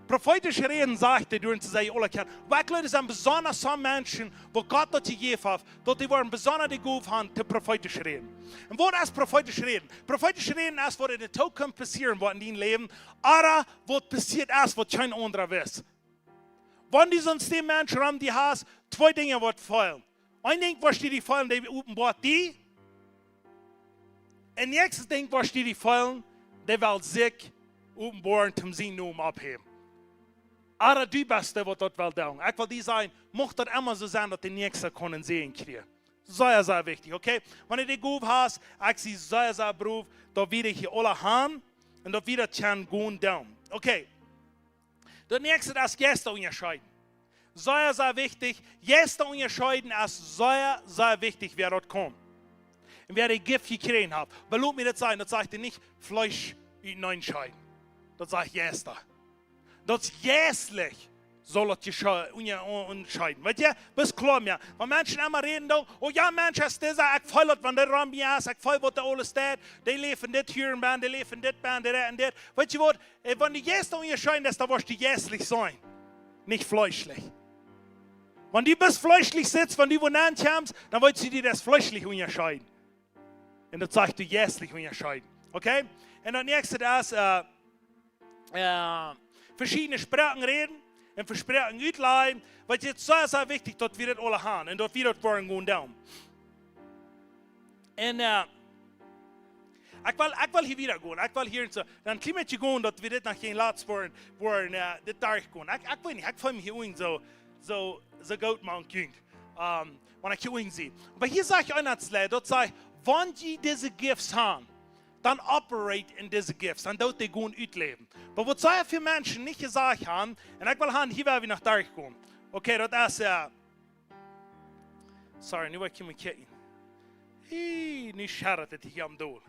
Profeetisch räden, sajcht hee, doa en to sajen, aula kjennen. Oba ekj jleew, daut sent besonda soone Menschen, woo Gott daut jejäft haft, daut dee woaren besonda de Gow haben, toom profeetisch räden. Un waut es profeetisch räden? Profeetisch räden es, waut en de Tookunft passieren woat en dien Läwen, ooda waut passieet es, waut kjeen aundra weet. Wan du soo een Mensch rom die hast, twee Dinja woascht feelen. Een Dinkj woascht du die feelen, dee openboat die. Un näakjste Dinkj woascht du die feelen, dee well sikj openboaren, toom sienen Nomen opphäwen. Ooda du best dee, waut daut well doonen. Ekj well die sajen, mucht daut emma soo sennen, daut de Näakjste kaun een Säajen kjrieen. Sea, sea wichtich, okay? Wan du de Gow hast, ekj sie sea, sea brow, daut wie hia aula haben un daut wie daut kjennen gonen doonen. Okay. Daut näakjste es Jeista unjascheeden. Sea, sea wichtich. Jeista unjascheeden es sea, sea wichtich, wäa daut kaun. Un wäa de Gift jekjräajen haft. Oba lot mie daut sajen, daut sajcht hee nich Fleesch uteneen scheeden. Daut sajcht Jeista. Daut es jeistlich, saul daut jesche-, unja-, un-, unjascheeden. Weetst du, bat kloa, jo. Wan Menschen emma räden doonen, oh jo, Mensch, es disa, ekj feel daut, wan dee rom mie es, ekj feel, waut dee aules deit, dee läwen dit hia en bie, dee läwen dit bie, dee räden dit. Weetst du waut? Ey, wan du Jeista unjascheeden deist, dan woascht du jeistlich sennen. Nich fleeschlich. Wan du bloos fleeschlich sitst, wan du wua nenn kjemst, dan woascht du die bloos fleeschlich unjascheeden. Un daut sajcht, du jeistlich unjascheeden. Okay? Un daut näakjste es, äh, äh, veschiedne Sproaken räden un vesproaken utlajen. Wiels daut es sea, sea wichtich, daut wie daut aula haben un daut wie daut woaren gonen doonen. Un, äh, ekj well, ekj well hia wieda gonen. Ekj well hia soo, dan kjlien bät gonen, daut wie dit noch kjeen latst woaren, woaren, äh, dit derchgonen. Ekj, ekj weet nich, ekj feel mie hia unjen soo, soo, soo goot mank junt. Ähm, wan ekj hia unjen sie. Oba hia sajcht eena daut, daut sajcht, wan jie dise Gifts haben, dan operate en dise Gifts, dan doot dee gonen utläwen. Oba waut sea väl Menschen nich jesajcht haben, un ekj well haben, hia woa wie noch derchgonen. Okay, daut es, äh, sorry, nu woa ekj hia mol kjikjen. Hee, nu schaudat et hia aum Dol.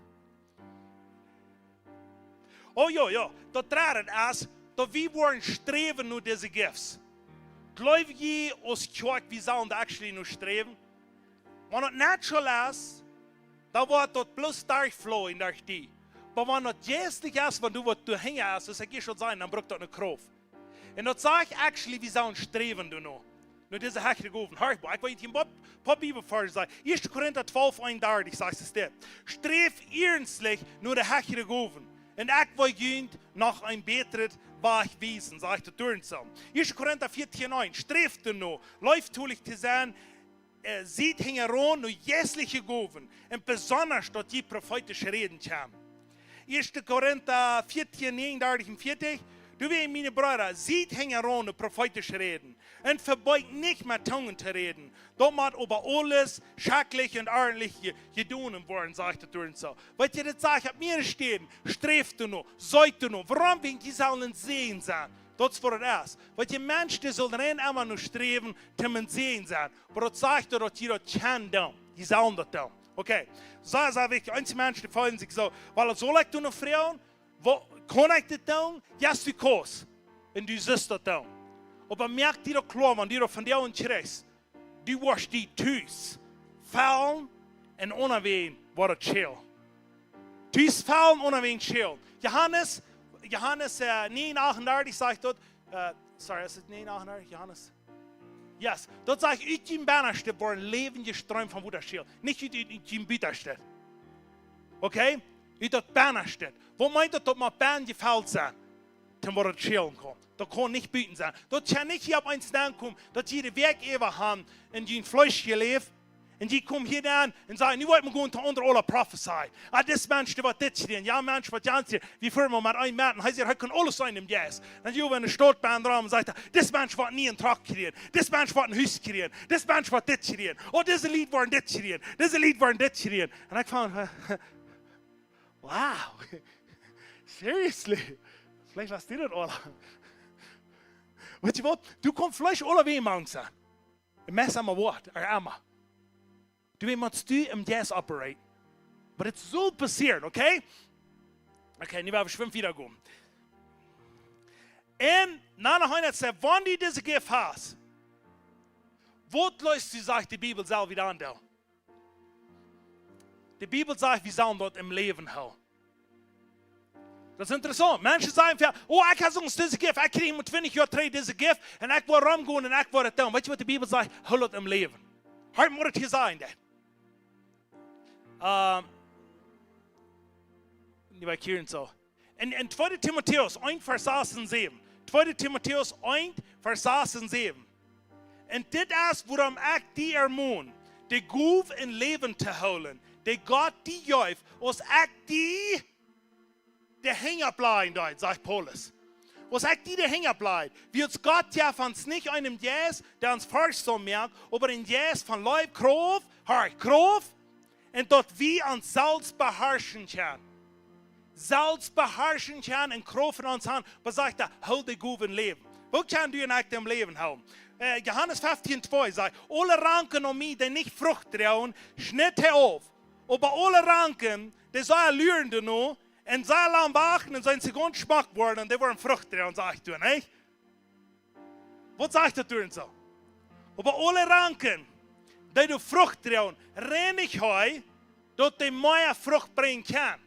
Oh jo, jo, daut dredde es, daut wie woaren sträwen no dise Gifts. Jleew jie, aus Kjoakj, wie sellen doa actually no sträwen? Wan daut natural es, dan woat daut bloos derchflowen derch die. Oba wan daut jeistlich es, wan doa waut doahinja es, soo aus ekj ieescht saul sajen, dan brukt daut ne Krauft. Un daut sajcht actually, wie sellen sträwen doano. No dise hechre Gowen. Horch mol, ekj well junt een poa, poa Bibelvarsch sajen. Ieeschte Korinta twalf eenundartich, sajcht et dit. Sträft iernstlich no de hechre Gowen. Un ekj woa junt noch een bätret Wajch wiesen, sajcht et doa soo. Ieeschte Korinta vieetieen eent. Sträft doano, leeftolich to sennen, äh, siet hinjaraun no jeistliche Gowen un besondasch, daut jie profeetisch räden kjennen. Ieeschte Korinta vieetieen, negenundartich un veertich, Doawäajen, miene Breeda, siet hinjaraun de profeetische Räden un vebeet nich met Tungen to räden. Daut mott oba aules schrakjlich un ordentlich je-, jedonen woaren, sajcht daut doa un soo. Weet jie, daut sajcht opp mea Städen, sträft doano, seet doano. Wuarom? Wäajen jie sellen een Säajen sennen. Daut es waut daut es. Weet jie, Mensch, dee saul rein emma no sträwen, toom een Säajen sennen. Oba daut sajcht doa, daut jie daut kjennen doonen. Jie sellen daut doonen. Okay. Soo, soo wichtich, eenje Menschen, dee feelen sikj soo, wiels daut saul ekj doonen, Froagen, woo kaun ekj dit doonen? Yes, du kaust. Un du sust daut doonen. Oba moak die daut kloa, wan du daut vondoag aun kjrichst, du woascht die tus faulen un unjawäajen woat daut schälen. Tus faulen, unjawäajen schälen. Johanes, Johanes, äh, näajen achtundartich sajcht daut, äh, sorry, es daut näajen achtundartich, Johanes? Yes, daut sajcht, ut dien Bennastet woaren läwendje Sträm von Wota schälen. Nich ut, ut, ut dien Butastet. Okay? Ut daut Bennastet. Waut meent daut, daut mott bennen jefelt sennen? Toom woat daut schälen komen. Daut kaun nich buten sennen. Daut kaun nich hia opp eemol aunkomen, daut jie de Wäakj äwa haben un jie een Fleesch jeläft. Un jie komen hia aun un sajen, nu well wie gonen to aundre aula prophesy. Ah, dis Mensch, dee woat dit kjrieen. Jo, Mensch, waut kjrieen see? Wie foaren mau met een Mensch. Un hee sajcht, hee kaun aules seenen em Jeist. Dan jie en de Staut benne rom un sajcht, dis Mensch woat een nieen Truck kjrieen. Dis Mensch woat een Hus kjrieen. Dis Mensch woat dit kjrieen. Oh, dise Lied woaren dit kjrieen. Dise Lied woaren dit kjrieen. Un ekj funk, wow. Seriously? Veleicht west du daut aula. Weetst du waut? Du kaust veleicht aula wäm mank sennen. Em Mess emma waut, ooda emma. Du motst du em Jeist operate. But it saul passieren, okay? Okay, nu woa wie schwind wieda gonen. Un dan noch eena, daut sajcht, wan du dise Gift hast, waut leist du, sajcht de Bibel, saul wie dan doonen? De Bibel sajcht, wie sellen daut em Läwen hoolen. Daut es interessaunt. Menschen sajen, jo, oh, ekj hab soone dise Gift, ekj kjrieech mau twintich Joa trigj dise Gift, un ekj woa romgonen un ekj woa daut doonen. Weetst du waut de Bibel sajcht? Hool daut em Läwen. Hee mott et hia sajen, dee. Ähm, nu woa ekj hia un soo. En, en tweede Timotäus eent, Varsch sas un säwen. Tweede Timotäus eent, Varsch sas un säwen. Un dit es, wuarom ekj die ermon, de Gow em Läwen to hoolen, dee Gott die jeft, aus ekj die de Henj oppläajen deed, sajcht Paulus. Aus ekj die de Henj oppläajd, wiels Gott jeft ons nich eenen Jeist, dee ons forchtsom moakt, oba een Jeist von Leew, Krauft, horch, Krauft, un daut wie ons selfst beharschen kjennen. Selfst beharschen kjennen un Krauft en ons han, oba sajcht hee, hool de Gow em Läwen. Woo kaun du en ekj em Läwen hoolen? Äh, Johanes feftieen twee sajcht, aule Ranken aun mie, dee nich Frucht droagen, schnitt hee auf. Oba aule Ranken, dee soo luaren doano, un soo lang wachten, un sent see gaunz schmock worden, un dee woaren Frucht droagen, sajcht hee, nich? Waut sajcht daut doa un soo? Oba aule Ranken, dee doa Frucht droagen, reinich hee, daut dee mea Frucht brinjen kaun.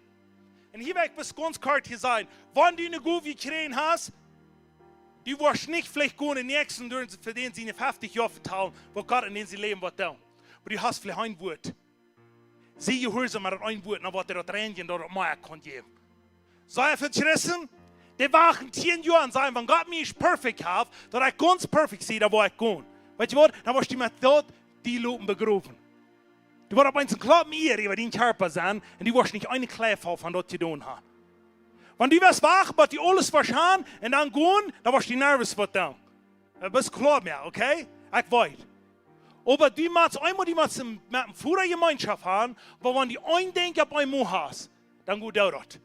Un hia well ekj bloos gaunz kort hia sajen, wan du eene Gow jekjräajen hast, du woascht nich veleicht gonen dän Näakjsten doa un fa dän siene feftich Joa vetalen, waut Gott en dän sien Läwen woat doonen. Oba du hast veleicht een Wuat. Sie jehuarsom met daut een Wuat, dan woat hee daut reinjen, daut et mea kaun jäwen. Soo väl Christen, dee wachten tieen Joa un sajen, wan Gott mie ieescht perfekt haft, daut ekj gaunz perfekt sie, dan woa ekj gonen. Weetst du waut? Dan woascht du met daut die loten begrowen. Du woascht opp eemol een Kloppen Ea äwa dien Kjarpa sennen un du woascht nich eene Kjleefel von daut jedonen haben. Wan du woascht wachten, bat du aules woascht haben un dan gonen, dan woascht du nervös woaren. Daut es kloa mea, okay? Ekj weet. Oba du motst, eemol du motst met däm Voda Jemeenschoft haben, oba wan du een Dinkj opp eemol hast, dan go doo daut.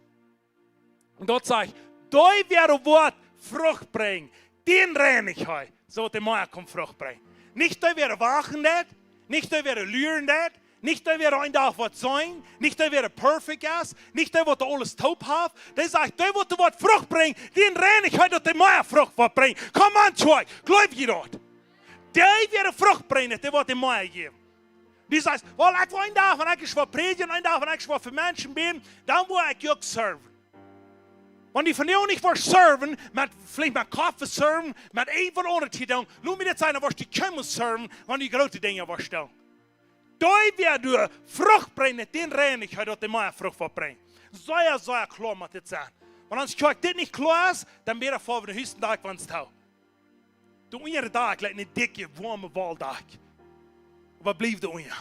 Un daut sajcht, dee wäa woat Frucht brinjen, dän reinich hee, soo daut hee mea kaun Frucht brinjen. Nich dee wäa wachten deit, nich dee wäa luaren deit, nich dee wäa een Dach woat sennen, nich dee wäa perfekt es, nich dee waut aules toop haft. Dee sajcht, dee waut woat Frucht brinjen, dän reinich hee, daut hee mea Frucht woat brinjen. Come on, Church, jleew jie daut? Dee wäa Frucht brinjen, dee woat mea jäwen. Du sajchst, well, ekj well een Dach, wan ekj woa prädjen, een Dach, wan ekj woa fa Menschen bäden, dan woa ekj uk serven. Wan du vondoag nich woascht serven, met, veleicht met Koffe serven, met eent waut aundret to doonen, lot mie dit sajen, dan woascht du kjeenmol serven, wan du groote Dinja woascht doonen. Dee wäa doa Frucht brinjen, dän reinich hee, daut hee mea Frucht woat brinjen. Sea, sea kloa mott dit sennen. Wan ons Kjoakj dit nich kloa es, dan bäd ekj fa de Hüsten, daut ekj wans too. De unjre Dakj, like, een dikjet, woamet Wolldakj. Oba bliewt doa unja.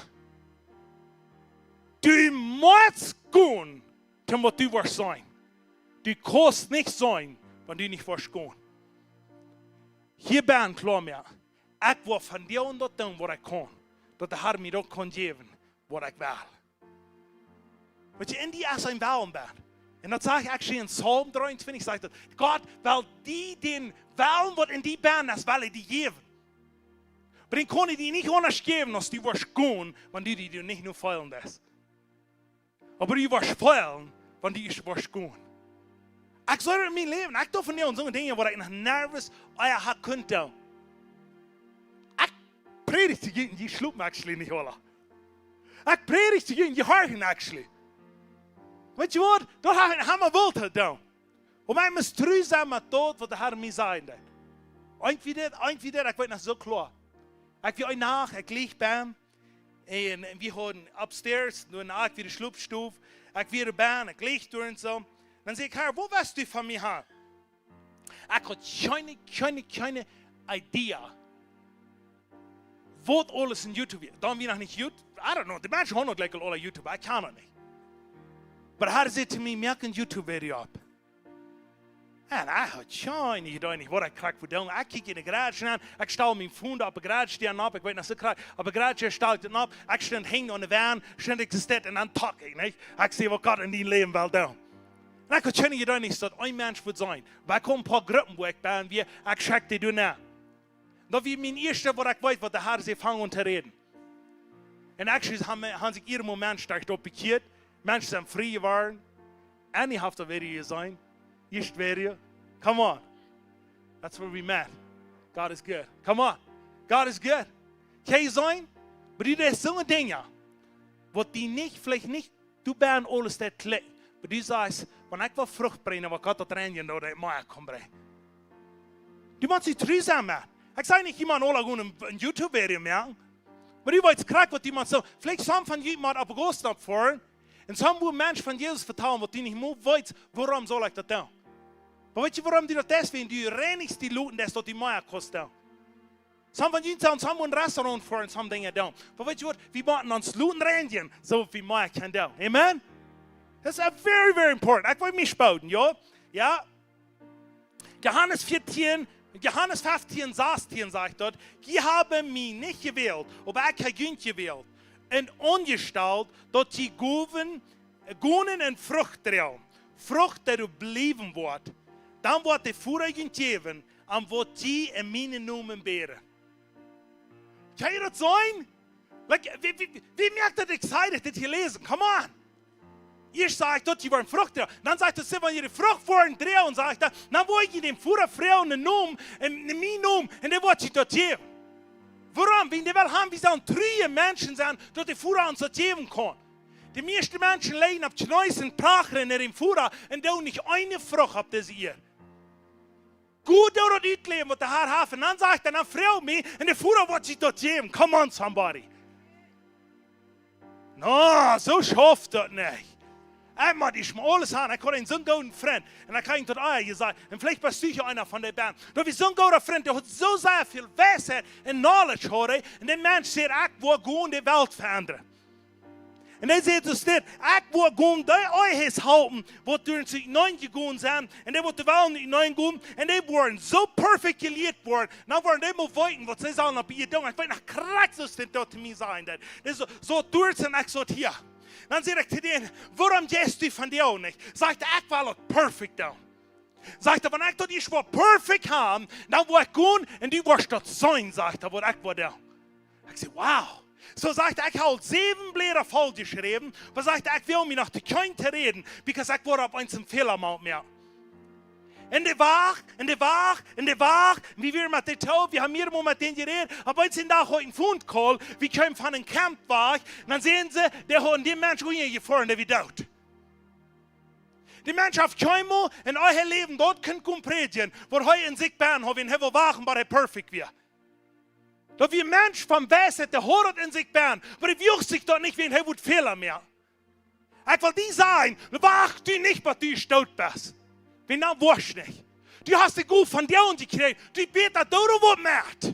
Du motst gonen, toom waut du woascht sennen. Du kaust nich sennen, wan du nich woascht gonen. Hia bie een kloa mea. Ekj woa von die un daut doonen waut ekj kaun. Daut de Herr mie daut kaun jäwen waut ekj well. Waut je en die es een Wellen bent. Un daut saj ekj actually en Psalm dreeuntwintich, sajcht daut, Gott well die dän Wellen waut en die bent, daut well hee die jäwen. Oba dän kaun hee die nich aundasch jäwen aus du woascht gonen, wan du die nich no feelen deist. Oba du woascht feelen, wan du woascht gonen. Ekj saj daut en mien Läwen, ekj doo von die un soone Dinja waut ekj noch nervous ea ha kunt doonen. Ekj prädj to junt, jie schlopen actually nich aula. Ekj prädj to junt, jie horchen actually. Weetst du waut? Daut ha ekj emma wult doonen. Oba ekj mott tru sennen met daut waut de Herr mie sajen deed. Irjentwoo dit, irjentwoo dit, ekj weet noch soo kloa. Ekj wia eene Nacht, ekj leech bie am. Un, un wie hauden upstairs, doa en, ekj wia de Schlopstow. Ekj wia bie am, ekj leech doa un soo. Dan säd ekj: "Herr, waut west du von mie haben?" Ekj haud kjeene, kjeene, kjeene Idee, waut aules en YouTube wia. Dan wia noch nich YouTube, I don't know, de Menschen haben noch jlikj aul aula YouTube, ekj kaun daut nich. Oba hee säd to mie: "Moak een YouTube-Video opp." Un ekj haud kjeene Idee nich, waut ekj krakjt wull doonen. Ekj kjikj en de Garage nenn, ekj stal mien Phone opp de Garage Däa opp, ekj weet noch soo krakjt, opp de Garage Däa stal ekj daut opp, ekj stunt hinjen aun de Wand, stunt ekj to stell un dan talk ekj, nich? Ekj säd: "Waut Gott en dien Läwen well doonen." Un ekj haud kjeene Idee nich, daut een Mensch wudd sennen. Oba ekj kaun een poa Gruppen, wua ekj bie wia, ekj check dee doa nenn. Daut wia mien ieeschta, waut ekj weet, waut de Herr säd, fang aun to räden. Un actually haben, haben sikj hia een Mensch doa bekjieet. Menschen sent frie jeworden. Annie haft daut Video jeseenen. Ieescht Video. Come on. That's where we met. God is good. Come on. God is good. Kjenn jie seenen? Oba du deist soone Dinja, waut die nich, veleicht nich, du best aules daut kjlikjen. Oba du sajchst: "Wan ekj well Frucht brinjen, woa ekj daut reinjen, daut ekj mea kaun brinjen." Du motst die tru sennen, Maun. Ekj saj nich, jie motten aula gonen een, een YouTube-Video moaken. Oba du weetst krakjt, waut jie motten soo. Veleicht sommje von junt motten opp August opfoaren. Un sommje Menschen von Jesus vetalen, waut du nich mea weetst, wuarom saul ekj daut doonen? Oba weetst du, wuarom du daut deist? Wan du reinichst die Luten, daut daut die mea kost doonen. Sommje von junt sellen, sommje een Restaurant foaren, sommje Dinja doonen. Oba weetst du waut? Wie motten ons Luten reinjen, soo aus wie mea kjennen doonen. Amen? That's a very, very important. Ekj well mie spoden, jo? Jo? Johanes vieetieen, Johanes feftieen, sastieen sajcht daut: "Jie haben mie nich jewält, oba ekj hab junt jewält un aunjestalt, daut jie gonen, gonen un Frucht droagen. Frucht, dee doa bliewen woat. Dan woat de Voda junt jäwen, om waut jie en mienen Nomen bäden." Kjenn jie daut seenen? Like, wia, wia, wia moakt daut excited, dit to läsen? Come on. Ieescht sajcht daut, jie woaren Frucht droagen. Dan sajcht daut, wan jie de Frucht woaren droagen, sajcht daut, dan woa jie dän Voda froagen en Nomen, en, en mienen Nomen, un dee woat junt daut jäwen. Wuarom? Wiels dee well haben, wie sellen true Menschen sennen, daut de Voda ons daut jäwen kaun. De mieeschte Menschen lijen opp Kjneeen un prachren no dän Voda un doonen nich eene Frucht opp dise Ieed. Goot, doo daut utläwen, waut de Herr haft. Un dan sajcht hee, dan froag mie, un de Voda woat junt daut jäwen. Come on, somebody. No, soo schauft daut nich. Ekj mott ieescht mol aules haben. Ekj haud eenen soon gooden Frint. Un dan kaun ekj daut ea sajen. Un veleicht best du hia eena von dee Band. Daut wia soon gooda Frint, dee haud soo sea väl Weisheit un Knowledge, hieed. Un dee Mensch säd: "Ekj woa gonen de Welt veendren." Un hee säd soo dit: "Ekj woa gonen dee Ehen halpen, waut doa nich nenjegonen sent, un dee waut doa wellen nenjegonen, un dee woaren soo perfekt jelieet woaren, dan woaren dee mol weeten, waut see sellen opp Ieed doonen." Ekj weet noch krakjt soo aus dit to mie säd. Daut es soo, soo doa sent, ekj soo hia. Dan säd ekj to dän: "Wuarom jeist du vondoag nich?" Sajcht hee: "Ekj well daut perfekt doonen." Sajcht hee: "Wan ekj daut ieescht woa perfekt haben, dan woa ekj gonen un du woascht daut seenen", sajcht hee, "waut ekj woa doonen." Ekj säd: "Wow." Soo, sajcht hee, ekj hab aul säwen Bläda voll jeschräwen, oba, sajcht hee, ekj well mie noch to kjeenen räden, because ekj woa opp eemol een Fäla moaken. Un dee wacht, un dee wacht, un dee wacht. Un wie wieren met dee toop, wie haben hia mol met dän jerät. Opp eemol een Dach haud ekj een Phone Call, wie kjeemen von een Camp wajch, un dan säden see, dee hauden dän Mensch unjajefoaren, dee wia doot. Dee Mensch haud kjeenmol en äa Läwen daut kunt gonen prädjen, waut hee en sikj bennen haud, wan hee wull wachten, bat hee perfekt wia. Daut wia een Mensch von Weisheit, dee haud daut en sikj bennen, oba dee wull sikj daut nich, wan hee wudd Fäla moaken. Ekj well die sajen, wacht du nich, bat du doot best. Wan, dan woascht nich. Du hast de Gow von Gott jekjräajen, du best doa, waut moakt.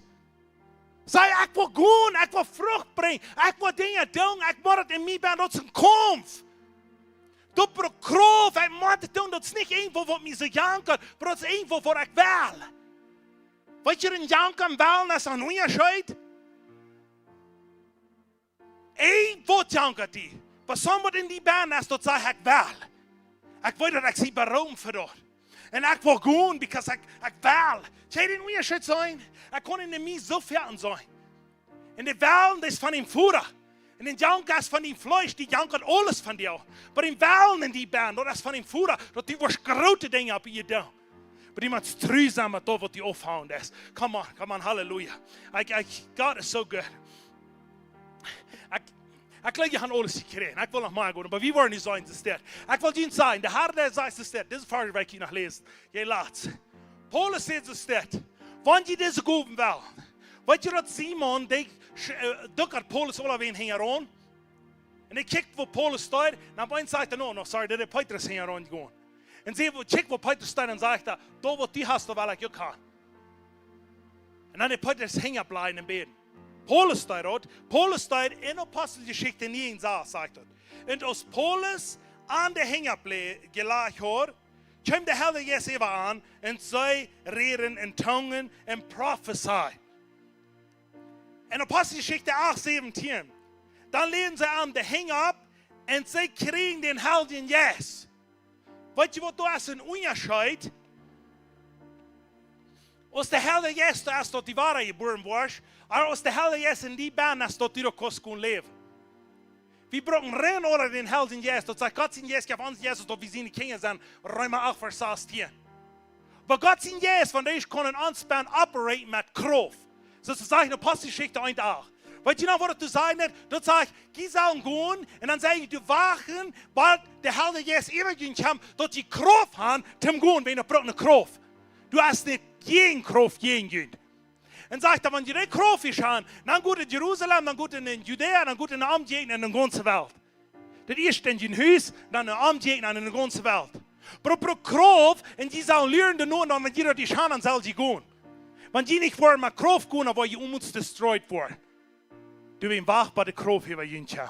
Saj: "Ekj well gonen, ekj well Frucht brinjen, ekj well Dinja doonen, ekj mott daut en mie bennen, daut es een Kaumf." Daut brukt Krauft, ekj mott daut doonen, daut es nich irjentwaut waut mie soo jankat, oba daut es irjentwaut waut ekj well. Weetst du, een Janken un Wellen es een Unjascheet. Irjentwaut jankat die. Waut soo waut en die bennen es, daut sajcht: Ekj well. Ekj weet daut ekj sie beroopen fa daut. Un ekj well gonen, because ekj, ekj well. Kjenn jie dän Unjascheet seenen? Ekj kaun en mie soo väl seenen. Un de Wellen, daut es von däm Voda. Un de Janken es von däm Fleesch, dee jankat aules von die. Oba de Wellen en die bennen, daut es von däm Voda, daut du woascht groote Dinja opp die doonen. Oba du motst tru sennen met daut waut die opphaulent es. Come on, come on, hallelujah. I, I, God is so good. Ekj, ekj jleew, jie haben aules jekjräajen. Ekj well noch mea gonen, oba wie woaren nu seenen, es dit. Ekj well junt sajen, de Herr, dee sajcht, es dit. Dit es Varsch, waut ekj hia noch läs. Jie latst. Paulus sajcht, es dit. Wan jie dise Gowen wellen. Weetst du daut Simon, dee sch-, äh, duckt Paulus aulawäajen hinjaraun? Un hee kjikjt, wua Paulus steit, un opp eemol sajcht hee: "No, no, sorry, daut es Petrus hinjaraun jegonen." Un see, wua, kjikjt, wua Petrus steit, un sajcht hee: "Daut waut du hast, daut well ekj uk haben." Un dan deit Petrus hinjableiwen un bäden. Paulus steit doa, Paulus steit en Aposteljeschicht näajen, sajcht daut. Un aus Paulus aun de Henj opp le-, jelajcht haud, kjeem de Heilje Jeist äwa an, un see räden en Tungen un profezeiden. En Aposteljeschicht acht säwentieen. Dan läden see an de Henj opp un see kjrieen dän Heiljen Jeist. Weetst du waut, daut es een Unjascheet. Aus de Heilje Jeist doa es, daut du wada jebuaren woascht, ooda aus de Heilje Jeist en die bennen es, daut du doa kaust gonen läwen. Wie brucken rein aula dän Heiljen Jeist. Daut sajcht, Gott sien Jeist jeft ons Jesus, daut wie siene Kjinja sent. Reema acht, Varsch sastieen. Oba Gott sien Jeist, wan dee kaun en ons bennen operaten met Krauft. Soo aus et sajcht en Aposteljeschicht eent acht. Weetst du noch, waut daut to sajen haft? Daut sajcht, jie sellen gonen, un dan sajcht hee, jie wachten, bat de Heilje Jeist äwa junt kjemt, daut jie Krauft haben, toom gonen, wan jie brucken Krauft. Du hast nich jäajen Krauft, jäajen junt. Un sajcht hee, wan jie de Krauft haben, dan gonen jie no Jerusalem, dan gonen jie no Judäa, dan gonen jie no de Omjäajent un de gaunze Welt. Daut ieescht en jun Hus, dan en de Omjäajent un en de gaunze Welt. Bruck, bruck Krauft, un jie sellen lieren doano, un dan, wan jie daut ieescht haben, dan sell jie gonen. Wan jie nich woaren met Krauft gonen, dan woa jie omsonst destroyed woaren. Du best wacht bie de Krauft hia bie junt, jo.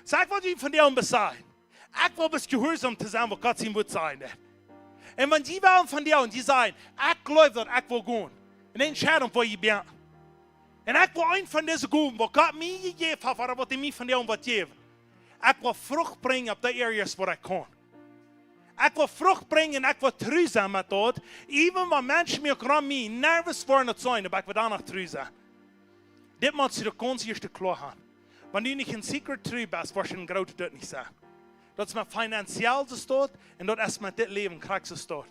Saj ekj, waut jie vondoag sajen. Ekj well bloos jehuarsom to sennen, waut Gott sien Wort sajcht. Un wan jie wellen vondoag, un jie sajen: "Ekj jleew daut, ekj well gonen." Un Entscheidunk fa jie bie. Un ekj well eent von dise Gowen, waut Gott mie jejäft haft, ooda waut hee mie vondoag woat jäwen. Ekj well Frucht brinjen opp de areas, wua ekj kaun. Ekj well Frucht brinjen, ekj well tru sennen met daut. Even wan Menschen mie uk rom mie nervous woaren, daut sennen, oba ekj well doano tru sennen. Dit motst du de gaunze ieeschte kloa haben. Wan du nich en secret tru best, woascht du en grootet Dinkj nich sennen. Daut es met finanziell soo stoakj, un daut es met dit Läwen krakjt soo stoakj.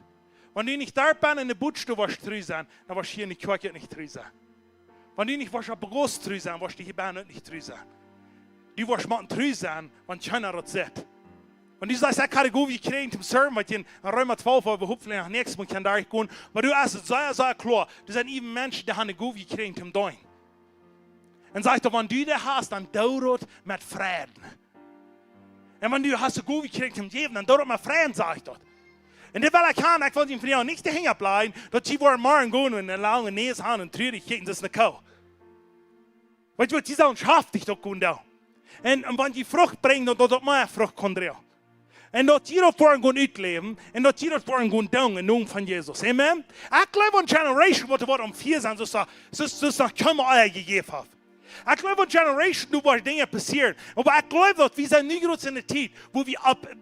Wan du nich doa bie en de Butsdoow woascht tru sennen, dan woascht du hia en de Kjoakj nich tru sennen. Wan du nich woascht opp de Gauss tru sennen, woascht du hia bie uk nich tru sennen. Du woascht motten tru sennen, wan kjeena daut sitt. Wan du sajchst: "Ekj hab de Gow jekjräajen toom serven", waut jie en Reema twalf äwa, hopefully noch näakjstet Mol kjennen derchgonen, oba du hast et sea, sea kloa. Doa sent even Menschen, dee haben de Gow jekjräajen toom deenen. Un sajcht hee: "Wan du dee hast, dan doo daut met Freiden." Un wan du hast de Gow jekjräajen toom jäwen, dan doo daut met Freiden, sajcht hee. Un dit well ekj haben, ekj well junt vondoag nich de Henj oppläajen, daut jie woaren morjen gonen un eene lange Näs haben un trurich kjikjen, daut es eene Koo. Weetst du waut, jie sellen schaftich daut gonen doonen. Un, un wan jie Frucht brinjen, dan daut daut mea Frucht kaun droagen. Un daut jie daut woaren gonen utläwen, un daut jie daut woaren gonen doonen, em Nomen von Jesus. Amen. Ekj jleew, eene Generation, waut, waut aum Fia sent, soo aus, soo aus, soo aus noch kjeena ea jejäft haft. Ekj jleew, eene Generation, doa woaren Dinja passieren. Oba ekj jleew, daut wie sent nu jrod en de Tiet, wua wie opp-,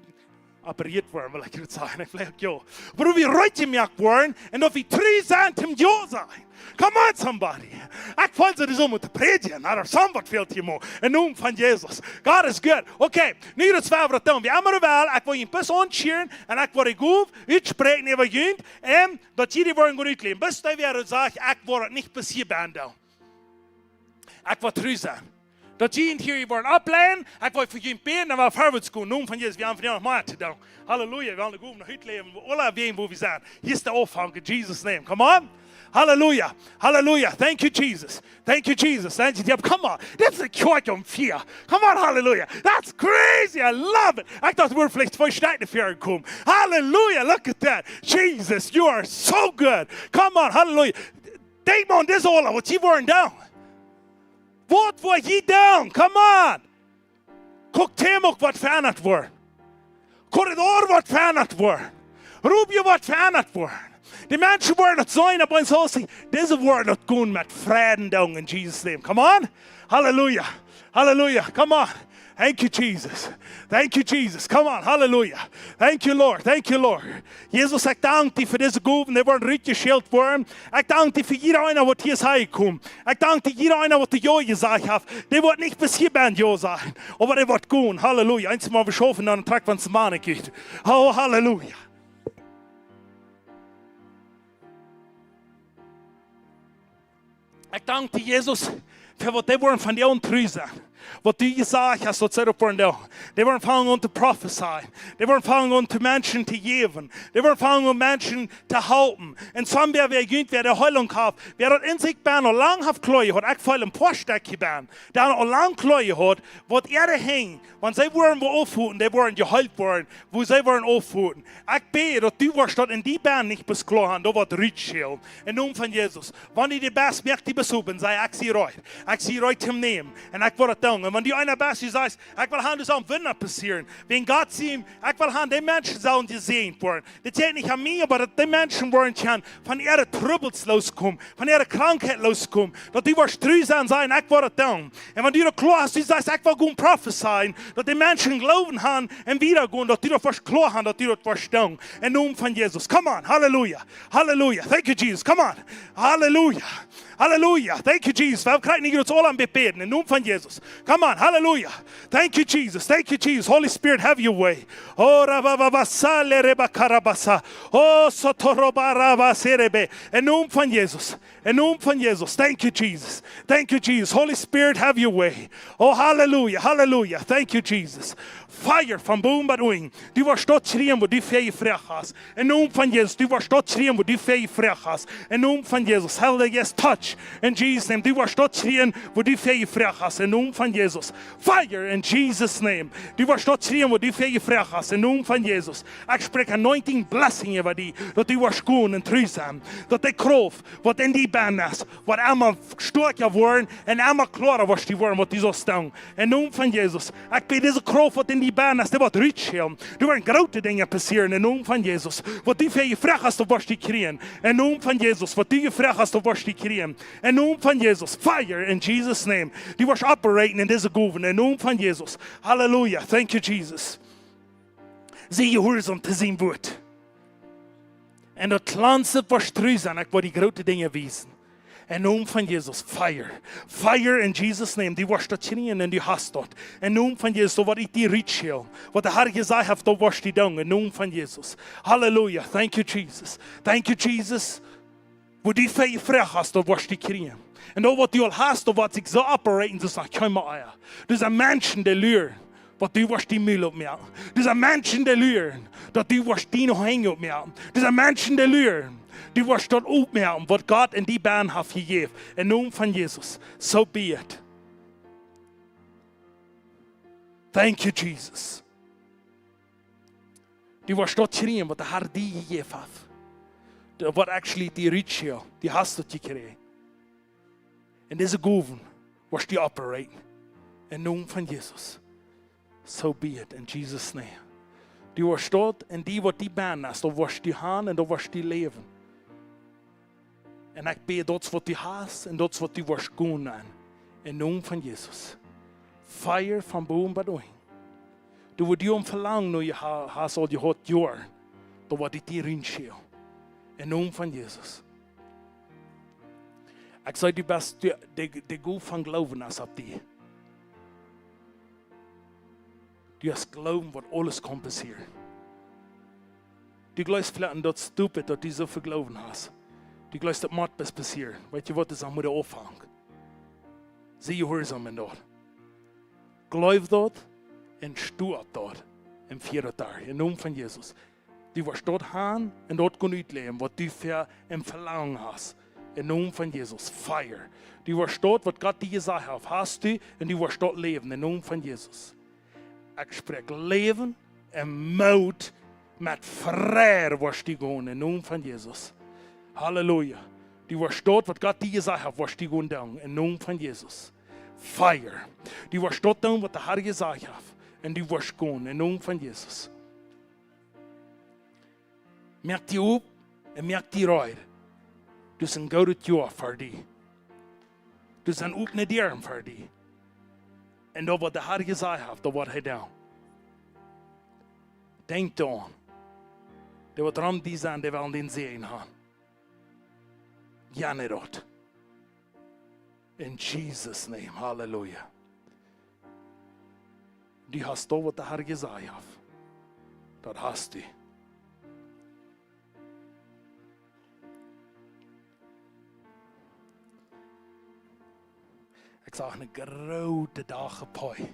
opereet woaren, well ekj jrod sajen. Ekj jleew uk, jo. Oba wua wie rutjemoakt woaren un daut wie tru sent toom jo sajen. Come on, somebody. Ekj feel soo, dee sull motten prädjen, ooda soo waut fält hia mau. Em Nomen von Jesus. God is good. Okay, nu daut wie daut doonen. Wie haben de Well, ekj well junt bloos aunscheren un ekj well de Gow utspräakjen äwa junt. Un daut jie dee woaren goot utläwen. Bloos dee, wäa sajcht: "Ekj well daut nich passieren doonen." Ekj well tru sennen. Daut jie hia woaren oppbleiwen, ekj well fa junt bäden, dan woa wie verwoats gonen. Nomen von Jesus, wie haben vondoag noch mea to doonen. Halleluja, wie haben de Gow noch utläwen, wua aula wäajen, wua wie sent. Hia es de Aunfank, in Jesus' name. Come on. Halleluja, halleluja. Thank you, Jesus. Thank you, Jesus. Thank you, Jesus. Come on. Dit es de Kjoakj aum Fia. Come on, halleluja. That's crazy. I love it. Ekj docht, wie wudden veleicht twee Stekj doafäa komen. Halleluja. Look at that. Jesus, you are so good. Come on, halleluja. Denkj mau aun dise aula, waut jie woaren doonen. Waut woa jie doonen? Come on. Kjikj mau, waut veendat woat. Korridor woat veendat woaren. Rubio woat veendat woaren. De Menschen woaren daut seenen, opp eemol saul see, dise woaren daut gonen met Fräd doonen en Jesus' Nomen. Come on. Halleluja. Halleluja. Come on. Thank you, Jesus. Thank you, Jesus. Come on. Halleluja. Thank you, Lord. Thank you, Lord. Jesus, ekj dank die fa dise Gowen. Dee woaren rutjeschält woaren. Ekj dank die fa jieda eena waut hia es aunjekomen. Ekj dank die, jieda eena waut de Jo jesajcht haft. Dee woat nich bloos hia bie Jo sennen. Oba dee woat gonen. Halleluja. Eensmol wie schaufen, dan trakjt ons Manik ut. Oh, halleluja. Ekj dank die, Jesus, fa waut dee woaren vondoag tru sennen. Waut du jesajcht hast, daut see daut woaren doonen. Dee woaren aunfangen to profeteien. Dee woaren aunfangen Menschen to jäwen. Dee woaren aunfangen Menschen to halpen. Un sommje, wäa irjentwäa de Heilunk haft, wäa daut en sikj bie aul lang haft kloa jehaut, ekj feel een poa Stekj bie, dee aul lang kloa jehaut, waut äa de Henj, wan see woaren wua aufhoolen, dee woaren jeheelt woaren, wua see woaren aufhoolen. Ekj bäd, daut du woascht daut en die bie nich bloos kloa haben, daut woat rutschälen. Em Nomen von Jesus. Wan du dee best, moak die bloos opp un saj: "Ekj sie reed. Ekj sie reed toom nämen. Un ekj woa daut doonen." Un wan du eena best, dee sajcht: "Ekj well haben, daut saul een Wunda passieren. Wäajen Gott sien, ekj well haben, dee Menschen sellen jesäajent woaren." Dit jeit nich aun mie, oba daut dee Menschen woaren kjennen von äare Trubbels loskomen, von äare Krankheit loskomen. Daut du woascht tru sennen, sajen: "Ekj woa daut doonen." Un wan du daut kloa hast, du sajchst: "Ekj woa gonen profeteien", daut dee Menschen Gloowen haben un wieda gonen, daut du daut woascht kloa haben, daut du daut woascht doonen. Em Nomen von Jesus. Come on. Halleluja. Halleluja. Thank you, Jesus. Come on. Halleluja. Halleluja. Thank you, Jesus. Wie kjrieen nich daut aula aun bäden. Em Nomen von Jesus. Come on. Halleluja. Thank you, Jesus. Thank you, Jesus. Holy Spirit, have your way. Oh, rabababasale rebakarabasa. Oh, sotorobarabase rebe. Em Nomen von Jesus. Em Nomen von Jesus. Thank you, Jesus. Thank you, Jesus. Holy Spirit, have your way. Oh, halleluja, halleluja. Thank you, Jesus. Fia von bowen bat unjen. Du woascht daut kjrieen, waut du fa jefroagt hast. Em Nomen von Jesus. Du woascht daut kjrieen, waut du fa jefroagt hast. Em Nomen von Jesus. Heilja Jeist, touch. In Jesus' name. Du woascht daut kjrieen, waut du fa jefroagt hast. Em Nomen von Jesus. Fire in Jesus' name. Du woascht daut kjrieen, waut du fa jefroagt hast. Em Nomen von Jesus. Ekj spräakj anointing, blessing äwa die. Daut du woascht gonen un tru sennen. Daut de Krauft, waut en die bie es, woat emma stoakja woaren un emma kloara woascht du woaren, waut du saust doonen. Em Nomen von Jesus. Ekj bäd, dise Krauft, waut en die bie es, dee woat rutschälen. Doa woaren groote Dinja passieren. Em Nomen von Jesus. Waut du fa jefroagt hast, daut woascht du kjrieen. Em Nomen von Jesus. Waut du jefroagt hast, daut woascht du kjrieen. Em Nomen von Jesus. Fire in Jesus' name. Du woascht operaten en dise Gowen. Em Nomen von Jesus. Halleluja. Thank you, Jesus. Sie jehuarsom to sien Wort. Un daut kjlanzet woascht tru sennen, ekj woa die groote Dinja wiesen. Em Nomen von Jesus, fire. Fire in Jesus' name. Du woascht daut kjrieen un du hast daut. Em Nomen von Jesus, daut woat ut die rutschälen. Waut de Herr jesajcht haft, daut woascht du doonen. Em Nomen von Jesus. Halleluja. Thank you, Jesus. Thank you, Jesus. Waut du fa jefroagt hast, daut woascht du kjrieen. Un daut waut du aul hast, daut woat sikj soo operaten, soo aus noch kjeenmol ea. Doa sent Menschen, dee luren, waut du woascht dien Mul opmoaken. Doa sent Menschen, dee luren, daut du woascht diene Henj opmoaken. Doa sent Menschen, dee luren, du woascht daut opmoaken, waut Gott en die bie haft jejäft. Em Nomen von Jesus. So be it. Thank you, Jesus. Du woascht daut kjrieen, waut de Herr die jejäft haft. Daut woat actually die rutschälen. Du hast daut jekjräajen. Un dise Gowen woascht du operaten. Em Nomen von Jesus. So be it in Jesus' name. Du woascht daut en die, waut die bie es, daut woascht du haben un daut woascht du läwen. Un ekj bäd, daut waut du hast un daut waut du woascht gonen. Em Nomen von Jesus. Fire von bowen bat unjen. Doa wua du een Velangen no ha-, hast aul jehaut, Joaren. Daut woat die rutschälen. Em Nomen von Jesus. Ekj saj, du best, du, de, de Gow von Gloowen es opp die. Du hast Gloowen, waut aules kaun passieren. Du jleefst veleicht, daut es stupid, daut du soo väl Gloowen hast. Du jleefst, daut mott bloos passieren. Weetst du waut, daut es aun mott aunfangen. Sie jehuarsom en daut. Jleew daut un sto opp daut. Un fia daut doa. Em Nomen von Jesus. Du woascht daut haben un daut kjennen utläwen, waut du fa een Velangen hast. Em Nomen von Jesus. Fire. Du woascht daut, waut Gott die jesajcht haft, hast du, un du woascht daut läwen. Em Nomen von Jesus. Ekj spräakj Läwen un Moot, met Fräd woascht du gonen, em Nomen von Jesus. Halleluja. Du woascht daut, waut Gott die jesajcht haft, woascht du gonen doonen, em Nomen von Jesus. Fire. Du woascht daut doonen, waut de Herr jesajcht haft, un du woascht gonen, em Nomen von Jesus. Moak die op un moak die reed. Daut es een goodet Joa fa die. Daut sent opne Dieren fa die. Un daut waut de Herr jesajcht haft, daut woat hee doonen. Denkj doaraun. Dee waut rom die sent, dee wellen dän Säajen haben. Jo, nä, daut. In Jesus' name, halleluja. Du hast daut waut de Herr jesajcht haft. Daut hast du. Ekj sach een grooten Dach opp hee.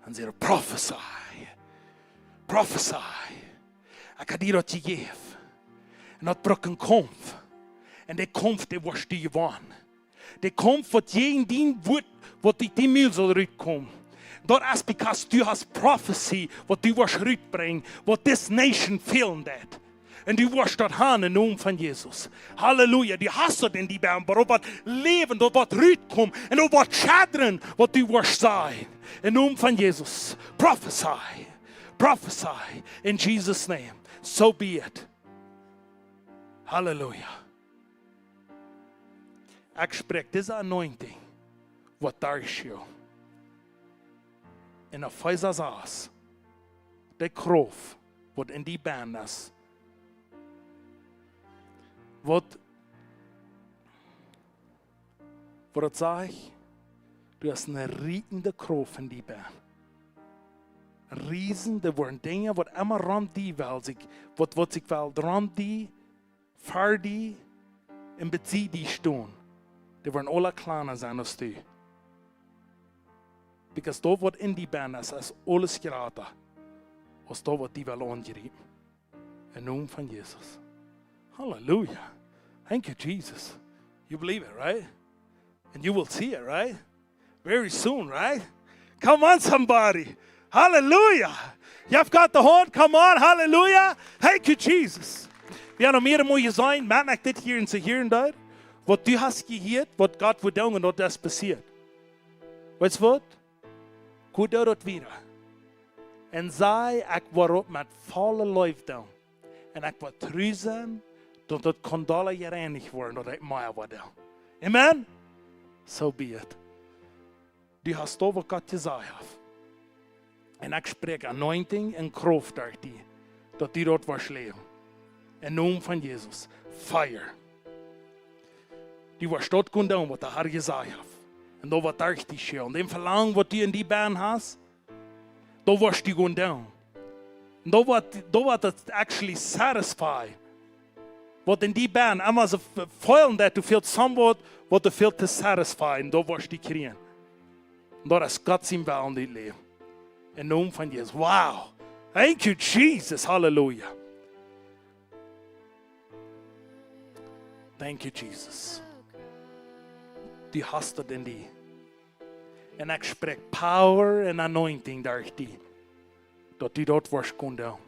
Un säd: "Prophesy. Prophesy. Ekj hab die daut jejäft." Un daut brukt een Kaumf. Un dee Kaumf, dee woascht du jewennen. Dee Kaumf waut jäajen dien Wuat, waut ut dien Mul saul rutkomen. Daut es because du hast prophecy, waut du woascht rutbrinjen, waut this nation feelen deit. Un du woascht daut haben em Nomen von Jesus. Halleluja. Du hast daut en die benn, oba daut woat läwen, daut woat rutkomen. Un daut woat schaddren, waut du woascht sajen. Em Nomen von Jesus. Prophesy. Prophesy. In Jesus' name. So be it. Halleluja. Ekj spräakj dise anointing, waut doa es hia. En Efeesa sas, dee Krauft, waut en die benn es. Waut, waut daut sajcht, du hast eene rietende Krauft en die benn. Rietende, woaren Dinja, waut emma rom die well, sikj, waut, waut sikj well rom die, ver die un besied die stonen, dee woaren aula kjlanda sennen aus du. Because daut waut en die benn es, es aules jrata aus daut waut die well aunjriepen. Em Nomen von Jesus. Halleluja. Thank you, Jesus. You believe it, right? And you will see it, right? Very soon, right? Come on, somebody. Hallelujah. Jeff Gott de Haunt. Come on. Hallelujah. Thank you, Jesus. Wie haben noch mearere Mol jeseenen, Maun, ekj dit hia en see hieren doa. Waut du hast jehieet, waut Gott woat doonen, daut es passieet. Weetst waut? Go doa daut wieda. Un saj: "Ekj woa daut met volle Leew doonen. Un ekj woa tru sennen, daut daut kaun dolla jereinicht woaren, daut ekj mea woa doonen." Amen? So be it. Du hast daut waut Gott jesajcht haft. Un ekj spräakj anointing un Krauft derch die, daut du daut woascht läwen. Em Nomen von Jesus. Fire. Du woascht daut kjennen doonen, waut de Herr jesajcht haft. Un daut woat derch die scheen. Un dän Velangen, waut du en die benn hast, daut woascht du kjennen doonen. Un daut woat, daut woat daut actually satisfy. Waut en die benn, emma soo f-, feelen daut du feelst somewhat, waut du feelst to satisfy. Un daut woascht du kjrieen. Un daut es Gott sien Wellen en dien Läwen. Em Nomen von Jesus. Wow. Thank you, Jesus. Halleluja. Thank you, Jesus. Du hast daut en die. Un ekj spräakj power un anointing derch die, daut du daut woascht kjennen doonen.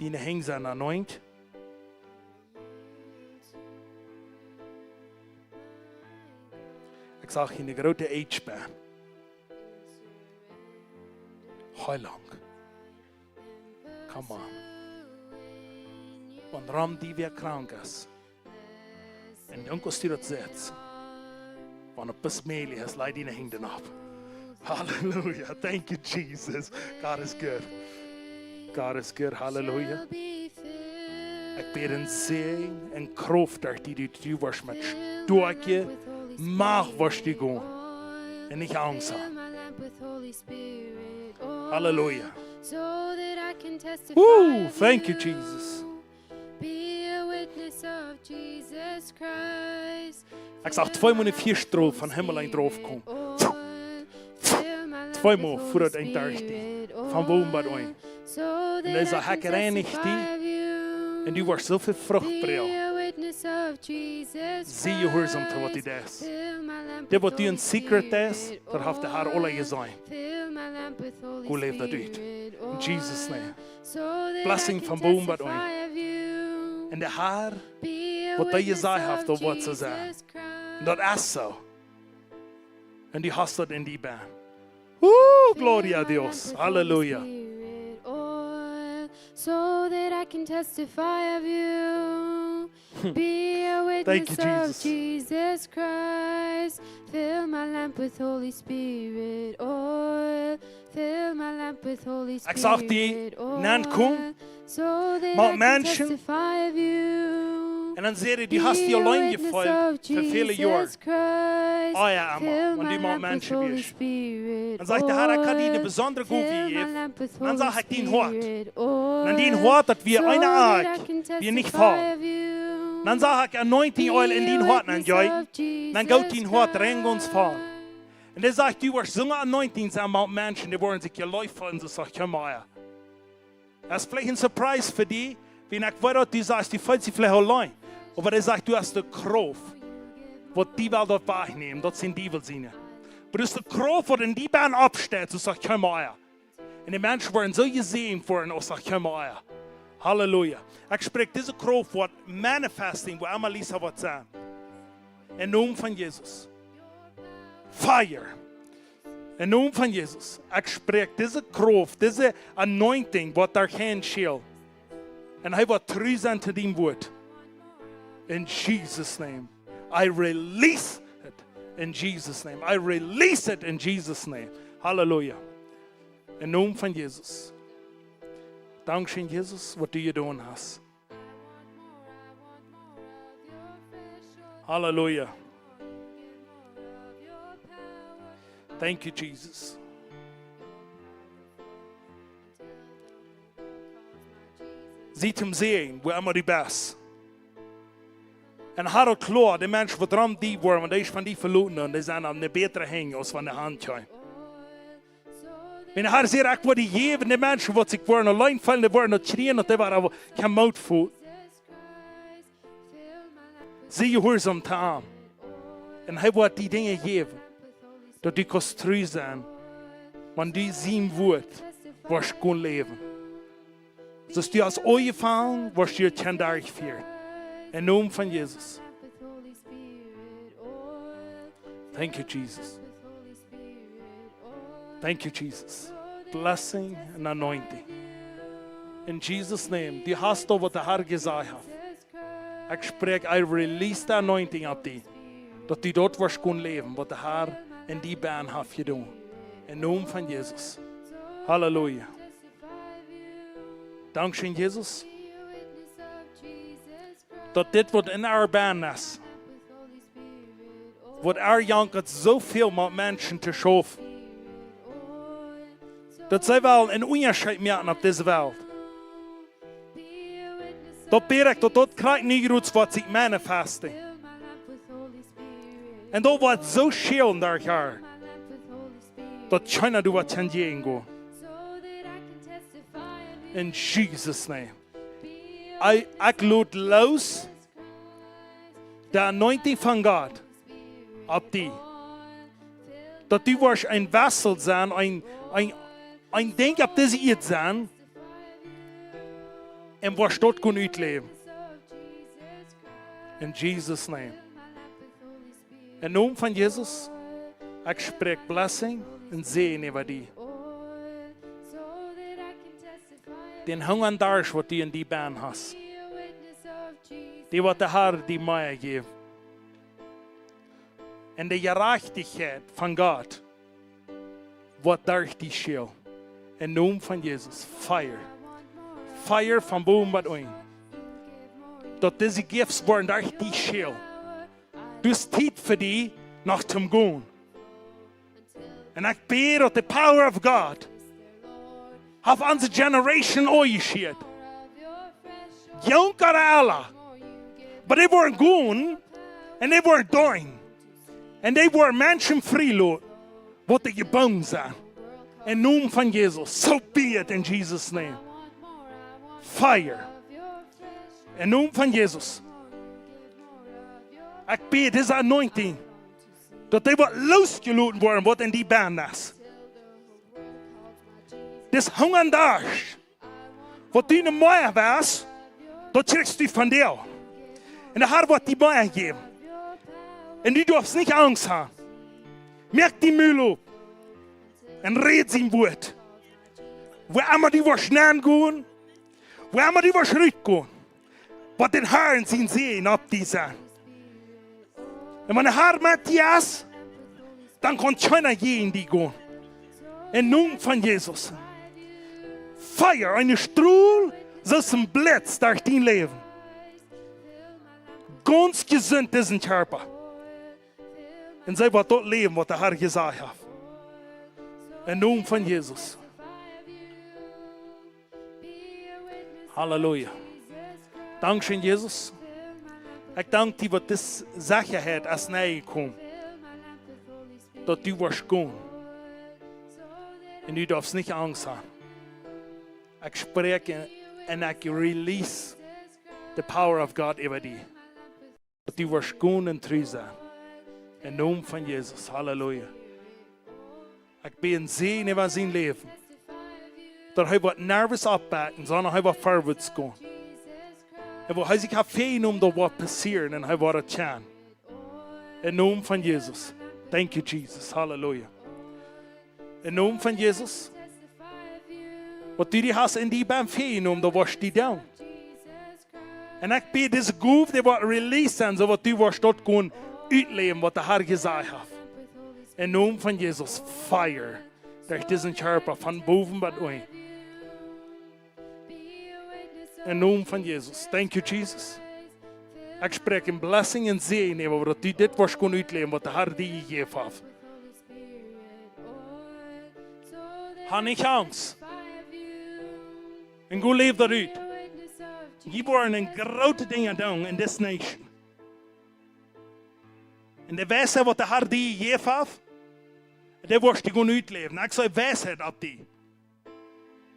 Diene Henj sent anoint. Ekj sach hia een grooten Age benn. Heilunk. Come on. Wan rom die wäa krank es, un dan kaust du daut seenen. Wan et bloos mäajlich es, laj diene Henj opp. Hallelujah. Thank you, Jesus. God is good. God is good. Hallelujah. Ekj bäd een Säajen un Krauft derch die, daut du woascht met stoakje Macht woascht du gonen. Un nich Angst haben. Hallelujah. Woo, thank you, Jesus. Be a witness of Jesus Christ. Ekj sach tweemol een Fia Strohl von Himmel enn drauf komen. Tweemol, ver daut een derch die, von bowen bat unjen. Un hee säd: "Ekj reinich die, un du woascht soo väl Frucht brinjen." Be a witness of Jesus Christ. Sie jehuarsom to waut du deist. Dit waut du en secret deist, daut haft de Herr aula jeseenen. Go läw daut ut. In Jesus' name. Blessing von bowen bat unjen. Un de Herr, waut hee jesajcht haft, daut woat soo sennen. Un daut es soo. Un du hast daut en die benn. Uh, gloria a Dios. Hallelujah. So that I can testify of you. Be a witness of Jesus Christ. Fill my lamp with Holy Spirit oil. Fill my lamp with Holy Spirit oil. Ekj sach die nenkomen, so that I can testify of you. Un dan säd hee, du hast die auleen jefeelt fa väle Joa. Oh jo, Emma, wan du mau Menschen best. Dan sajcht de Herr, ekj ha die eene besondre Gow jejäft. Dan sach ekj dien Hoat. Dan dien Hoat, daut wia eene Aak, wia nich voll. Dan sach ekj anointing oil en dien Hoat, dan jie, dan goot dien Hoat rein gaunz voll. Un hee sajcht, du woascht soone anointing sennen, mau Menschen, dee woaren sikj jeleeft feelen, soo aus kjeen aundra. Daut es veleicht eene surprise fa die, wan ekj weet, daut du sajchst, du feelst die veleicht auleen. Oba hee sajcht, du hast de Krauft, waut die well daut wajchnämen, daut sent die well seenen. Oba du hast de Krauft, waut en die bennen oppsteit, soo aus kjeen aundra. Un de Menschen woaren soo jesäajent woaren, soo aus kjeen aundra. Halleluja. Ekj spräakj dise Krauft, waut manifesting, wua emma Lisa woat sennen. Em Nomen von Jesus. Fire. Em Nomen von Jesus. Ekj spräakj dise Krauft, dise anointing, waut doa han schell. Un hee woat tru sennen to dien Wuat. In Jesus' name. I release it in Jesus' name. I release it in Jesus' name. Halleluja. Em Nomen von Jesus. Dankscheen, Jesus, waut du jedonen hast. Halleluja. Thank you, Jesus. Sie toom Säajen, wua emma du best. Un hab daut kloa, de Menschen, waut rom die woaren, wan dee von die veloten, un dee sent aun de bätre Henj aus wan dee han kjeemen. Wan de Herr sajcht, ekj woa die jäwen, de Menschen, waut sikj woaren auleen feelen, dee woaren daut kjrieen, daut dee woaren oba kjeen Moot feelen. Sie jehuarsom to am. Un hee woat die Dinja jäwen, daut du kaust tru sennen, wan du sien Wuat woascht gonen läwen. Soo aus du hast aunjefongen, woascht du daut kjennen derchfieren. Em Nomen von Jesus. Thank you, Jesus. Thank you, Jesus. Blessing and anointing. In Jesus' name. Du hast daut, waut de Herr jesajcht haft. Ekj spräakj, I release the anointing opp die. Daut du daut woascht gonen läwen, waut de Herr en die bennen haft jedonen. Em Nomen von Jesus. Halleluja. Dankscheen, Jesus. Daut dit, waut en äa bennen es, waut äa jankat soo väl met Menschen to schaufen, daut see wellen eenen Unjascheet moaken opp dise Welt. Daut bäd ekj, daut daut krakjt nu jrods woat sikj manifesten. Un daut woat soo scheen doa, Herr, daut kjeena doa woat kjennen jäajen gonen. In Jesus' name. Ekj, ekj lot loos de anointing von Gott opp die. Daut du woascht een Vessel sennen, een, een, een Dinkj opp dise Ieed sennen, un woascht daut gonen utläwen. In Jesus' name. Em Nomen von Jesus, ekj spräakj blessing un Säajen äwa die. Dän Hunga un Darscht, waut du en die bennen hast. Dee, waut de Herr die mea jeft. Un de Jerajchtichkjeit von Gott woat derch die schälen. Em Nomen von Jesus. Fire. Fire von bowen bat unjen. Daut dise gifts woaren derch die schälen. Daut es Tiet fa die no to gonen. Un ekj bäd, daut de power of God opp onse generation aunjeschieet. Jung ooda oolt. Oba dee woaren gonen un dee woaren deenen. Un dee woaren Menschen frieloten, waut dee jebungen sent. Em Nomen von Jesus. So be it in Jesus' name. Fire. Em Nomen von Jesus. Ekj bäd dise anointing, daut dee waut losjeloten woaren, waut en die bennen es. Dis Hunga un Darscht, waut du nich mea west, daut kjrichst du von die. Un de Herr woat die mea jäwen. Un du darfst nich Angst haben. Moak dien Mul op un räd sien Wuat. Wua emma du woascht nengonen, Wua emma du woascht rutgonen, woat dän Harn sien Säajen opp die sennen. Un wan de Har met die es, dan kaun kjeena jäajen die gonen. Em Nomen von Jesus. Fia, een Strohl, soo aus een Blitz derch dien Läwen. Gaunz jesunt disen Kjarpa. Un see woat daut läwen, waut de Har jesajcht haft. Em Nomen von Jesus. Halleluja. Dankscheen, Jesus. Ekj dank die, waut dise Sechaheit es nenjekomen. Daut du woascht gonen. Un du darfst nich Angst haben. Ekj spräakj un, un ekj release the power of God äwa die. Daut du woascht gonen un tru sennen. Em Nomen von Jesus. Halleluja. Ekj bäd een Säajen äwa sien Läwen. Daut hee woat nuscht oppbieekjen, sonda hee woat verwoats gonen. Un waut hee sikj haft väajenomen, daut woat passieren un hee woat daut kjennen. Em Nomen von Jesus. Thank you, Jesus. Halleluja. Em Nomen von Jesus. Waut du die hast en die bie väajenomen, daut woascht du doonen. Un ekj bäd dise Gow, dee woat released sennen, soo daut du woascht daut gonen utläwen, waut de Har jesajcht haft. Em Nomen von Jesus, fia. Derch disen Kjarpa von bowen bat unjen. Em Nomen von Jesus. Thank you, Jesus. Ekj spräakj een blessing un Säajen äwa, daut du dit woascht gonen utläwen, waut de Har die jejäft haft. Hab nich Angst. Un go läw daut ut. Jie woaren groote Dinja doonen en dise nation. Un de Weisheit, waut de Har die jejäft haft, dee woascht du gonen utläwen. Ekj saj Weisheit opp die.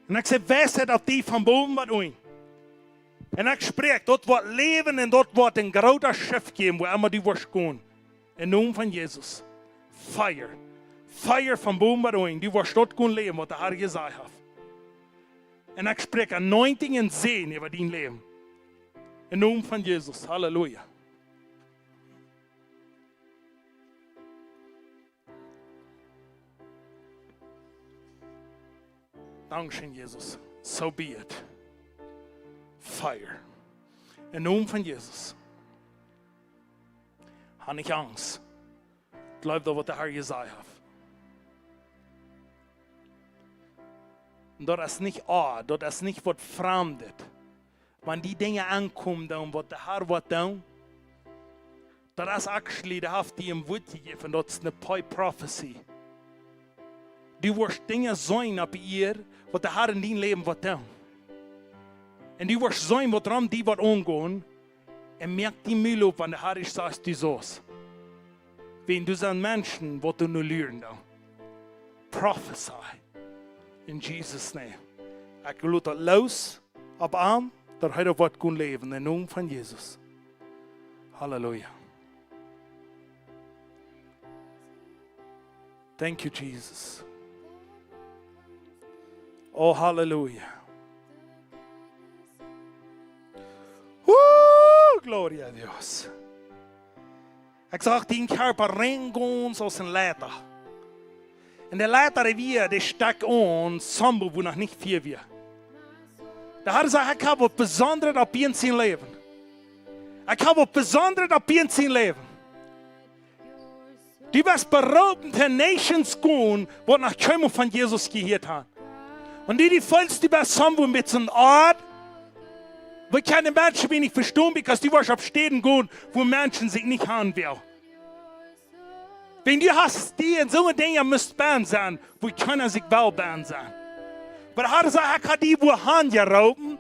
Un ekj saj Weisheit opp die von bowen bat unjen. Un ekj spräakj, daut woat läwen un daut woat een groota Shift jäwen, wua emma du woascht gonen. Em Nomen von Jesus. Fia. Fia von bowen bat unjen. Du woascht daut gonen läwen, waut de Har jesajcht haft. Un ekj spräakj anointing un Säajen äwa dien Läwen. Em Nomen von Jesus. Halleluja. Dankscheen, Jesus. So be it. Fia. Em Nomen von Jesus. Hab nich Angst. Jleew daut, waut de Har jesajcht haft. Un daut es nich, ah, daut es nich waut Framdet. Wan die Dinja aunkomen doonen, waut de Har woat doonen, daut es actually, dee haft die een Wuat jejäft, daut es eene poi-, prophecy. Du woascht Dinja seenen opp de Ieed, waut de Har en dien Läwen woat doonen. Un du woascht seenen, waut rom die woat aungonen, un moak dien Mul op, wan de Har es, sajcht du soo. Wiels doa sent Menschen, waut doa no luren doonen. Prophesy. In Jesus' name. Ekj lot daut loos opp am, daut hee daut woat gonen läwen. Em Nomen von Jesus. Halleluja. Thank you, Jesus. Oh, halleluja. Woo, gloria a Dios. Ekj sach dien Kjarpa rein gaunz aus eene Leiter. Un de Leiter, dee wia, dee stakj aun, somewhere, wua noch nich fia wia. De Har sajcht, ekj hab waut Besondret opp die en sien Läwen. Ekj hab waut Besondret opp die en sien Läwen. Du best beroopen to nations gonen, waut noch kjeenmol von Jesus jehieet haben. Un du, du feelst, du best somewhere een bät odd. Wie kjennen Menschen die nich vestonen, because du woascht opp Städen gonen, wua Menschen sikj nich haben wellen. Wan du hast die en soone Dinja must bie sennen, wua kjeena sikj well bie sennen. Oba Har sajcht, ekj hab die wua han jeroopen.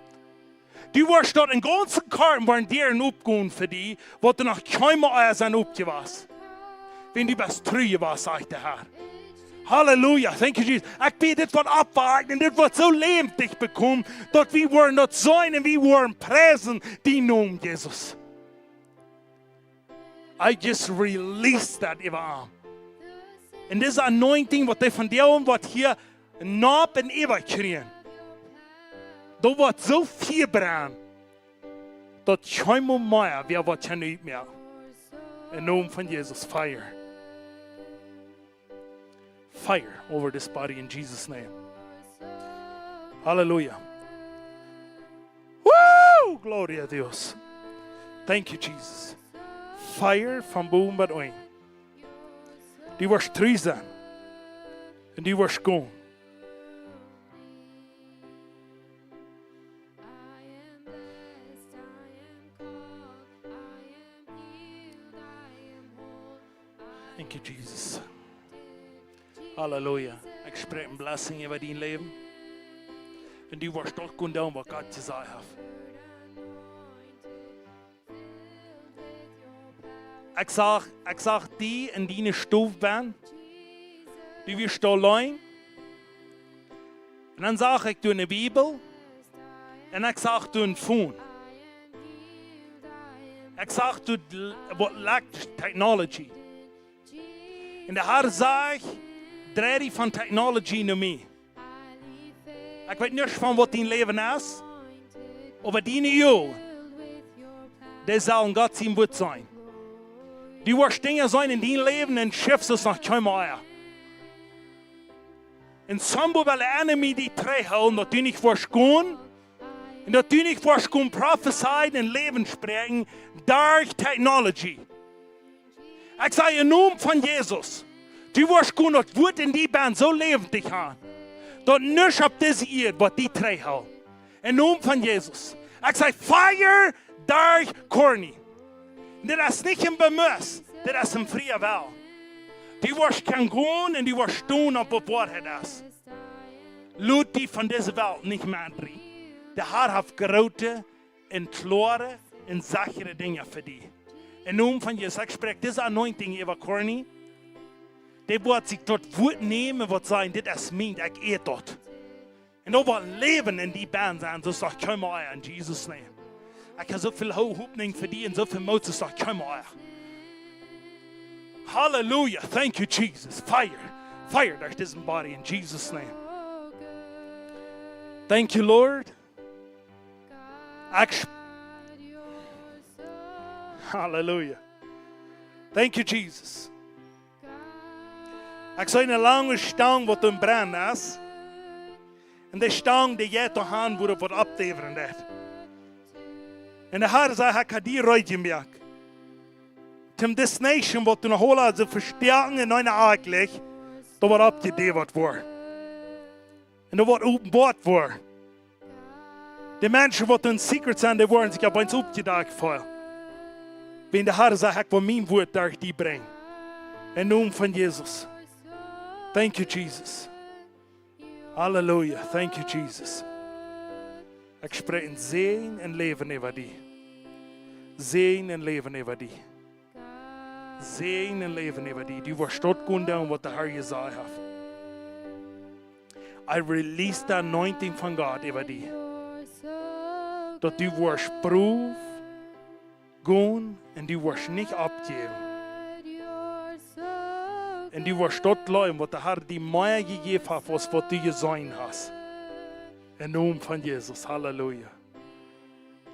Du woascht doa een gaunzen Kjarpa woaren Dieren opgonen fa die, waut doa noch kjeenmol ea sent opjewast. Wan du best tru jewast, sajcht de Har. Halleluja, thank you, Jesus. Ekj bäd, dit woat oppwaken un dit woat soo läwendich bekomen, daut wie woaren daut seenen un wie woaren priesen, dien Nomen, Jesus. I just release that äwa am. Un dise anointing, waut dee von die un waut hia nopp un äwa kjrieen, daut woat soo Fia brennen, daut kjeenmol mea wäa waut kjennen utmoaken. Em Nomen von Jesus, fire. Fire over this body in Jesus' name. Halleluja. Gloria a Dios. Thank you, Jesus. Fire von bowen bat unjen. Du woascht tru sennen. Un du woascht gonen. Thank you, Jesus. Halleluja. Ekj spräakj ne blessing äwa dien Läwen. Un du woascht daut gonen doonen waut Gott jesajcht haft. Ekj sach, ekj sach die en diene Stow bennen. Du wieescht doa lijen. Un dan sach ekj doa ne Bibel. Un ekj sach doa een phone. Ekj sach doa l-, waut lajcht technology. Un de Herr sajcht: Drei die von technology no mie. Ekj weet nich von waut dien Läwen es, oba diene Uagen, dee sellen Gott sien Wuat sennen. Du woascht Dinja seenen en dien Läwen un schaufst et noch kjeenmol. Un somehow well de enemy die trigjhoolen, daut du nich woascht gonen, un daut du nich woascht gonen prophezeien un Läwen spräakjen derch technology. Ekj saj en Nomen von Jesus, du woascht gonen, daut Wuat en die bennen soo läwendich han, daut nuscht opp dise Ieed woat die trigjhoolen. En Nomen von Jesus. Ekj saj: Fire derch Corny. Dit es nich een Bemüs, dit es een fria Well. Du woascht kjennen gonen un du woascht stonen opp waut Woarheit es. Lot die von dise Welt nich mea driewen. De Herr haft groote un kloare un sechre Dinja fa die. En Nomen von Jesus, ekj spräakj dise anointing äwa Corny. Dee woat sikj daut Wuat nämen waut sajen: Dit es mient, ekj äa daut. Un daut woat Läwen en die bennen sennen, soo aus noch kjeenmol en Jesus' name. Ekj hab soo väl Ho-, Hopninj fa die un soo väl Moot soo aus noch kjeenmol. Halleluja. Thank you, Jesus. Fire. Fire derch disen body in Jesus' name. Thank you, Lord. Ekj sp-, Halleluja. Thank you, Jesus. Ekj sach ne lange Stang waut em Brennen es. Un dee Stang, dee jeit doa han, wua daut waut oppdäwren deit. Un de Herr säd: Ekj hab die reed jemoakt. Toom destination waut du noch hoola soo vestoaken en eene Akj licht, daut woat oppjedäwat woaren. Un daut woat openboat woaren. De Menschen waut en secret sent, dee woaren sikj opp eemol oppjedakjt feelen. Wan de Herr sajcht: Ekj well mien Wuat derch die brinjen. En Nomen von Jesus. Thank you, Jesus. Halleluja. Thank you, Jesus. Ekj spräakj een Säajen un Läwen äwa die. Säajen un Läwen äwa die. Säajen un Läwen äwa die. Du woascht daut gonen doonen waut de Herr jesajcht haft. I release the anointing von Gott äwa die. Daut du woascht brow gonen un du woascht nich oppjäwen. Un du woascht daut jleewen waut de Herr die mea jejäft haft aus waut du jeseenen hast. En Nomen von Jesus. Halleluja.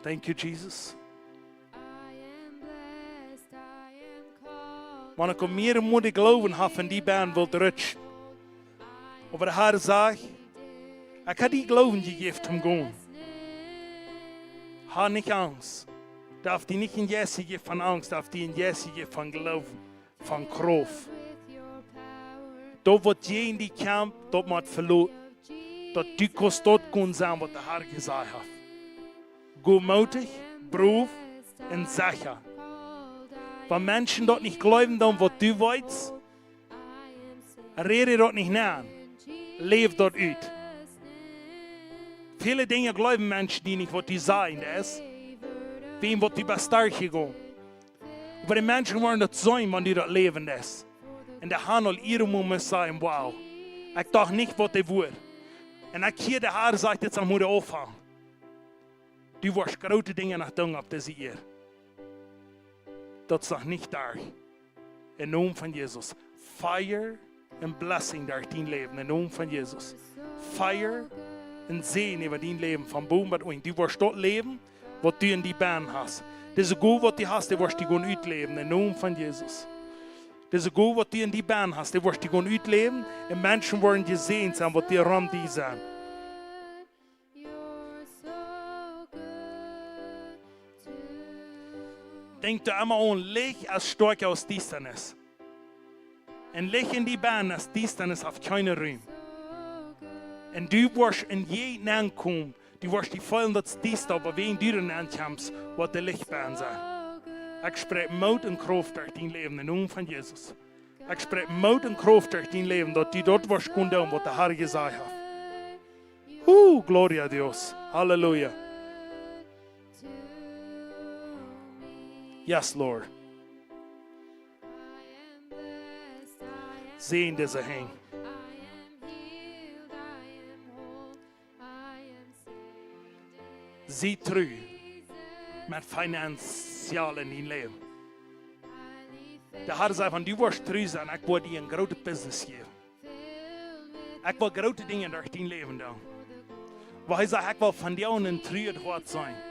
Thank you, Jesus. Wan ekj mea un mea Gloowen hab en die bennen, woat rutschen. Oba de Herr sajcht: Ekj hab die Gloowen jejäft toom gonen. Hab nich Angst. Daut die nich een Jeist jejäft von Angst, daut die een Jeist jejäft von Gloowen, von Krauft. Daut waut jäajen die kjamft, daut mott veloten. Daut du kaust daut gonen sennen waut de Herr jesajcht haft. Go mootich, brow un secha. Wan Menschen daut nich jleewen doonen waut du weetst, räd daut nich nenn. Läw daut ut. Väle Dinja jleewen Menschen die nich waut du sajchst, daut es, wäajen waut du best derchjegonen. Oba de Menschen woaren daut seenen, wan du daut läwen deist. Un de Herr aul ieren mott sajen: Wow, ekj docht nich waut dee wia. Un ekj hia de Herr sajcht: Dit es aum Hoode aunfangen. Du woascht groote Dinja noch doonen opp dise Ieed. Daut es noch nich doa. En Nomen von Jesus. Fire un blessing derch dien Läwen. En Nomen von Jesus. Fire un Säajen äwa dien Läwen, von bowen bat unjen. Du woascht daut läwen waut du en die bennen hast. Dise Gow waut du hast, dee woascht du gonen utläwen. En Nomen von Jesus. Dise Gow waut du en die bennen hast, dee woascht du gonen utläwen. Un Menschen woaren jesäajent sennen waut doa rom die sent. You're so good. Denkj doa emma aun, Licht es stoakja aus Diestanis. Un Licht en die bennen es Diestanis, haft kjeenen Rum. Un du woascht en die nenkomen, du woascht die feelen, daut es diesta, oba wan du doa nenkjemst, woat doa Licht bennen sennen. Ekj spräakj Moot un Krauft derch dien Läwen em Nomen von Jesus. Ekj spräakj Moot un Krauft derch dien Läwen, daut du daut woascht kjennen doonen, waut de Herr jesajcht haft. Huh, gloria a Dios. Halleluja. Yes, Lord. Säajen dise Henj. Sie tru met finanziell en dien Läwen. De Herr säd, wan du woascht tru sennen, ekj woa die een grootet Business jäwen. Ekj woa groote Dinja derch dien Läwen doonen. Oba hee säd, ekj woa von die een truet Hoat seenen.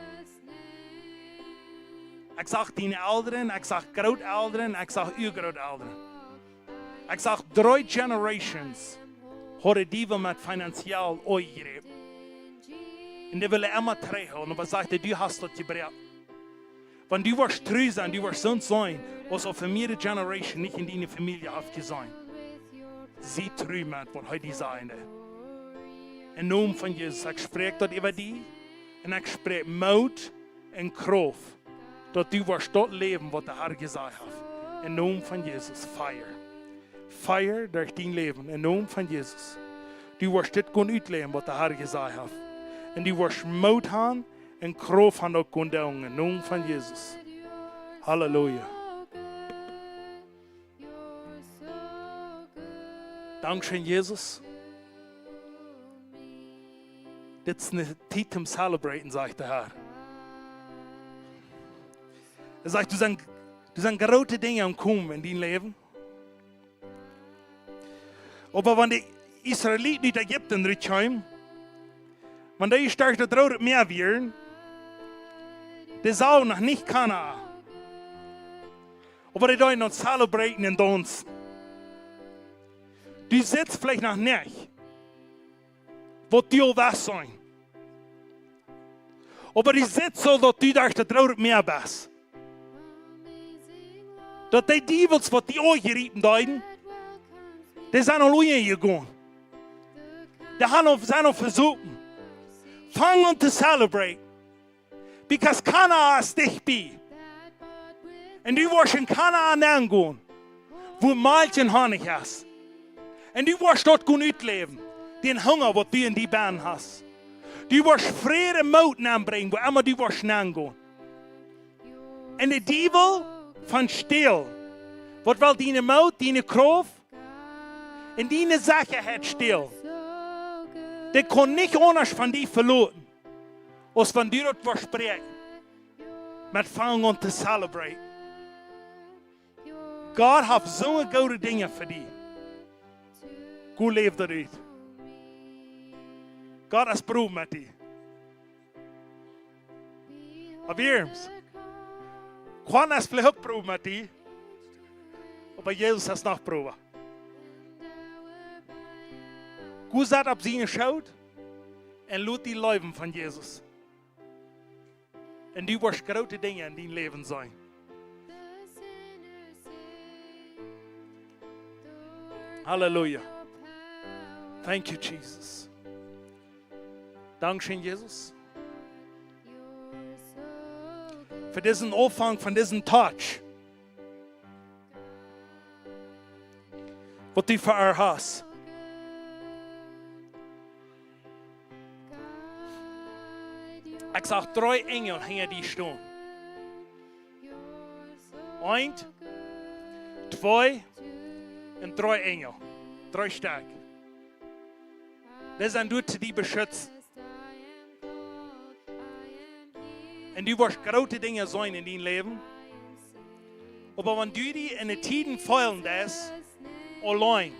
Ekj sach diene Elren, ekj sach Grootelren, ekj sach Urgrootelren. Ekj sach dree generations, hauden dee waut met finanziell aunjejräpt. Un dee wullen emma trigjhoolen, oba säd hee, du hast daut jebroaken. Wan du woascht tru sennen, du woascht soont seenen, waut aul fa mearere generation nich en diene Famielje haft jeseenen. Sie tru met waut hee die säd. Em Nomen von Jesus, ekj spräakj daut äwa die. Un ekj spräakj Moot un Krauft, daut du woascht daut läwen, waut de Herr jesajcht haft. Em Nomen von Jesus, fire. Fire derch dien Läwen, em Nomen von Jesus. Du woascht dit kjennen utläwen, waut de Herr jesajcht haft. Un du woascht Moot haben un Krauft haben, daut kjennen doonen, em Nomen von Jesus. Halleluja. Dankscheen, Jesus. Dit es eene Tiet om celebraten, sajcht de Herr. Hee sajcht, doa sent, doa sent groote Dinja aum komen en dien Läwen. Oba wan de Israeliten ut Ägipten trigjkjeemen, wan dee ieescht derch daut Roode Mäa wieren, dee sagen noch nich Kanaan. Oba dee deeden noch celebraten un daunzen. Du sitst veleicht noch nich, waut du aul west sennen. Oba du sitst soo, daut du derch daut Roode Mäa best. Daut dee Diewels, waut die aunjriepen deeden, dee sent aul unjajegonen. Dee haben aul, sent aul vesopen. Fang aun to celebrate. Because Kanaan es dicht bie. Un du woascht en Kanaan nengonen, wua Malkj un Honnich es. Un du woascht daut kjennen utläwen, dän Hunga, waut du en die bennen hast. Du woascht Fräd un Moot nenbrinjen, wua emma du woascht nengonen. Un de Diewel von stälen, waut well diene Moot, diene Krauft un diene Sechaheit stälen, dee kaun nich aundasch von die veloten, aus wan du daut woascht spräakjen, met fang aun to celebraten. Gott haft soo goode Dinja fa die. Go läw daut ut. Gott es proowen met die. Oba wie, Gott es veleicht uk proowen met die, oba Jesus es noch proowen. Go sett opp sienen Schoot un lot die leiden von Jesus. Un du woascht groote Dinja en dien Läwen seenen. Halleluja. Thank you, Jesus. Dankscheen, Jesus, fa disen Aunfank von disen Touch, waut du fa äa hast. Ekj sach dree Enjel hinja die stonen. Eent, twee un dree Enjel. Dree Stekj. Dee sent doa toom die beschutzen. Un du woascht groote Dinja seenen en dien Läwen. Oba wan du die en de Tieden feelen deist auleen,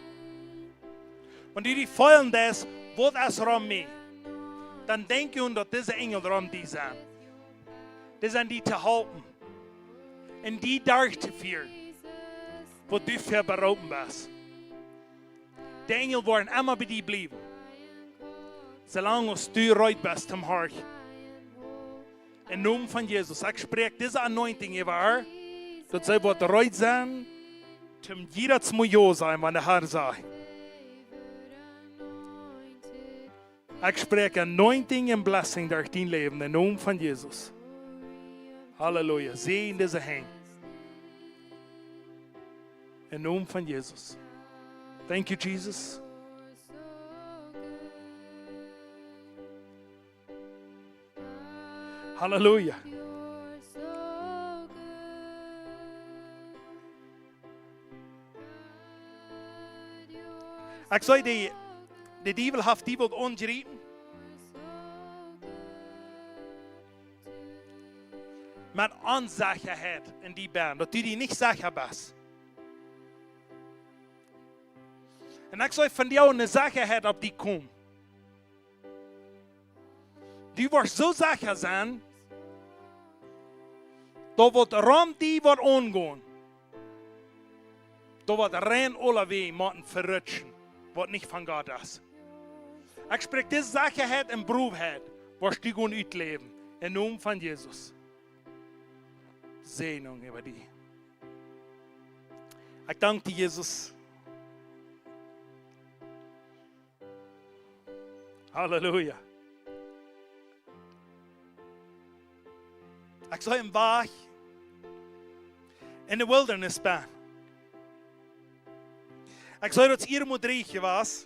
wan du die feelen deist, waut es rom mie, dan denkj aun, daut dise Enjel rom die sent. Dee sent die to halpen un die derch to fieren, waut du fa beroopen best. De Enjel woaren emma bie die bliewen, soo lang aus du reed best toom horchen. Em Nomen von Jesus, ekj spräakj dise Anointing äwa äa, daut see woat reed sennen, toom jiedasmol jo sajen, wan de Herr sajcht. Ekj spräakj Anointing un Blessing derch dien Läwen, em Nomen von Jesus. Halleluja. Säajen dise Henj. Em Nomen von Jesus. Thank you, Jesus. Halleluja. Ekj saj, de, de Diewel haft die waut aunjegrepen. Met Onsechaheit en die bent, daut du die nich secha best. Un ekj saj, vondoag eene Sechaheit opp die komen. Du woascht soo secha sennen, daut waut rom die woat aungonen, daut woat rein aulawäajen motten verrutschen, waut nich von Gott es. Ekj spräakj dise Sechaheit un Broheit, woascht du gonen utläwen, em Nomen von Jesus. Säajnunk äwa die. Ekj dank die, Jesus. Halleluja. Ekj saj, em Wajch en de Wilderness bent. Ekj saj, daut es hia mol dreech jewast.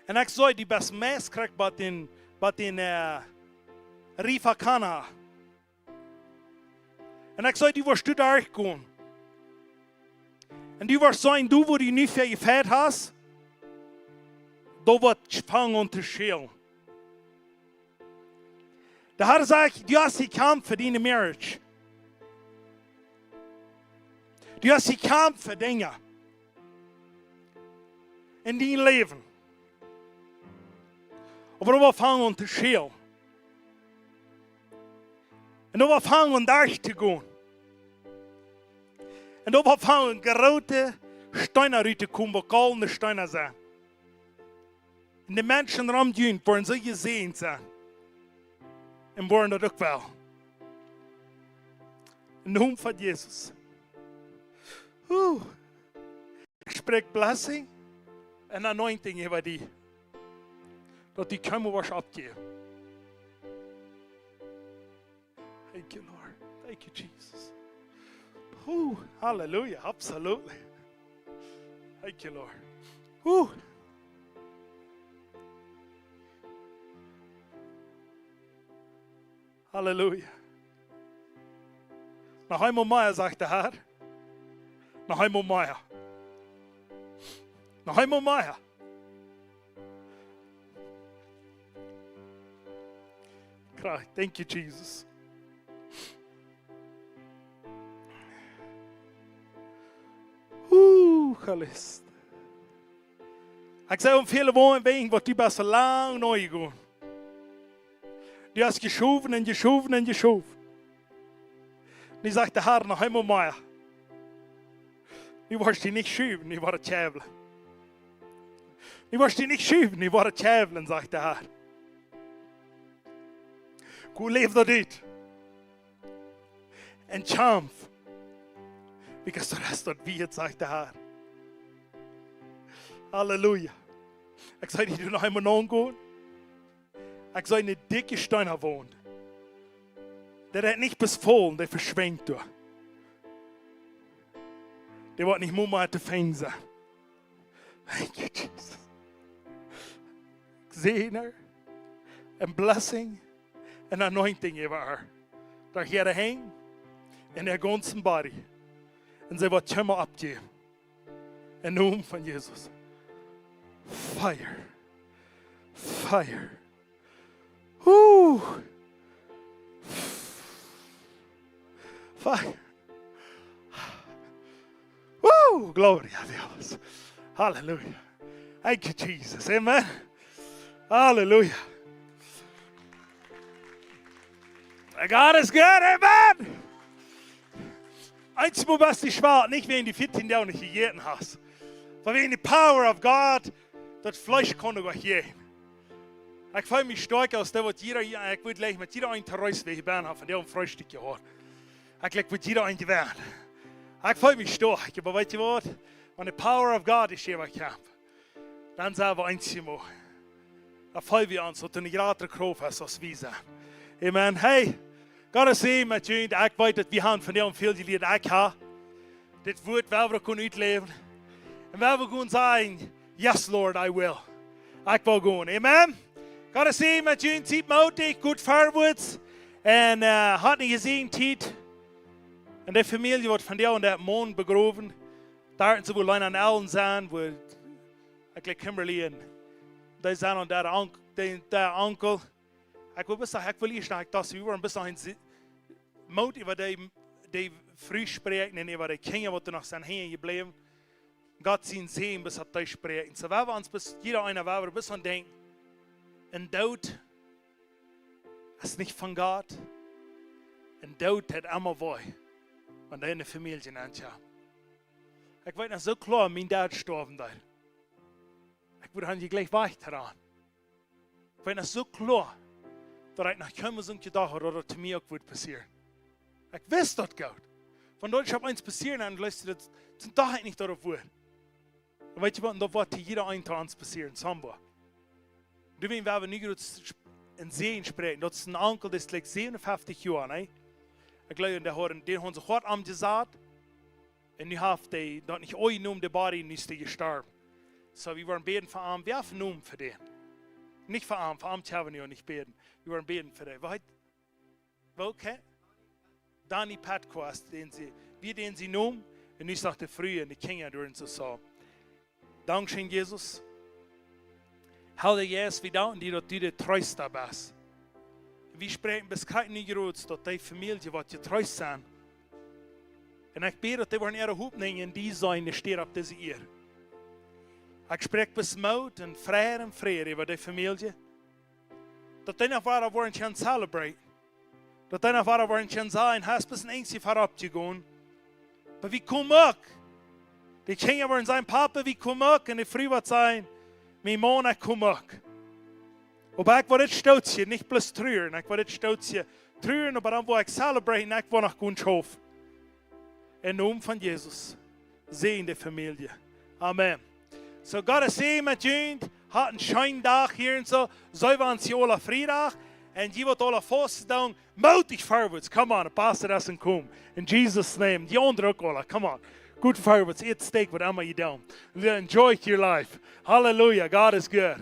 Un ekj saj, du best meist krakjt bie dän, bie dän, äh, Riefa Kana. Un ekj saj, du woascht doa derchgonen. Un du woascht seenen, du, wua du nu fa jefajcht hast, daut woat fangen aun to schälen. De Herr sajcht, du hast jekjamft fa diene Marriage. Du hast jekjamft fa Dinja en dien Läwen. Oba daut woat fangen aun to schälen. Un daut woat fangen aun derchtogonen. Un daut woat fangen groote Steena ruttokomen, waut goldne Steena sent. Un de Menschen rom junt woaren soo jesäajent sennen. Un woaren daut uk woll. Em Nomen von Jesus. Huh. Ekj spräakj Blessing un Anointing äwa die. Daut du kjeenmol woascht oppjäwen. Thank you, Lord. Thank you, Jesus. Huh, hallelujah, absolutely. Thank you, Lord. Huh. Halleluja. Noch eemol mea, sajcht de Herr. Noch eemol mea. Noch eemol mea. Kra-, thank you, Jesus. Uh, Geist. Ekj saj, om väle Woaren wäajen, waut du best soo lang nojegonen. Du hast jeschowen un jeschowen un jeschowen. Nu sajcht de Herr noch eemol mea. Nu woascht du nich schuwen, nu woascht du twiewlen. Nu woascht du nich schuwen, nu woascht du twiewlen, sajcht de Herr. Go, läw daut ut. Un kjamf. Because daut es daut wieet, sajcht de Herr. Halleluja. Ekj saj, du noch eemol nogonen. Ekj saj, een dikje Steen opp Waunt. Daut woat nich bloos faulen, daut veschwinjt doa. Daut woat nich mea to finjen sennen. Thank you, Jesus. Ekj säajen äa. Een Blessing, een Anointing äwa äa. Derch äare Henj un äa gaunzen body. Un see woat kjeenmol oppjäwen. Em Nomen von Jesus. Fire. Fire. Woo. Fire. Woo. Gloria a Dios. Hallelujah. Thank you, Jesus. Amen. Hallelujah. God is good. Amen. Eensmol best du schwak, nich wäajen du vieetieen Doag nich jejäten hast, oba wäajen de power of God, daut Fleesch kaun nich jäajen. Ekj feel mie stoakja aus dee waut jieda, ekj wudd jlikj met jieda een to Reis wäa hia benne haft, von dee een Freestikj jehaut. Ekj jlikj wudd jieda een jewennen. Ekj feel mie stoakja, oba weetst waut? Wan de power of God es hia, waut kjemt, dan sent wie eent mol. Dan feel wie ons, daut doa eene jratre Krauft es aus wie sent. Amen. Hey, Gott es hia met junt. Ekj weet daut wie haben von dee väl jelieet. Ekj hab dit Wuat, wie wellen daut kjennen utläwen. Un wie wellen kjennen sajen: "Yes, Lord, I will." Ekj well gonen. Amen. Gott es hia met junt. Siet mootich, goot verwoats. Un, äh, haft eene jesäajende Tiet. Un de Famielje woat vondoag en dän Monden begrowen. Doa sent see wua Lena un Ellen sent, wua ekj jlikj Kimberly un dee sent un dee Onk-, dee, dee Onkel. Ekj well bloos sajen, ekj well hia stonen, ekj docht, wie woaren bloos noch een Si-, Moot äwa dee, dee Fru spräakjen un äwa de Kjinja waut doa noch sent hangen jebläwen. Gott sien Säajen bloos opp dee spräakjen. Soo, wie wellen ons bloos, jieda eena, wie wellen bloos aun denkjen: een Doot es nich von Gott. Een Doot deit emma wee, wan dee enne Famielje nenn kjemt. Ekj weet noch soo kloa, mien Dad storf doa. Ekj wudd aun je jlikj wajch doaraun. Ekj weet noch soo kloa, daut ekj noch kjeenmol soo jedocht haud, daut daut to mie uk wudd passieren. Ekj wist daut goot. Wan daut opp eemol passieren, dan leet daut, dan docht ekj nich doaropp wua. Un weetst waut, daut woat to jieda een to ons passieren, somewhere. Doa woa wie nu groot sp-, een Säajen spräakjen. Daut es een Onkel, dee es jlikj säwenunfeftich Joa, nä? Ekj jleew, dee haud, dän hauden see goot aunjesat. Un nu haft hee daut nich aunjenomen, de body, nu es hee jestorwen. Soo, wie woaren bäden fa am. Wie haben Nomen fa dän? Nich fa am, fa am kjenn wie nu nich bäden. Wie woaren bäden fa dän. Waut? Woo, okay? Donnie Petko es dän see, wia dän sien Nomen. Un nu es noch de Fru un de Kjinja doa un soo, soo. Dankscheen, Jesus. Heilja Jeist, wie danken die, daut du de Treesta best. Wie spräakjen bloos krakjt nu jrod, daut dee Famielje woat jetreest sennen. Un ekj bäd, daut dee woaren äare Hopninj en die seenen, dee steit opp dise Ieed. Ekj spräakj bloos Moot un Fräd un Fräd äwa dee Famielje. Daut dee noch wada woaren kjennen celebrate. Daut dee noch wada woaren kjennen sajen: "Hee es bloos een Enjstje verop jegonen. Oba wie komen uk." De Kjinja woaren sajen: "Papa, wie komen uk." Un de Fru woat sajen: "Mien Maun, ekj kom uk." Oba ekj woa dit Stootje nich bloos truren. Ekj woa dit Stootje truren, oba dan woa ekj celebraten, ekj woa noch gonen schaufen. Em Nomen von Jesus. Säajen de Famielje. Amen. Soo, Gott es hia met junt. Haft eenen scheenen Dach hia un soo. Seenen wie ons hia aule Friedach. Un jie waut aule fast doonen, mootich verwoats. Come on, Pastor, daut es een Kom. In Jesus' name. Jie aundre uk aule. Come on. Goot verwoats. Ät Steak, waut emma jie doonen. Enjoy your life. Hallelujah. God is good.